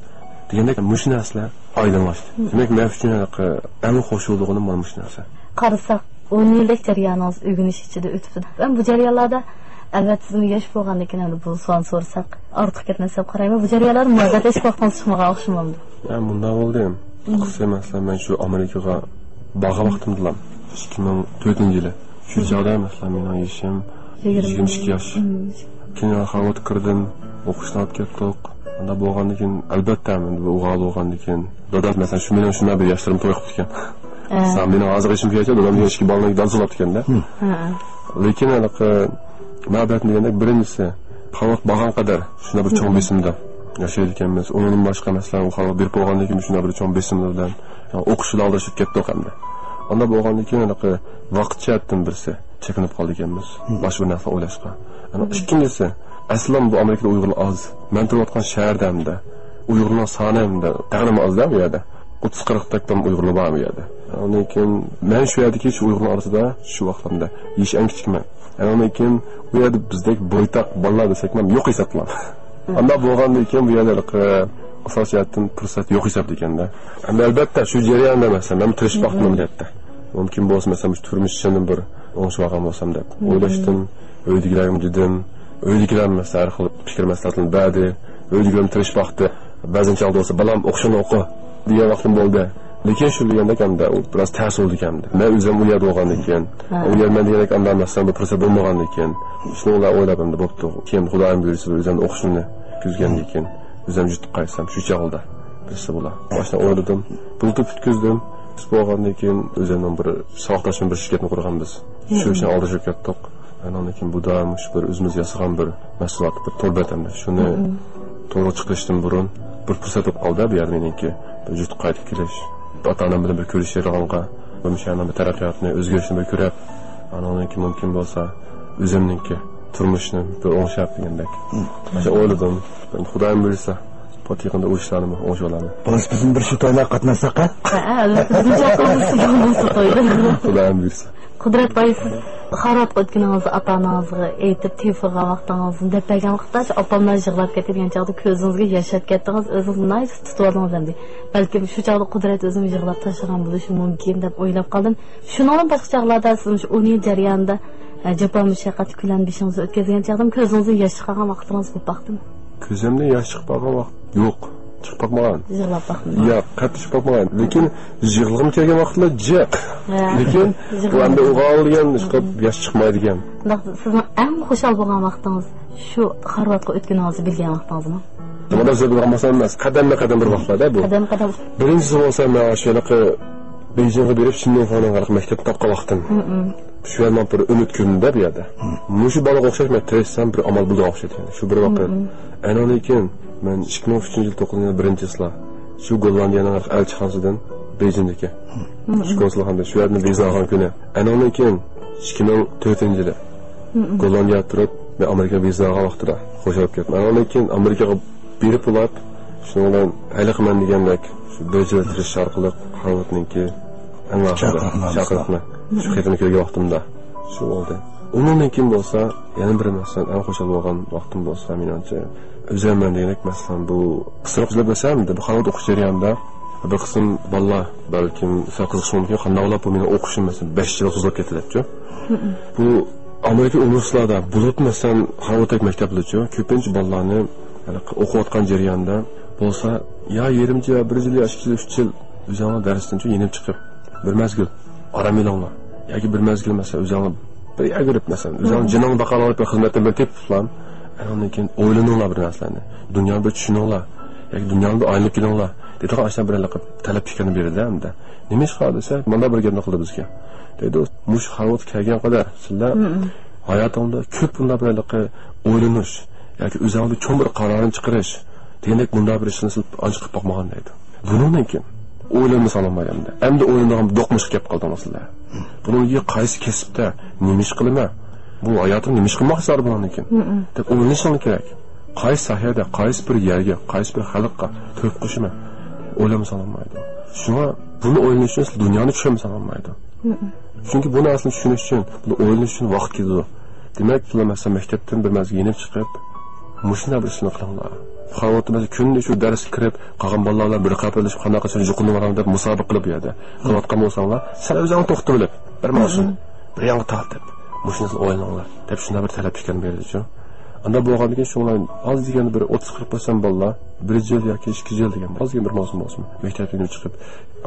دېگەندەك مۇشۇ نەرسىلەر ئايدىڭلاشتى. دېمەك، مەن ئۈچۈن ھېلىقى ئەڭ خۇش بولىدىغىنىم مانا مۇشۇ نەرسە. قارىساق، ئون يىلدەك جەريانىڭىز ئۆگىنىش ئىچىدە ئۆتۈپتۇ. مەن بۇ جەريانلاردا، ئەلۋەتتە، سىزمۇ ياش بولغاندىكىن، ئەمدى بۇ سوئالنى سورىساق، ئارتۇق كەتمەس دەپ قارايمەن. بۇ جەريانلاردا مۇھەببەتلەشكەن ۋاقتىڭىز چىقمىغان ئوخشىمامدۇ؟ يا، مۇنداق بولدى. قىسقىسى، مەسىلەن، مەن شۇ ئامېرىكىغا بارغان ۋاقتىمدىلا، ئىككى مىڭ تۆتىنچى يىلى. شۇ چاغدا، مەسىلەن، مېنىڭ يېشىم يىگىرمە ئىككى ياش. كېيىن خارۋاردقا كىردىم، ئوقۇشنى ئاپ كەتتۇق. ئاندا بولغاندىكىن، ئەلۋەتتە، مەن بۇ ئوغۇل بولغاندىكىن، دادام، مەسىلەن، شۇ مېنىڭ شۇنداق بىر ياشلىرىمنى توي قىلىپتىكەن. سەن مېنىڭ ھازىرقى يېشىمغا كەلسەڭ، دادام دېگەن ئىككى بالىنى دادىسى بولاپتىكەن-دە. لېكىن ھېلىقى مەن ئەلۋەتتە دېگەندەك، بىرىنچىسى، خارۋارد بارغان قەدەر شۇنداق بىر چوڭ بېسىمدا ياشايدىكەنمىز. ئۇنىڭدىن باشقا، مەسىلەن، ئۇ خەلققە بېرىپ بولغاندىن كېيىن شۇنداق بىر چوڭ بېسىملار بىلەن، يەنى ئوقۇشنى ئالدىرىشىپ كەتتۇق ئەمدى. ئانداق بولغاندىن كېيىن ھېلىقى ۋاقىت جەھەتتىن بىرسى چېكىنىپ قالىدىكەنمىز. باشقا بىر نەرسە ئويلاشقا. يەنى ئىككىنچىسى، ئەسلىدىمۇ بۇ ئامېرىكىدا ئۇيغۇرلار ئاز. مەن تۇرۇۋاتقان شەھەردە ئەمدى ئۇيغۇرلارنىڭ سانى ئەمدى تەخىنىمۇ ئاز-دە بۇ يەردە. ئوتتۇز قىرىقتەك ئۇيغۇرلار بارمۇ يەردە؟ ئاندىن كېيىن مەن شۇ يەردىكى شۇ ئۇيغۇرلار ئارىسىدا شۇ ۋاقىتلاردا يېشى ئەڭ كىچىكمەن. ئاندىن كېيىن بۇ يەردە بىزدەك بويتاق بالىلار دېسەكمۇ يوق ھېسابلىنىمەن. ئانداق بولغاندىن كېيىن بۇ يەردە ھېلىقى ئاساسىي جەھەتتىن پۇرسەت يوق ھېسابلىكەن-دە. ئەمدى ئەلبەتتە شۇ جەرياندا مەسىلەن مەن تىرىشىپ باقتىم ئەمەلىيەتتە. مۇمكىن بولسا مەسىلەن مۇشۇ تۇرمۇش ئىشىنى بىر ئوڭشىۋالغان بولسام دەپ ئويلاشتىم. ئۆيدىكىلەرگىمۇ دېدىم. ئۆيدىكىلەر مەسىلەن ھەر خىل پىكىر مەسلىھەتلىرىنى بەردى. ئۆيدىكىلەرمۇ تىرىشىپ باقتى. بەزەن چاغدا بولسا، «بالام، ئوقۇشۇڭنى ئوقۇ» دېگەن ۋاقتىم بولدى. لېكىن شۇ دېگەندەك ئەمدى ئۇ بىراز تەس بولدىكەن ئەمدى. مەن ئۆزۈم ئۇ يەردە بولغاندىن كېيىن، ھە. ئۇ يەر مەن دېگەندەك ئانداق مەسىلەن بىر پۇرسەت بولمىغاندىن كېيىن، شۇنىڭ بىلەن ئويلاپ ئەمدى بوپتۇ. كېيىن خۇدايىم بۇيرۇسا بىر ئۆزۈمنى ئوقۇشۇمنى كۆزگەندىن كېيىن، ئۆزۈم يۇرتقا قايتسام، شۇ چاغدا بىرسى بولا. ماشىنا ئويلىدىم. بۇلتۇر پۈتكۈزدۈم. بولغاندىن كېيىن ئۆزۈمنىڭ بىر ساۋاقداشىم بىر شىركەتنى قۇرغان بىز. شۇ ئىشنى ئالدىرىشىپ كەتتۇق. ئاندىن كېيىن بۇ دائىم شۇ بىر ئۆزىمىز ياسىغان بىر مەھسۇلات، بىر تور بەت ئەمدى. شۇنى تورغا چىقىرىشتىن بۇرۇن بىر پۇرسەت بولۇپ قالدى بۇ يەردە مېنىڭكى. بىر يۇرتقا قايتىپ كېلىش، ئاتا-ئانام بىلەن بىر كۆرۈشەلىگەنگە، بىر مۇشۇ يەرنىڭ بىر تەرەققىياتىنى، ئۆزگىرىشىنى بىر كۆرۈپ، ئاندىن كېيىن مۇمكىن بولسا ئۆزۈمنىڭكى تۇرمۇشنى بىر ئوڭشاپ دېگەندەك. مم. ئاشۇ ئويلىدىم. خۇدايىم بۇيرۇسا، پات يېقىندا ئۇ ئىشلارنىمۇ ئوڭشىۋالارمەن. بولۇپسۇ بىزمۇ بىر شۇ تويلارغا قاتناشساق، ھە؟ ھە، ئەلۋەتتە، بىزمۇ چاقىرىمىز، بولمىسا تويدا. خۇدايىم بۇيرۇسا. قۇدرەت باي، سىز خارۋاتقا ئۆتكىنىڭىزنى ئاتا-ئانىڭىزغا ئېيتىپ، تېلېفونغا ۋاقتىڭىزنى دەپ بەرگەن ۋاقىتتا، ئاپاملار يىغلاپ كەتتى دېگەن چاغدا كۆزىڭىزگە ياش ئېلىپ كەتتىڭىز، ئۆزىڭىزنى ناھايىتى تۇتۇۋالدىڭىز ئەمدى. بەلكىم شۇ چاغدا قۇدرەت ئۆزىمۇ يىغلاپ تاشلىغان بولۇشى مۇمكىن دەپ ئويلاپ قالدىم. شۇنىڭدىن باشقا چاغلاردا سىز مۇشۇ ئون يىل جەريانىدا، ئە، جاپا مۇشەققەت كۆلەمدە بېشىڭىزنى ئۆتكۈزگەن چاغدىمۇ كۆزىڭىزدىن ياش چىقارغان ۋاقىتلىرىڭىز بولۇپ باقتىمۇ؟ كۆزۈمدىن ياش چىقىپ باققان ۋاقىت يوق. چىقىپ باقمىغان. يىغلاپ باقمىغان. ياق، قەتئىي چىقىپ باقمىغان. لېكىن يىغلىغۇم كەلگەن ۋاقىتلار جىق. ھە. لېكىن بۇ يىغلىغۇم ئەمدى ئوغال دېگەن ئىشقىلىپ ياش چىقمايدىكەن. شۇنداق، سىزنىڭ ئەڭ خۇشال بولغان ۋاقتىڭىز شۇ خارۋاتقا ئۆتكىنىڭىزنى بىلگەن ۋاقتىڭىزمۇ؟ نېمىدە سۆزلىگەن بولسام ئەمەس، قەدەممۇ قەدەم بىر ۋاقىتلاردا بۇ. قەدەممۇ قەدەم. بىرىنچىسى بولسا مەن شۇ ھېلىقى بېيجىڭغا بېرىپ شىنلىڭفاڭنىڭ ھېلىقى مەكتەپنى تاپقان ۋاقتىم. شۇ يەردە ماڭا بىر ئۈمىد كۆرۈندى بۇ يەردە. مۇشۇ بالىغا ئوخشاش مەن تىرىشسام بىر ئامال بولىدىغان ئوخشايدۇ. شۇ بىر ۋاقىت. ئاندىن كېيىن مەن ئىككى مىڭ ئۈچىنچى يىل توققۇزىنچى ئاينىڭ بىرىنچىسىلا شۇ گوللاندىيەنىڭ ئەلچىخانىسىدىن بېيجىڭدىكى شۇ كونسۇلخانىدىن شۇ يەردىن ۋىزا ئالغان كۈنى. ئاندىن كېيىن ئىككى مىڭ تۆتىنچى يىلى گوللاندىيەدە تۇرۇپ، مەن ئامېرىكىغا ۋىزا ئالغان ۋاقتىدا خۇشال بولۇپ كەتتىم. ئاندىن كېيىن ئامېرىكىغا بېرىپ بولۇپ، شۇنىڭ بىلەن ھېلىقى مەن دېگەندەك شۇ بېيجىڭدا تىرىشىش ئارقىلىق خارۋاتنىڭكى ئەڭ ئاخىرى چاقىرىقنامىسى. چاقىرىقنى، شۇ خېتىنى كۆرگەن ۋاقتىمدا شۇ بولدى. ئۇنىڭدىن كېيىن بولسا، يەنە بىر مەسىلەن، ئەڭ خۇشال بولغان ۋاقتىم بولسا، مېنىڭچە، ئۆزۈم مەن دېگەندەك، مەسىلەن، بۇ قىسسىنى سۆزلەپ بەرسەم، بۇ خارۋارد ئوقۇش جەريانىدا بىر قىسىم بالىلار بەلكىم سەل قىزىقىشى مۇمكىن، قانداق بولۇپ بۇ مېنىڭ ئوقۇشۇم، مەسىلەن، بەش يىلغا سوزۇلۇپ كەتتى دەپچۇ. بۇ ئامېرىكا ئۇنىۋېرسىتېتلاردا بولۇپمۇ، مەسىلەن، خارۋارد مەكتەپلىرىچۇ، كۆپىنچە بالىلارنى ئوقۇۋاتقان جەرياندا بولسا، يا يېرىم يىل، يا بىر يىل، يا ئىككى يىل، ئۈچ يىل ئۆزۈڭلار دەرستىنچۇ يېنىپ چىقىپ، بىر مەزگىل ئارام ئېلىڭلار. ياكى بىر مەزگىل، مەسىلەن، ئۆزۈڭلار بىر يەرگە بېرىپ، مەسىلەن، ئۆزۈڭلار جېنىڭنى باقالايدىغان بىر خىزمەتتىن بىر تېپىپلا، ئاندىن كېيىن ئويلىنىڭلار بىر نەرسىلەرنى. دۇنيانى بىر چۈشىنىڭلار. ياكى دۇنيانى بىر ئايلىنىپ كېلىڭلار دەيدىغان ئاشۇنداق بىر ھېلىقى تەلەپ پىكىرنى بېرىدۇ ئەمدى. نېمىشقا دېسە، مانا بىر گەپنى قىلدى بىزگە. دەيدۇ، مۇشۇ خارۋاردقا كەلگەن قەدەر سىلەر ھاياتىڭدا كۆپ بۇنداق بىر ھېلىقى ئويلىنىش ياكى ئۆزۈڭدە چوڭ بىر قارارنى چىقىرىش دېگەندەك بۇنداق بىر ئىشنى سىلەر ئانچە قىلىپ باقمىغان دەيدۇ. بۇنىڭدىن كېيىن ئويلانمىساڭلار بولمايدۇ ئەمدى. ئەمدى ئويلىنىدىغان دوقمۇشقا كەپ قالدىڭلار سىلەر. بۇنىڭدىن كېيىن قايسى كەسىپتە نېمە ئىش قىلىمەن؟ بۇ ھاياتىمدا نېمە ئىش قىلماقچى بۇنىڭدىن كېيىن؟ دەپ ئويلىنىشىڭلار كېرەك. قايسى ساھەدە، قايسى بىر يەرگە، قايسى بىر خەلققە تۆھپە قوشىمەن؟ ئويلانمىساڭلار بولمايدۇ. شۇڭا بۇنى ئويلىنىش ئۈچۈن سىز دۇنيانى چۈشەنمىسەڭلار بولمايدۇ. چۈنكى بۇ نەرسىنى چۈشىنىش ئۈچۈن، بۇنى ئويلىنىش ئۈچۈن ۋاقىت كېتىدۇ. دېمەك، بۇلار مەسىلەن مەكتەپتىن بىر مەزگىل يېنىپ چىقىپ، مۇشۇنداق بىر ئىشنى قىلىڭلار. خارۋاردتا مەسىلەن كۈندە شۇ دەرسكە كىرىپ، قالغان بالىلار بىلەن بىر قەپەللىشىپ، قانداق قىلسا يۇقىرى نومۇر ئالىمەن دەپ مۇسابىقە قىلىپ بۇ يەردە قىلىۋاتقان بولساڭلار، سەل ئۆزۈڭلار توختىۋېلىپ، بىر ماۋزۇنى بىر يانغا تارتىپ، مۇشۇنى ئويلىنىڭلار دەپ شۇنداق بىر تەلەپ ئىكەن بېرىدىچۇ. ئانداق بولغاندىن كېيىن شۇڭلار ئاز دېگەندە بىر ئوتتۇز قىرىق پىرسەنت بالىلار بىر يىل ياكى ئىككى يىل دېگەندە ئاز دېگەن بىر ماۋزۇ بولسىمۇ مەكتەپتىن چىقىپ،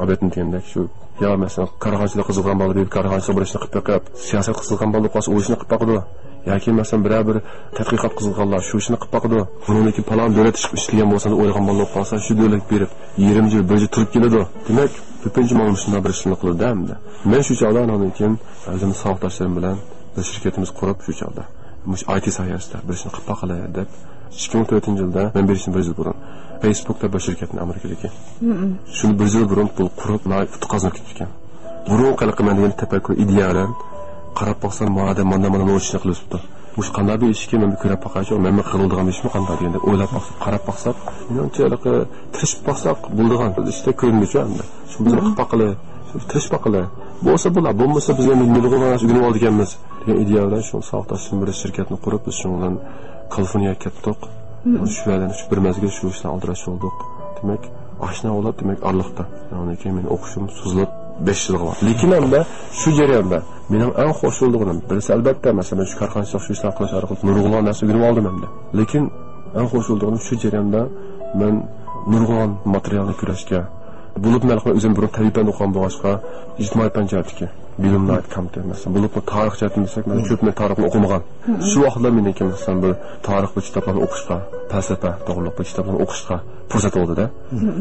ئادەتتە دېگەندەك شۇ يا مەسىلەن، كارخانىچىلىققا قىزىققان بالا بېرىپ كارخانىچىلىق بىر ئىشنى قىلىپ بېقىپ، سىياسەتكە قىزىققان بالا بولسا ئۇ ئىشنى قىلىپ باقىدۇ. ياكى مەسىلەن، بىرەر بىر تەتقىقات قىزىققانلار شۇ ئىشنى قىلىپ باقىدۇ. بۇنىڭدىن كېيىن پالان دۆلەتتە ئىشلىگەن بولسا، ئويلىغان بالا بولۇپ قالسا، شۇ دۆلەتكە بېرىپ، يېرىم يىل، بىر يىل تۇرۇپ كېلىدۇ. دېمەك، كۆپىنچە مانا مۇشۇنداق بىر ئىشنى قىلىدۇ ئەمدى. مەن شۇ چاغدا ئاناندىن كېيىن ئۆزۈم ساۋاقداشلىرىم بىلەن بىر شىركىتىمىز قۇرۇپ، شۇ چاغدا مۇشۇ ئاي تى ساھەسىدە بىر ئىشنى قىلىپ باقايلى دەپ، ئىككى مىڭ تۆتىنچى يىلدا، مەن بېرىشتىن بىر يىل بۇرۇن، فېيسبۇك دەپ بىر شىركەتنى ئامېرىكىدىكى، شۇنى بىر يىل بۇرۇن بۇ قۇرۇپ، ناھايىتى ئۇتۇق قازىنىپ كېتىپتىكەن. بۇرۇنقى ھېلىقى مەن دېگەن تەپەككۇر، ئىدىيە بىلەن قاراپ باقسام، ما ئادەم مانا، مانا نېمە ئىشنى قىلىۋېتىپتۇ. مۇشۇ قانداق بىر ئىشكىن، مەن بىر كۆرۈپ باقايچۇ، مەنمۇ قىلىدىغان بىر ئىشمۇ قانداق دېگەندەك ئويلاپ باقساق، قاراپ باقساق، مېنىڭچە ھېلىقى تىرىشىپ باقساق بولىدىغان ئىشتەك كۆرۈنىدۇچۇ ئەمدى. شۇ بىزنى قىلىپ باققىلى، شۇ تىرىشىپ باققىلى. بولسا بولا، بولمىسا بىز يەنە نۇرغۇن نەرسە ئۆگىنىپ ئالىدىكەنمىز دېگەن ئىدىيە بىلەن شۇ ساۋاقداشلىرىم بىر شىركەتنى قۇرۇپ، بىز شۇنىڭ بىلەن كالىفورنىيەگە كەتتۇق. شۇ يەردە شۇ بىر مەزگىل شۇ ئىش بىلەن ئالدىراش بولدۇق. دېمەك، ئاشنا بولۇپ، دېمەك، ئارىلىقتا. ئۇنىڭدىن كېيىن مېنىڭ ئوقۇشۇم سوزۇلۇپ، بەش يىلغا بار. لېكىن ئەمدى شۇ جەرياندا مېنىڭ ئەڭ خوش بولىدىغىنىم، بىرسى، ئەلۋەتتە، مەسىلەن، مەن شۇ كارخانىچىلىق شۇ ئىشلارنى قىلىش ئارقىلىق نۇرغۇنلىغان نەرسە ئۆگىنىپ ئالدىم ئەمدى. لېكىن ئەڭ خوش بولىدىغىنىم شۇ جەرياندا مەن نۇرغۇنلىغان ماتېرىيالنى كۆرۈشكە، بولۇپمۇ مەن ئۆزۈم بۇرۇن تەبىئىي پەن ئوقۇغان بولغاچقا، ئىجتىمائىي پەن جەھەتتىكى بىلىملەر كەمتى. مەسىلەن، بولۇپمۇ تارىخ جەھەتتىن دېسەك، مەن كۆپ مەن تارىخنى ئوقۇمىغان. شۇ ۋاقىتلار مېنىڭكى، مەسىلەن، بىر تارىخ بىر كىتابلارنى ئوقۇشقا، پەلسەپە توغرۇلۇق بىر كىتابلارنى ئوقۇشقا پۇرسەت بولدى-دە.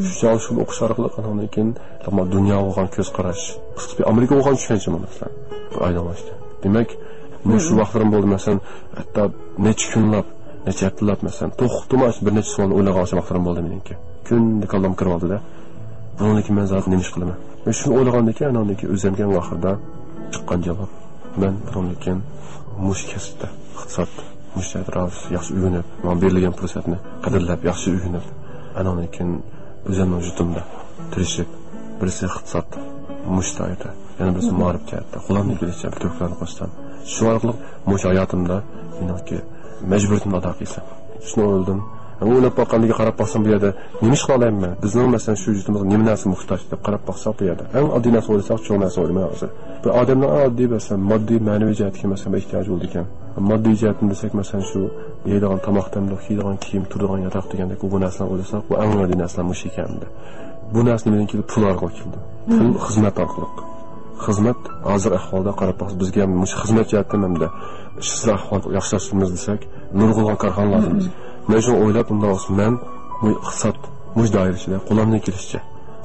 شۇ چاغدا شۇنى ئوقۇش ئارقىلىق ئانىڭدىن كېيىن دۇنياغا بولغان كۆز قاراش، قىسقىسى، ئامېرىكىغا بولغان چۈشەنچىمۇ، مەسىلەن، بىر ئايدىڭلاشتى. دېمەك، مۇشۇ ۋاقىتلىرىم بولدى، مەسىلەن، ھەتتا نەچچە كۈنلەپ، نەچچە ھەپتىلەپ، مەسىلەن، توختىماي بىر نەچچە سوئالنى ئويلىغان ۋاقىتلىرىم بولدى مېنىڭكى. كۈندە كاللام كىرىۋالدى-دە. بۇنىڭدىن كېيىن مەن زادى نېمە ئىش قىلىمەن؟ مەن شۇنى ئويلىغاندىن كېيىن، ئانىڭدىن كېيىن ئۆزۈمگە ئەڭ ئاخىرىدا چىققان جاۋاب. مەن بۇنىڭدىن كېيىن مۇشۇ كەسىپتە، ئىقتىساد، مۇشۇ جەھەتتە ياخشى ئۆگىنىپ، ماڭا بېرىلگەن پۇرسەتنى قەدىرلەپ، ياخشى ئۆگىنىپ، ئانىڭدىن كېيىن ئۆزۈمنىڭ يۇرتۇمدا تىرىشىپ، بىرسى ئىقتىساد، مۇشۇ جەھەتتە، يەنە بىرسى مائارىپ جەھەتتە، قولۇمدىن كېلىشىچە بىر تۆھپىلەرنى قوشسام، شۇ ئارقىلىق مۇشۇ ھاياتىمدا مېنىڭكى مەجبۇرىيىتىمنى ئادا قىلسام. شۇنى ئويلىدىم. ئەمما ئويلاپ باققاندىن كېيىن، قاراپ باقسام، بۇ يەردە نېمە ئىش قىلالايمەن مەن؟ بىزنىڭ، مەسىلەن، شۇ يۇرتىمىزغا نېمە نەرسە موھتاج دەپ قاراپ باقساق، بۇ يەردە ئەڭ ئاددىي نەرسە ئويلىساق، چوڭ نەرسە ئويلىماي ھازىر. بىر ئادەمنىڭ ئەڭ ئاددىي، مەسىلەن، ماددىي، مەنىۋى جەھەتتىكى، مەسىلەن، بىر ئېھتىياجى بولىدىكەن. ماددىي جەھەتتىن دېسەك، مەسىلەن، شۇ يەيدىغان تاماق، تەملىك، كىيىدىغان كىيىم، تۇرىدىغان ياتاق دېگەندەك، بۇ نەرسىلەرنى ئويلىساق، بۇ ئەڭ ئاددىي نەرسىلەر مۇشۇ ئىكەن ئەمدى. بۇ نەرسە نېمىدىن كېلىدۇ؟ پۇل ئارقىلىق كېلىدۇ. پۇل خىزمەت ئارقىلىق. خىزمەت ھازىر ئەھۋالدا قاراپ باقسا، بىزگە ھەم مۇشۇ خىزمەت جەھەتتىن ھەمدە ئىشسىز ئەھۋال ياخشىلاشتۇرىمىز دېسەك، نۇرغۇنلىغان كارخانىلار دەيمىز. مەن شۇڭا ئويلاپ، ئۇنداق بولسا مەن بۇ ئىقتىساد مۇشۇ دائىرە ئىچىدە قولۇمدىن كېلىشىچە،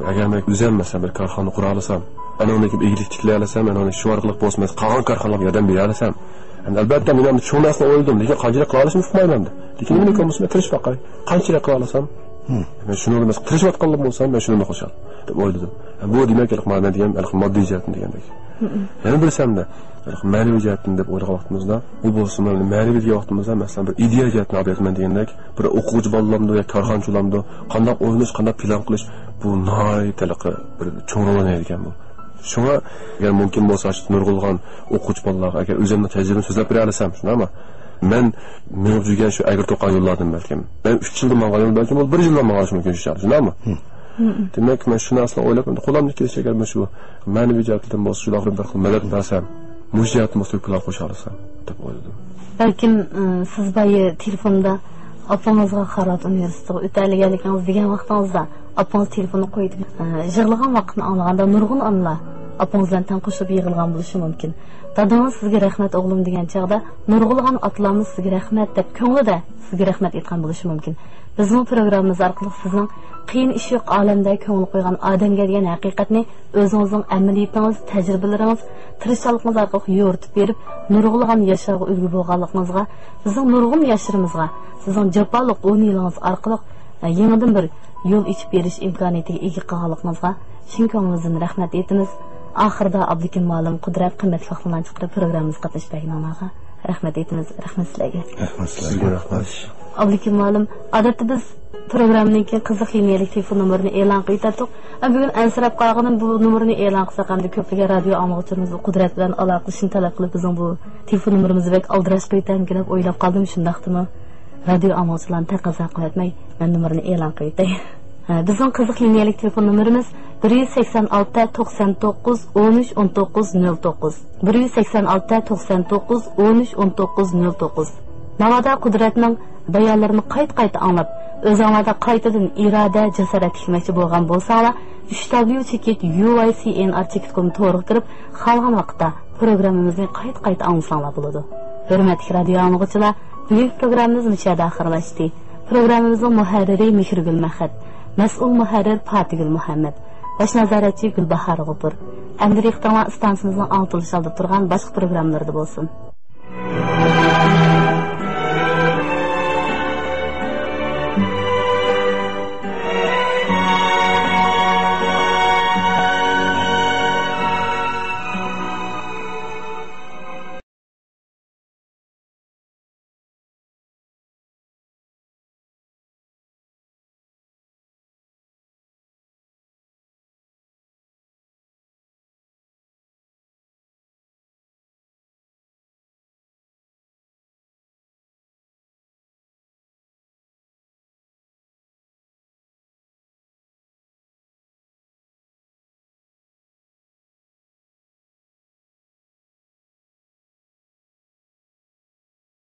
ئەگەر مەن ئۆزۈم، مەسىلەن، بىر كارخانا قۇرالىسام، ئەنىڭدىن كېيىن ئىگىلىك تىكلىيەلىسەم، ئەنىڭدىن شۇ ئارقىلىق بولسا مەن قالغان كارخانىلارغا ياردەم بېرەلىسەم، ئەمدى ئەلبەتتە مەن ئەمدى چوڭ نەرسىنى ئويلىدىم، لېكىن قانچىلىك قىلالىشىمنى ئۇقمايمەن ئەمدى. لېكىن نېمە بولسا مەن تىرىشىپ باقاي، قانچىلىك قىلالىسام، مەن شۇنىڭدا، مەسىلەن، تىرىشىۋاتقانلا بولسام، مەن شۇنىڭدا خۇشال دەپ ئويلىدىم. بۇ دېمەك، ھېلىقى مانا مەن دېگەن ھېلىقى ماددىي جەھەتتىن دېگەندەك. يەنە بىرسى ھەمدە ھېلىقى مەنىۋى جەھەتتىن دەپ ئويلىغان ۋاقتىمىزدا، ئۇ بولسىمۇ مەنىۋى دېگەن ۋاقتىمىزدا، مەسىلەن، بىر ئىدىيە جەھەتتىن ئاپىرىمەن دېگەندەك، بىر ئوقۇغۇچى بالىلامدۇ ياكى كارخانىچىلامدۇ، قانداق ئويلىنىش، قانداق پىلان قىلىش، بۇ ناھايىتى ھېلىقى بىر چوڭ رول ئوينايدىكەن بۇ. شۇڭا ئەگەر مۇمكىن بولسا، شۇ نۇرغۇنلىغان ئوقۇغۇچى بالىلارغا ئەگەر ئۆزۈمنىڭ تەجرىبىمنى سۆزلەپ بېرەلىسەم، شۇنداقمۇ؟ مەن مېڭىپ يۈرگەن شۇ ئەگرى توقان يوللاردىن بەلكىم، مەن ئۈچ يىلدا ماڭغان يول بەلكىم ئۇ بىر يىللا ماڭغانلىقى مۇمكىن شۇ چاغدا، شۇنداقمۇ؟ دېمەك، مەن شۇ نەرسىلەرنى ئويلاپ، ئەمدى قولۇمدىن كېلىشىچە ئەگەر مەن شۇ مەنىۋى جەھەتتىن بولسا شۇلارغا بىر خىل مەدەت بەرسەم، مۇشۇ جەھەتتىن بولسا تۆھپىلەر قوشالىسام دەپ ئويلىدىم. بەلكىم، ئى، سىز بايا تېلېفوندا ئاپىڭىزغا خارۋارد ئۇنىۋېرسىتېتىغا ئۆتەلىگەنلىكىڭىز دېگەن ۋاقتىڭىزدا ئاپىڭىز تېلېفوننى قويۇپ، ئى، يىغلىغان ۋاقتىنى ئاڭلىغاندا نۇرغۇن ئانىلار ئاپىڭىز بىلەن تەڭ قوشۇلۇپ يىغلىغان بولۇشى مۇمكىن. دادىڭىز سىزگە «رەھمەت ئوغلۇم» دېگەن چاغدا نۇرغۇنلىغان ئاتىلارمۇ سىزگە رەھمەت دەپ كۆڭلىدە سىزگە رەھمەت ئېيتقان بولۇشى مۇمكىن. بىزمۇ پروگراممىمىز ئارقىلىق سىزنىڭ قىيىن ئىش يوق ئالەمدە كۆڭۈل قويغان ئادەمگە دېگەن ھەقىقەتنى ئۆزىڭىزنىڭ ئەمەلىيىتىڭىز، تەجرىبىلىرىڭىز، تىرىشچانلىقىڭىز ئارقىلىق يورۇتۇپ بېرىپ، نۇرغۇنلىغان ياشلارغا ئۈلگە بولغانلىقىڭىزغا، بىزنىڭ نۇرغۇن ياشلىرىمىزغا سىزنىڭ جاپالىق ئون يىلىڭىز ئارقىلىق، ئە، يېڭىدىن بىر يول ئېچىپ بېرىش ئىمكانىيىتىگە ئىگە قىلغانلىقىڭىزغا چىن كۆڭلىمىزدىن رەھمەت ئېيتىمىز. ئاخىرىدا ئابلىكىم مۇئەللىم قۇدرەت قىممەتلىك ۋاقىتلارنى چىقىرىپ پروگراممىمىزغا قاتنىشىپ بەرگىنىڭلارغا رەھمەت ئېيتىمىز. رەھمەت سىلەرگە. رەھمەت سىلەرگە. رەھمەت. ئابلىكىم مۇئەللىم، ئادەتتە بىز پروگراممىدىن كېيىن قىزىق لىنىيەلىك تېلېفون نومۇرىنى ئېلان قىلىۋېتەتتۇق. ئە، بۈگۈن ئەنسىرەپ قالغىنىم، بۇ نومۇرنى ئېلان قىلساق ئەمدى كۆپلىگەن رادىيو ئاڭلىغۇچىلىرىمىز قۇدرەت بىلەن ئالاقىلىشىشنى تەلەپ قىلىپ، بىزنىڭ بۇ تېلېفون نومۇرىمىزنى بەك ئالدىراش قويۇۋېتەرمىكىن دەپ ئويلاپ قالدىم. شۇنداقتىمۇ رادىيو ئاڭلىغۇچىلارنى تەقەززا قىلىۋەتمەي، مەن نومۇرنى ئېلان قىلىۋېتەي. ھە، بىزنىڭ قىزىق لىنىيەلىك تېلېفون نومۇرىمىز بىر يۈز سەكسەن ئالتە، توقسان توققۇز، ئون ئۈچ، ئون توققۇز، نۆل توققۇز. بىر يۈز سەكسەن ئالتە، توقسان توققۇز، ئون ئۈچ، ئون توققۇز، نۆل توققۇز. ناۋادا قۇدرەتنىڭ بايانلىرىنى قايتا-قايتا ئاڭلاپ، ئۆزۈڭلاردا قايتىدىن ئىرادە، جاسارەت تىكلىمەكچى بولغان بولساڭلار، ئۈچ دابليۇ چېكىت يۇ ۋاي سى ئېن ئار چېكىت كومنى تورغا كىرىپ، خالىغان ۋاقىتتا پروگراممىمىزنى قايتا-قايتا ئاڭلىساڭلار بولىدۇ. ھۆرمەتلىك رادىيو ئاڭلىغۇچىلار، بۈگۈنكى پروگراممىمىز مۇشۇ يەردە ئاخىرلاشتى. پروگراممىمىزنىڭ مۇھەررىرى مېھرىگۈل مەخەت، مەسئۇل مۇھەررىر پاتىگۈل مۇھەممەت، باش نازارەتچى گۈلباھار غوپۇر. ئەمدى دىققىتىڭلار ئىستانسىمىزنىڭ ئاڭلىتىلىش ئالدىدا تۇرغان باشقا پروگراممىلىرىدا بولسۇن.